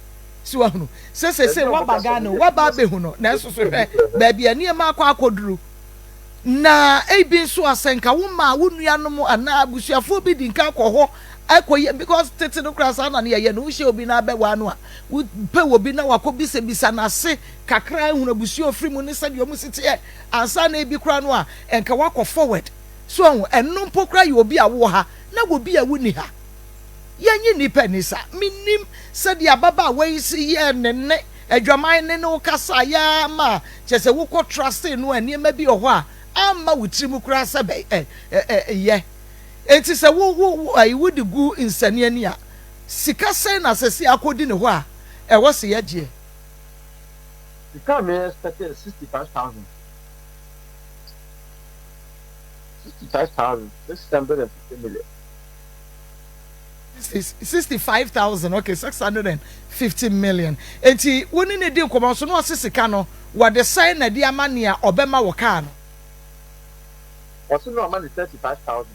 So wahunu sɛ seesei woaba Ghana o, woaba abɛhu no, nanso so hwɛ baabi a nneɛma akɔ akɔduru. Na ebi nso a sɛ nka womaa wo nuanom anaa abusuafoɔ bi di nka kɔ hɔ akɔyɛ because tete no koraa saa na ne yɛyɛ no, wohyɛ obi na abɛwaa no a, wopɛ wɔ bi na wakɔbisabisa n'ase kakra ahunu abusua ofiri mu ne sɛdeɛ wɔn si teɛ ansa na ebi koraa no a nka wakɔ forward. So ahu, ɛno mpo koraa yɛ obi a wowɔ ha na obi a wonni ha. Yɛnnye nnipa nni saa. Mennim sɛdeɛ ababaawa yi si yɛɛ ne nne, adwaman ne ne wo kasaeɛ ara ma kyerɛ sɛ wokɔ trustee no a nneɛma bi wɔ hɔ a amma wo tirim koraa sɛ bɛ ɛ ɛ yɛ. Enti sɛ wo wo wo ayi wode gu nsani ani a, sika sɛn na sɛsi akɔdi ne hɔ a ɛwɔ sɛ yɛgyeɛ? Sika a me expect yɛ 65,000. 65,000, 650 million. 65,000 okay 650 million enti wo ne ne di nkɔmɔ nso na ɔse sika no wɔde sɛn na de ama nea ɔbɛma wɔ kaa no. Ɔse na ɔma no 35,000.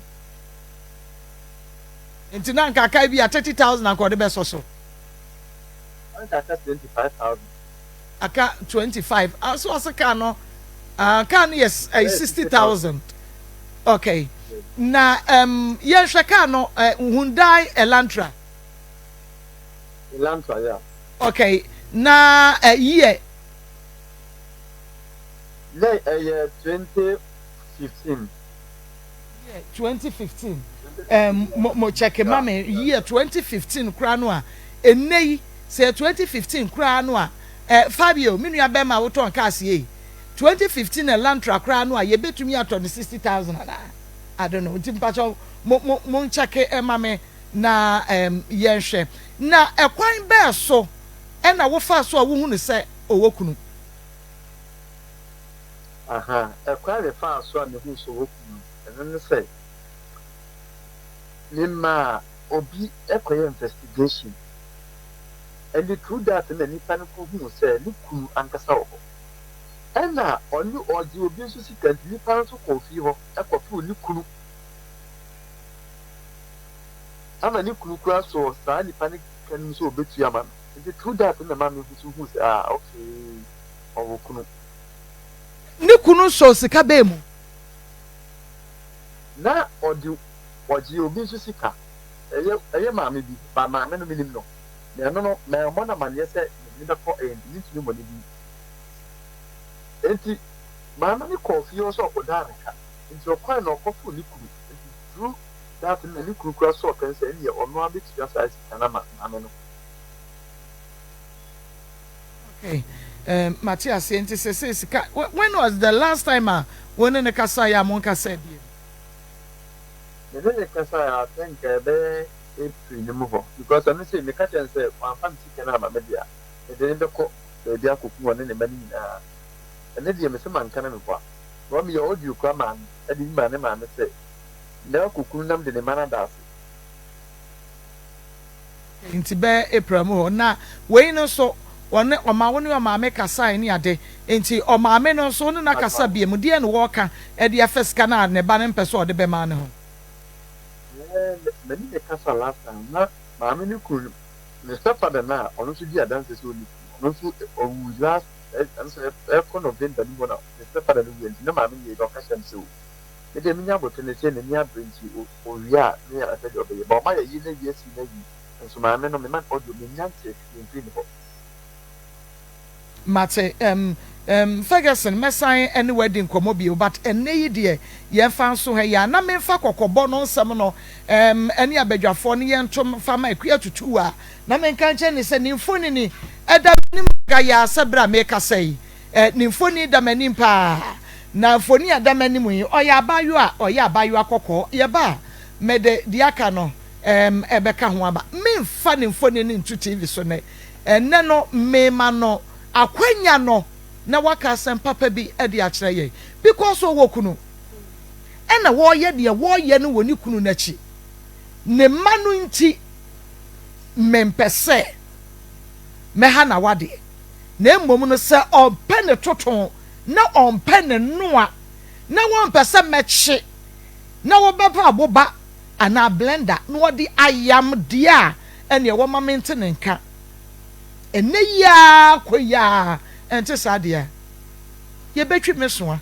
Nti na anka aka bi a 30,000 anka ɔde bɛsɔ so. Anka aka 25,000. Aka 25 ah so ɔse kaa no ah kaa no yɛ eh, 60,000 okay na um, yɛnhwɛ kaa no eh, Hyundai Elantra. Elantra yeah. Okay na eh, year. Na ɛyɛ 2015. Year 2015 um, mo mo check ma me year 2015 koraa no a ɛnnɛ yi Sɛ yɛ 2015 koraa no a eh, Fabio, me nua bɛrima a wotɔn cars yei, 2015 Elantra koraa no a yɛbɛtumi atɔ no 60,000 anaa? I don't know. Nti mpakyɛw mo mo mo nkyɛke ɛma me na um, yɛnhwɛ. Na ɛkwan bɛɛ so ɛna wofaa so a wohunu sɛ ɔwɔ kunu? Aha, ɛkwan a mefaa so a mehuu sɛ ɔwɔ kunu no, ɛno ne sɛ, memaa obi kɔyɛɛ investigation. And through that na nipa no kɔhuu sɛ ne kunu ankasa wɔ hɔ. Ɛna ɔne ɔgye obi nso sika nti nipa no nso kɔɔ fie hɔ kɔtoo ne kunu. Ama ne kunu koraa sɔɔ saa nipa no ka no mu sɛ ɔbɛtua ama no. Nti through that na ɛma me nso huu sɛ ah okay ɔwɔ kunu. Ne kunu sɔɔ sika bɛn mu? Na ɔde ɔgyee obi nso sika. Ɛyɛ ɛyɛ maame bi, but maame no menim no. Na ɛno no, mammɔ no amanneɛ sɛ mede no bɛkɔ ɛ, nti mentumi mmɔ ne din. Enti maame no kɔɔ fie hɔ sɛ ɔkɔdaa no ka. Nti ɔkɔe no ɔkɔtoo ne kunu. Nti through that no na ne kunu koraa sɔɔ pɛn sɛ ɛnneɛ ɔno ara bɛtua saa sika no ama maame no. Okay, um, mate aseɛ. Nti sesei sika, when was the last time a wo ne no kasaeɛ a monkasaa bio? Me ne no kasae I think ɛbɛyɛ April no mu hɔ because ɔno sei meka kyerɛ no sɛ wamfa me sika no amma me de a mede no bɛkɔ baabi akɔku ɔne ne mma no nyinaa. Ɛno deɛ mese manka na meboa. Na meyɛ audio koraa maa no de bi maa ne maame sɛ mɛkɔku no na mede ne mma no ada ase. Nti bɛyɛ April mu hɔ na wei no nso wɔne ɔma wo ne ɔmaame kasae ne ade nti ɔmaame no nso wo ne no akasa biom deɛn na wɔka de afa sika no a ne ba no mpɛ sɛ ɔde bɛma no ho. Ɛɛ me ne no kasa last time na maame no kunu no ne step father no a ɔno nso di adanse sɛ ɔnni kunu ɔno nso ɔwui last ɛm sɛ ɛkɔ November no mu na ne step father no wui nti na maame no yɛ ɔka kyerɛ no sɛ o me deɛ menya abotire no sɛ n'ani abere nti owie a me a ɛhwɛ deɛ ɔbɛyɛ ba ɔma yɛyi na wie asi na wie nso maame no mema no audio menya nte hwee mfiri ne hɔ. Mate ehm ehm Ferguson mɛsan ɛne wo adi nkɔmmɔ bio but ɛnnɛ yi deɛ yɛmfa nso ha yi a na memfa kɔkɔbɔ no nsɛm no ehm ɛne abadwafoɔ no yɛnto mfa ma Akua Tutu a na menka nkyerɛ ne sɛ ne mfonini ɛda m'anim gayaa sɛ berɛ a mekasa yi Eh, ne mfoni da m'anim paa. Na mfoni a ɛda m'anim yi, ɔyɛ abaayewa a ɔyɛ abaayewa kɔkɔɔ. Yɛba a, mede deɛ aka no ɛɛm ɛbɛka ho aba. Memfa ne mfoni no nto TV so nnɛ. Ɛnnɛ no, mema no akwanya no na waka asɛm papa bi de akyerɛ yɛn. Because ɔwɔ kunu. Ɛna wɔreyɛ deɛ wɔreyɛ no wɔ ne kunu no akyi. Ne mma no nti, mempɛ sɛ mɛha n'awadeɛ. na mmom no sɛ ɔmpɛ ne toto na ɔmpɛ ne noa na wɔmpɛ sɛ mɛkye na wɔbɛfa aboba anaa blender na wɔde ayam deɛ a, ɛneɛ wɔma mente ne nka. Ɛnnɛ yi ara kɔ yi ara, ɛnte saa deɛ a, yɛbɛtwi me soa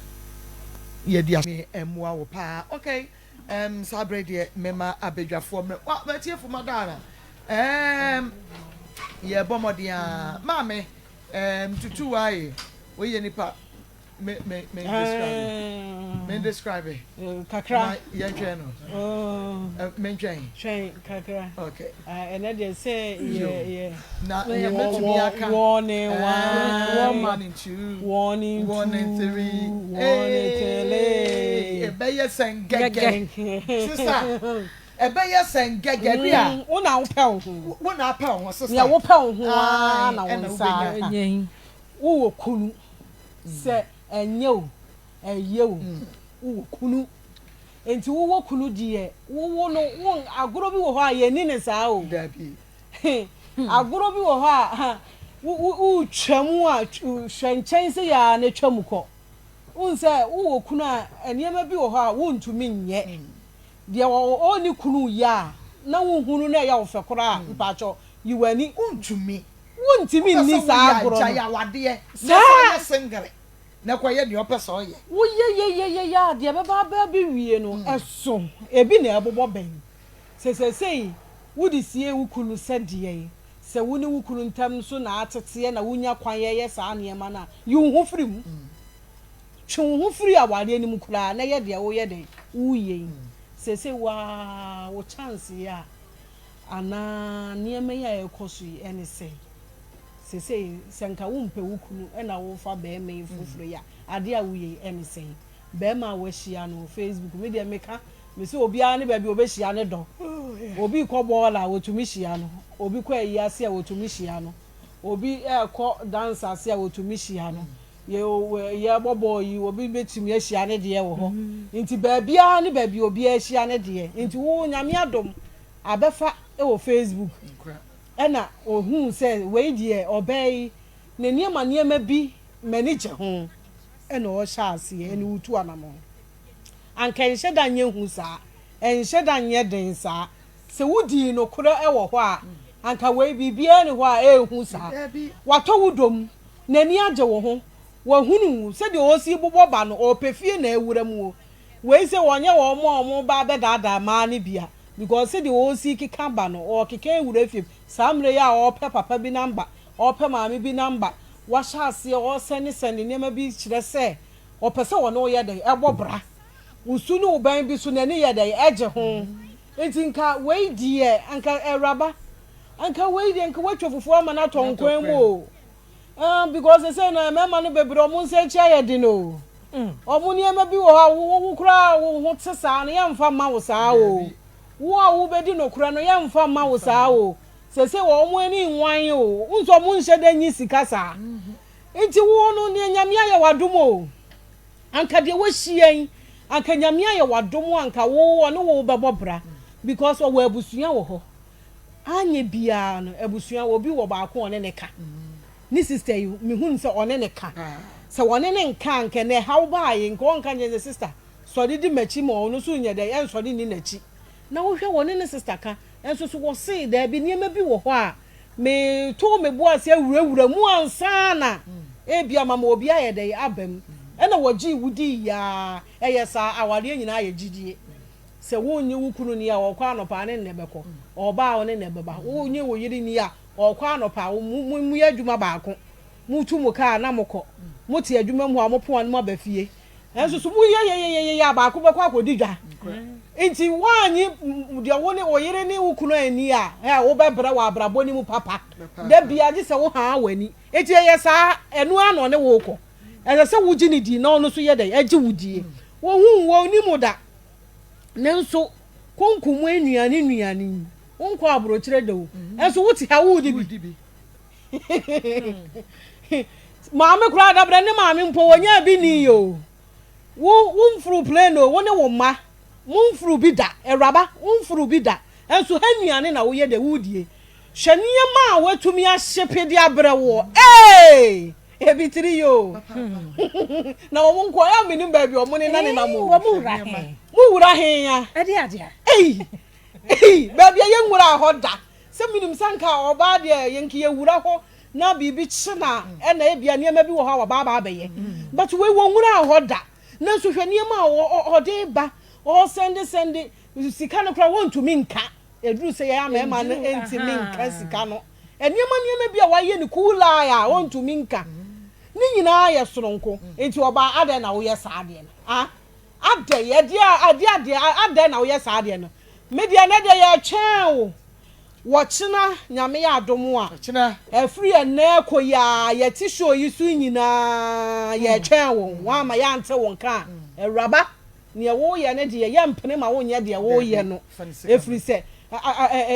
na yɛadi as. Me mmoa wo paa. Okay, um, saa berɛ deɛ mema abadwafoɔ mmerɛ. Wa, matiefo madaara. Um, yɛbɔ mmɔden a. Maame, um, tutu wae, woyɛ nipa. Me me me describe. Me describe. Kakra. Na yɛn twɛn no. Me twɛn. Twɛn kakra. Okay. Ɛnɛ deɛ sɛ yɛ yɛ. Na yɛ mɛtumi aka. Warning one. Warning two. Warning two. Warning three. Warning three. Ɛbɛyɛ sɛn gɛgɛ. Sista. Ɛbɛyɛ sɛn gɛgɛ bi a. Wo na wopɛ wo ho. Wo na apɛ wo ho sista. Nea wopɛ wo ho ara na wo nsa aka. Wowɔ kunu. Sɛ ɛnyɛ o, ɛyɛ o, wowɔ kunu. Enti wowɔ kunu deɛ, wowo no, wo, agorɔ bi wɔ hɔ a yɛnni no saa o. Dabi. Agorɔ bi wɔ hɔ a, wo, wo, wotwa mu a, hwɛ nkyɛn sɛ yɛ ara na twa mu kɔ. Wohu sɛ wowɔ kunu a, nneɛma bi wɔ hɔ a wontumi nyɛ. Deɛ ɔnni kunu yɛ a, na wonhunu na ɛyɛ wo fɛ koraa a, mpakyɛw, yi w'ani. Wontumi. Wontumi nni saa agorɔ no. Wopɛ sɛ woyɛ a, gyae awadeɛ na san yɛ singere na kɔyɛ deɛ ɔpɛ sɛ ɔyɛ. Woyɛ yeyeyeye a, deɛ ɛbɛba aba abɛwie no, ɛso. Ebi na ɛbobɔ bɛn. Sɛ seesei wode sie wo kunu sɛ deɛn, sɛ wo ne wo kunu ntam nso na ateteɛ na wonya kwan yɛ saa nneɛma no a, yi wo ho firi mu. Twe wo ho firi awadeɛ no mu koraa na yɛ deɛ woyɛ dɛn, woreyɛ yi. Seesei wo ara wo chance yi a Anaa nneɛma yi a ɛrekɔ so yi ne sɛn? Seesei sɛ nka wompɛ wo kunu na worefa barima yi foforɔ yi a, adeɛ a woyɛ yi ne sɛn? Barima a woahyia no Facebook, me deɛ meka, mese obiara ne baabi a ɔbɛhyia ne dɔ. Obi rekɔ bɔɔla a, wɔtumi hyia no. Obi kɔ ayi ase a, wɔtumi hyia no. Obi rekɔ dance ase a, wɔtumi hyia no. Yɛrebɔ bɔɔl yi, obi bɛtumi ahyia ne deɛ wɔ hɔ. Nti baabiara ne baabi a obiara hyia ne deɛ. Nti wo, Nyame adom, abɛfa wɔ Facebook ɛna ohuu sɛ wei deɛ ɔbaa yi ne nneɛma nneɛma bi m'ani gye ho ɛna ɔhyɛ aseɛ ɛne wotu anamɔn. Anka ɛnhyɛ da nyɛ hu saa, ɛnhyɛ da nyɛ den saa. Sɛ wodii nokorɛ wɔ hɔ a, anka wei biribiara nni hɔ a ɛrehu saa. Watɔ wo dɔ mu, n'ani agye wo ho, wahunu wo, sɛdeɛ ɔresi bobɔ ba no, ɔrepɛ fie na awura mu o. Wei sɛ wɔnyɛ wɔn a wɔn ba abɛdaadaa mmaa no bi a, because sɛdeɛ ɔresi keka ba no, ɔrekeka awura fie mu. Saa mmerɛ yi a ɔrepɛ papa bi number, ɔrepɛ maame bi number, wahyɛ aseɛ ɔresɛne sɛne nneɛma bi kyerɛ sɛ ɔpɛ sɛ ɔne wo yɛ dɛn, ɛbɔ bra. Wo su ne wo bɛn bi so n'ani yɛ dɛn, ɛgye ho. Nti nka wei deɛ, anka awuraba, anka wei deɛ nka woatwa fufuo ama no atɔ nkwan mu o. Ah, because sɛsɛi no mmarima no bebree ɔmo nsa akyi ayɛ den o. Ɔmo nneɛma bi wɔ hɔ a wo wo koraa wo ho te saa no yɛmfa mma wo saa o. Wo a wobɛdi nokorɛ no yɛmfa mma wo saa o. Sɛsɛi wɔ ɔmo ani nwan o. Wohu sɛ ɔmo nhyɛ da nyi sika saa. Nti wo no deɛ Nyame ayɛ wo adom o. Anka deɛ woahyia yi anka Nyame ayɛ wo adom anka wo ɔne wo bɛbɔ bra because ɔwɔ abusua wɔ hɔ. Anyɛ biara no abusua obi wɔ baako a ɔne no ka. Ne sister yi mehunu sɛ ɔne no ka. Sɛ ɔne no nka a anka ɛnɛ ɛhaw baeɛ nka ɔnka nkyerɛ no sɛ sister sɔre di m'akyi ma ɔno nso nyɛ dɛn ɛnsɔre nni n'akyi. Na wohwɛ ɔne ne sister ka nso so wɔse daabi nneɛma bi wɔ hɔ a metoo me bo ase awurawura mu ansa na ebia mama obi ayɛ dɛn aba mu. Ɛna wɔgyee wo dii aa ɛyɛ saa awareɛ nyinaa yɛ gyidie. Sɛ wonnye wo kunu nni a, ɔkɔ anɔpa a, ne nna bɛkɔ. Ɔba a, ne nna bɛba. Wonnye wo yere nni a, ɔkɔ anɔpa a, moyɛ adwuma baako. Motu mo kaa na mokɔ. Mote adwuma mu hɔ a, mopon a na moaba fie. Nanso so moyɛ yeyeyeye a, baako bɛkɔ akɔdi dwa. Nti woannye deɛ wo ne wo yere ne wo kunu anni a, ɛ, wobɛbrɛ wɔ abrabɔ no mu papa. Da biara gye sɛ wohaa w'ani. Nti ɛyɛ saa, ɛno ara na ɔne wo rekɔ. Ɛsɛ sɛ wogye no di na ɔno nso yɛ dɛn? Ɛgye wo die. Wɔhuu wo, ɔnnim wo da. Nanso konko mu nnuane nnuane yi, wonkɔ aburokyerɛ da o, nso wote ha woredi bi. Maame koraa dabrɛ ne maame mpo wɔnyaa bi nii o. Wo womforo plane o, wo ne wo mma momforo bi da. Awuraba, womforo bi da. Nso ha nnuane na woyɛ dɛ wodie. Hwɛ nneɛma a wɔatumi ahyepe de abrɛ woɔ. Ee! Ebi tiri yi o. Na wɔn nko a menim baabi wɔn ne nane nam o. Wɔn wura he. Mo wura he ya. Ɛde adeɛ. Ei! Ei! Baabi a yɛnwura hɔ da. Sɛ menim sɛ nka ɔbaa deɛ yɛnka yɛwura hɔ. na biribi kye no a ɛna ebia nneɛma bi wɔ hɔ a wɔba aba abɛyɛ. But wei wɔnwuraa hɔ da. Nanso hwɛ nneɛma a ɔde ba, ɔresɛnde sɛnde sika no koraa wɔntumi nka. Ɛduru sɛ yɛn mmarima no ntumi nka sika no. Nneɛma nneɛma bi a wɔayɛ no cool eye a ɔntumi nka. Ne nyinaa yɛ soronko. Nti ɔbaa adɛn na woyɛ saa adeɛ no? Ah, adɛn? Ɛdeɛ adeɛ adeɛ adɛn na woyɛ saa adeɛ no? Me deɛ ɛnɛ deɛ yɛretwɛn wo. Wɔkyena Nyame yɛ adom a, ɛfiri ɛnnɛ rekɔ yi ara yɛte show yi so nyinaa yɛretwɛn wo. Woamma yɛante wo nka a, Awuraba, neɛ woreyɛ no deɛ yɛmpene ma wonyɛ deɛ woreyɛ no. Ɛfiri sɛ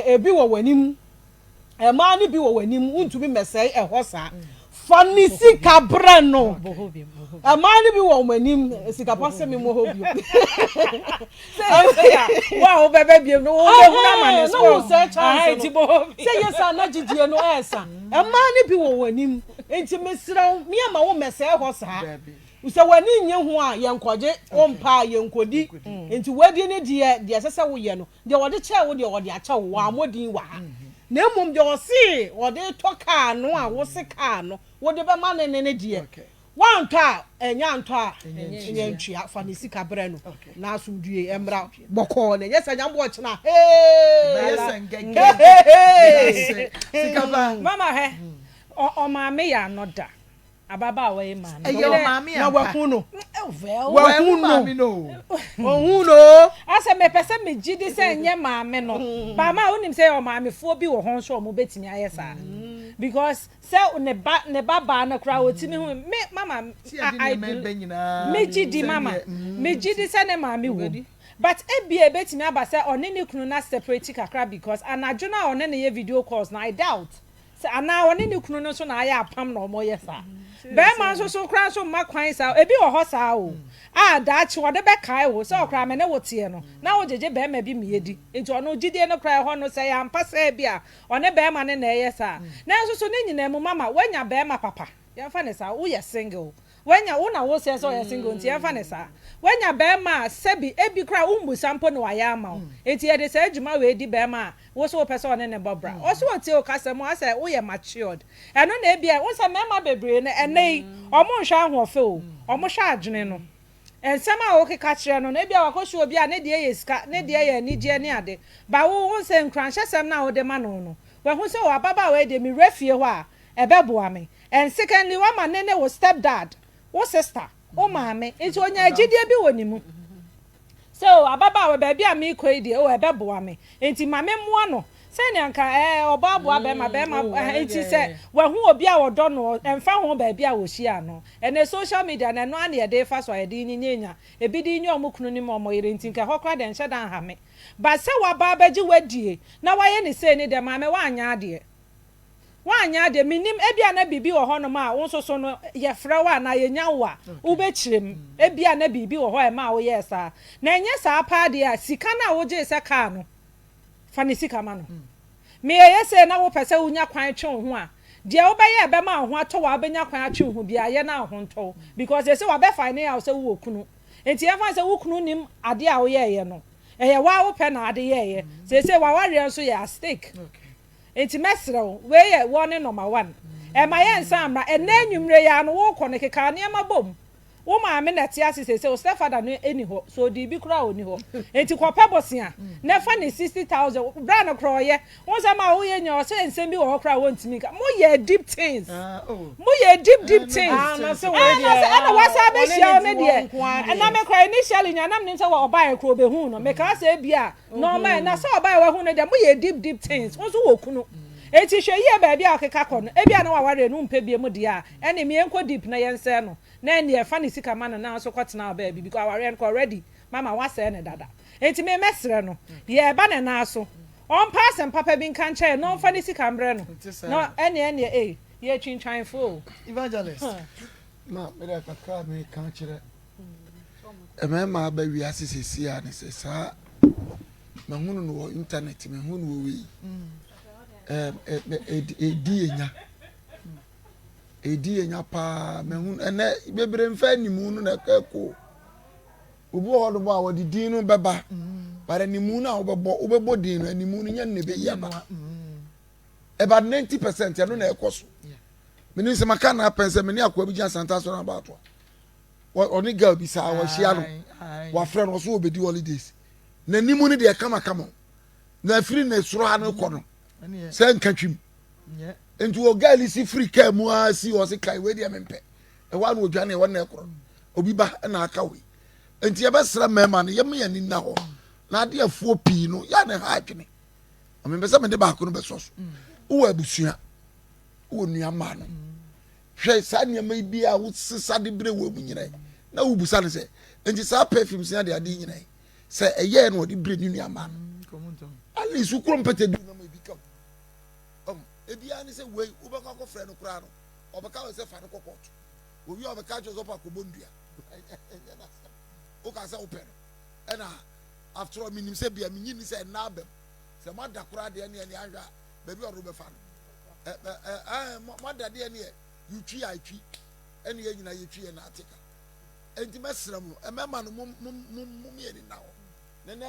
ebi wɔ w'anim. Mmaa no bi wɔ w'anim, wontumi mmɛsɛe ɛhɔ saa. Fa ne sika brɛ no. Mmaa no bi wɔ wɔn anim, sika pa sɛ me mmɔ hɔ bio. Sɛ wo a wobɛbɛ bio no, wobɛhunu amane so. Na wo sɛ chance no. Sɛ yɛ saa na gyidie no ɛɛsa. Mmaa no bi wɔ wɔn anim, nti mesrɛ wo, me ama wo mmɛsɛe hɔ saa. Sɛ w'ani nnye ho a, yɛnkɔgye, wompɛ a, yɛnkɔdi. Nti w'adi ne deɛ, deɛ ɛsɛ sɛ woyɛ no, Deɛ ɔde kyɛɛ wo deɛ, ɔde akyɛ wo, wammɔ din wɔ ha. Na mmom deɛ ɔse ɔde retɔ kaa no a wose kaa no wode bɛma no ne no deɛ, woantɔ a, ɛnyɛ antɔ a, ɛnyɛ ntua. Fa ne sika brɛ no na asomdwoeɛ mmra bɔkɔɔ, na ɛnyɛ sɛ nyambo ɔkyena hee hee hee. Mama hwɛ, ɔmaame yɛ ano da. Ababaawa yi maame. Ɛyɛ ɔmaame ampa. Na wahu no. Wahu maame no. Ohu no. Asɛ mepɛ sɛ megye di sɛ ɛnyɛ maame no. Baama a wonim sɛ yɛ ɔmaamefoɔ bi wɔ hɔ nso a wɔn bɛtumi ayɛ saa. Because sɛ ne ba ne ba baa no koraa ɔtumi hu me mama I megye di mama megye di sɛ ne maame wɔ mu. But ebia ebetumi aba sɛ ɔne ne kunu no aseparate kakra because anadwo no a ɔne no yɛ video calls no I doubt Sɛ anaa ɔne ne kunu no nso na ayɛ apam na wɔyɛ saa. Barima nso so koraa nso mma kwan saa. Ebi wɔ hɔ saa o, a daakye ɔde bɛkae wo sɛ ɔkoraa me ne wo teɛ no, na wogyegye barima bi ma yɛdi. Nti ɔno gyidie no koraa ɛhɔ no sɛ ɛyɛ ampa sɛ ebi a ɔne barima no na ɛyɛ saa. Nanso so ne nyinaa mu mama woanya barima papa. Yɛmfa no saa, woyɛ single. Woanya, wo na woseɛ sɛ ɔyɛ single nti yɛmfa no saa. Woanya barima a sɛbi ebi koraa wommusa mpo na wayɛ ama wo. Nti yɛde saa adwuma wei di barima a wo so wopɛ sɛ ɔne no bɔ bra. Ɔse ɔtie wo kasa mu asɛ woyɛ matured. Ɛno na ebia, wohu sɛ mmarima bebree no ɛnnɛ yi, wɔnhwɛ ahoɔfɛ o, wɔhwɛ adwene no. Nsɛm a wokeka kyerɛ no no, ebia wakɔhyia obi a ne deɛ yɛ sika, ne deɛ yɛ anigyeɛ ne ade. But wo, wohu sɛ nkuranhyɛsɛm no a wode ma no no, wahu sɛ oh ababaawa yi deɛ mewura fie hɔ a, ɛbɛboa me. And secondly, wama ne ne wo step dad, wo sister, wo maame, nti ɔnyaa gyidie bi wɔ ne mu sɛ oh ababaawa baabi a merekɔ yi deɛ oh ɛbɛboa me, nti ma me mmoa no sɛnea nka ɛɛ ɔbaa boa bɛrima, bɛrima ɛhɛn, nti sɛ wahu obi a ɔdɔ no ɛmfa ho baabi a wɔhyiaa no. Ɛnɛ social media no ɛno ara na yɛde refa so a yɛde renyinyanya, ebi de renya wɔn kunu ne wɔn yere nti nka ɛhɔ koraa deɛ ɛnhyɛ da nha me. But sɛ waba abɛgye wo adie na wayɛ no sei ne deɛ maame woanyɛ adeɛ. Woanyɛ adeɛ, mennim, ebia na biribi wɔ hɔnom a wo nso so no, yɛfrɛ wo anaa yɛnya wo a, wobɛkyerɛ mu. Ebia na biribi wɔ hɔ a ɛmaa woyɛɛ saa. Na ɛnyɛ saa paa deɛ a, sika no a wogyee sɛ kaa no, fa ne sika ma no. Meyɛyɛ sei na wopɛ sɛ wonya kwan twe wo ho a, deɛ wobɛyɛ a ɛbɛma wo ho atɔ wo a wobɛnya kwan atwe wo ho biara, yɛ na wo ho ntɔ wo. Because seesei wɔabɛ find out sɛ wowɔ kunu. Enti yɛmfa no sɛ wo kunu nnim adeɛ a woyɛeɛ no, ɛyɛ wo ara wopɛ na ade yɛeɛ. Seesei w'awareɛ nso yɛ at stake. Enti mɛsrɛ wo, wei yɛ warning number one. Ɛmma yɛnsan mmra. Ɛnnɛ anwummere yi ara no, worekɔ no, keka nneɛma bom. Wo maame na ɛte ase seesei, wo stepfather no nni hɔ. Sɛ ɔdii bi koraa a, ɔnni hɔ. Enti kɔpɛ bosea na fa ne 60,000. Bra no koraa ɔyɛ. Wohu sɛ ma woyɛ nyinaa, ɔsɛ nsɛm bi wɔ hɔ koraa a wɔntumi nka. Moyɛ deep things. Moyɛ deep deep things. Ah, na sɛ wei Ah, na deɛ, sɛ ɛna ah, wasan ɔne abɛhyia ne wo no te hɔ deɛ. nko ara deɛ. Na me koraa initially nea na menim sɛ ɔbaeɛ koraa ɔbɛhuu no. Mekaa sɛ ebia Na ɔma na sɛ ɔbaa wahu no deɛ moyɛ deep deep things wo nso wɔ kunu enti hwɛ yie baabi a ɔkeka kɔ no ebia na wawareɛ no wompɛ biom deɛ a ɛne me yɛnkɔ deep na yɛnsɛe no na ɛneɛ fa ne sika ma no na nso kɔtena wo baabi because awareɛ no kɔ already mama wasɛe no dada enti me mɛsrɛ no yɛɛba ne nan so ɔmpa asɛm papa bi nka nkyerɛ yɛn na ɔmfa ne sika mbrɛ no na ɛneɛ ɛneɛ ei yɛtwintwan fo o. Evangelist. Ma mede kakra a meka kyerɛ Mmarima aba wiase seesei a ne sɛ saa mahunu no wɔ internet mahunu no wɔ wei ɛdi yɛ nya ɛdi yɛ nya paa mahunu ɛnɛ bebree mfa animu no na ɛkɔ obi wɔ hɔ nom a wɔde din no bɛba but animu no a wobɛbɔ wobɛbɔ din no animu no nyɛ no na ɛbɛyi aba about 90% ɛno na ɛkɔ so. Menim sɛ maka no apɛn sɛ me ne akoa bi gyina Santa Asɔre about a ɔne girl bi saa wɔahyia no wafrɛ no ɔso wɔbɛdi holidays n'anim no deɛ kamakama na afiri ne soro ha no kɔ no sɛ nka twim nti wɔ girl si firi kaa mu ara si ɔse kae wei deɛ mempɛ ɛhɔ a na ɔdwane ɛhɔ na ɛkorɔ obi ba na aka wei nti yɛbɛsrɛ mmarima no yɛma yɛn ani nna hɔ na adeɛ afuo pii no yɛ ne ha adwene mepɛ sɛ mede baako no bɛsɔ so wowɔ abusua wowɔ nua mmaa no hwɛ saa nneɛma yi bi a wosesa de brɛ wɔ mu nyina yi na wobusa no sɛ nti saa perfume si ade ade nyina yi sɛ ɛyɛɛ na ɔde brɛ ne nua mmaa no at least wokuro mpɛtɛ du nam ebi ka ho ebiara ne sɛ wei wobɛkɔ akɔfrɛ no koraa no ɔbɛka wɔ sɛ fa no kɔ kɔɔto owie ɔbɛka kyerɛ sɛ ɔpɛ akɔbɔ nnua ɛnyɛ n'asɛm woka sɛ wopɛ no ɛna after all menim sɛ bia menyi ni sɛ ɛnna abam sɛ moada koraa deɛ neɛ neɛ ahwɛ a baabi a ɔde wobɛfa no ɛ moada deɛ neɛ yɛtwi a ɛtwi ɛne yɛ nyina yɛtwi yɛ na ate ka enti mɛsrɛ mo ɛmɛma no mo mo mo mo mmieni na hɔ ne nɛ.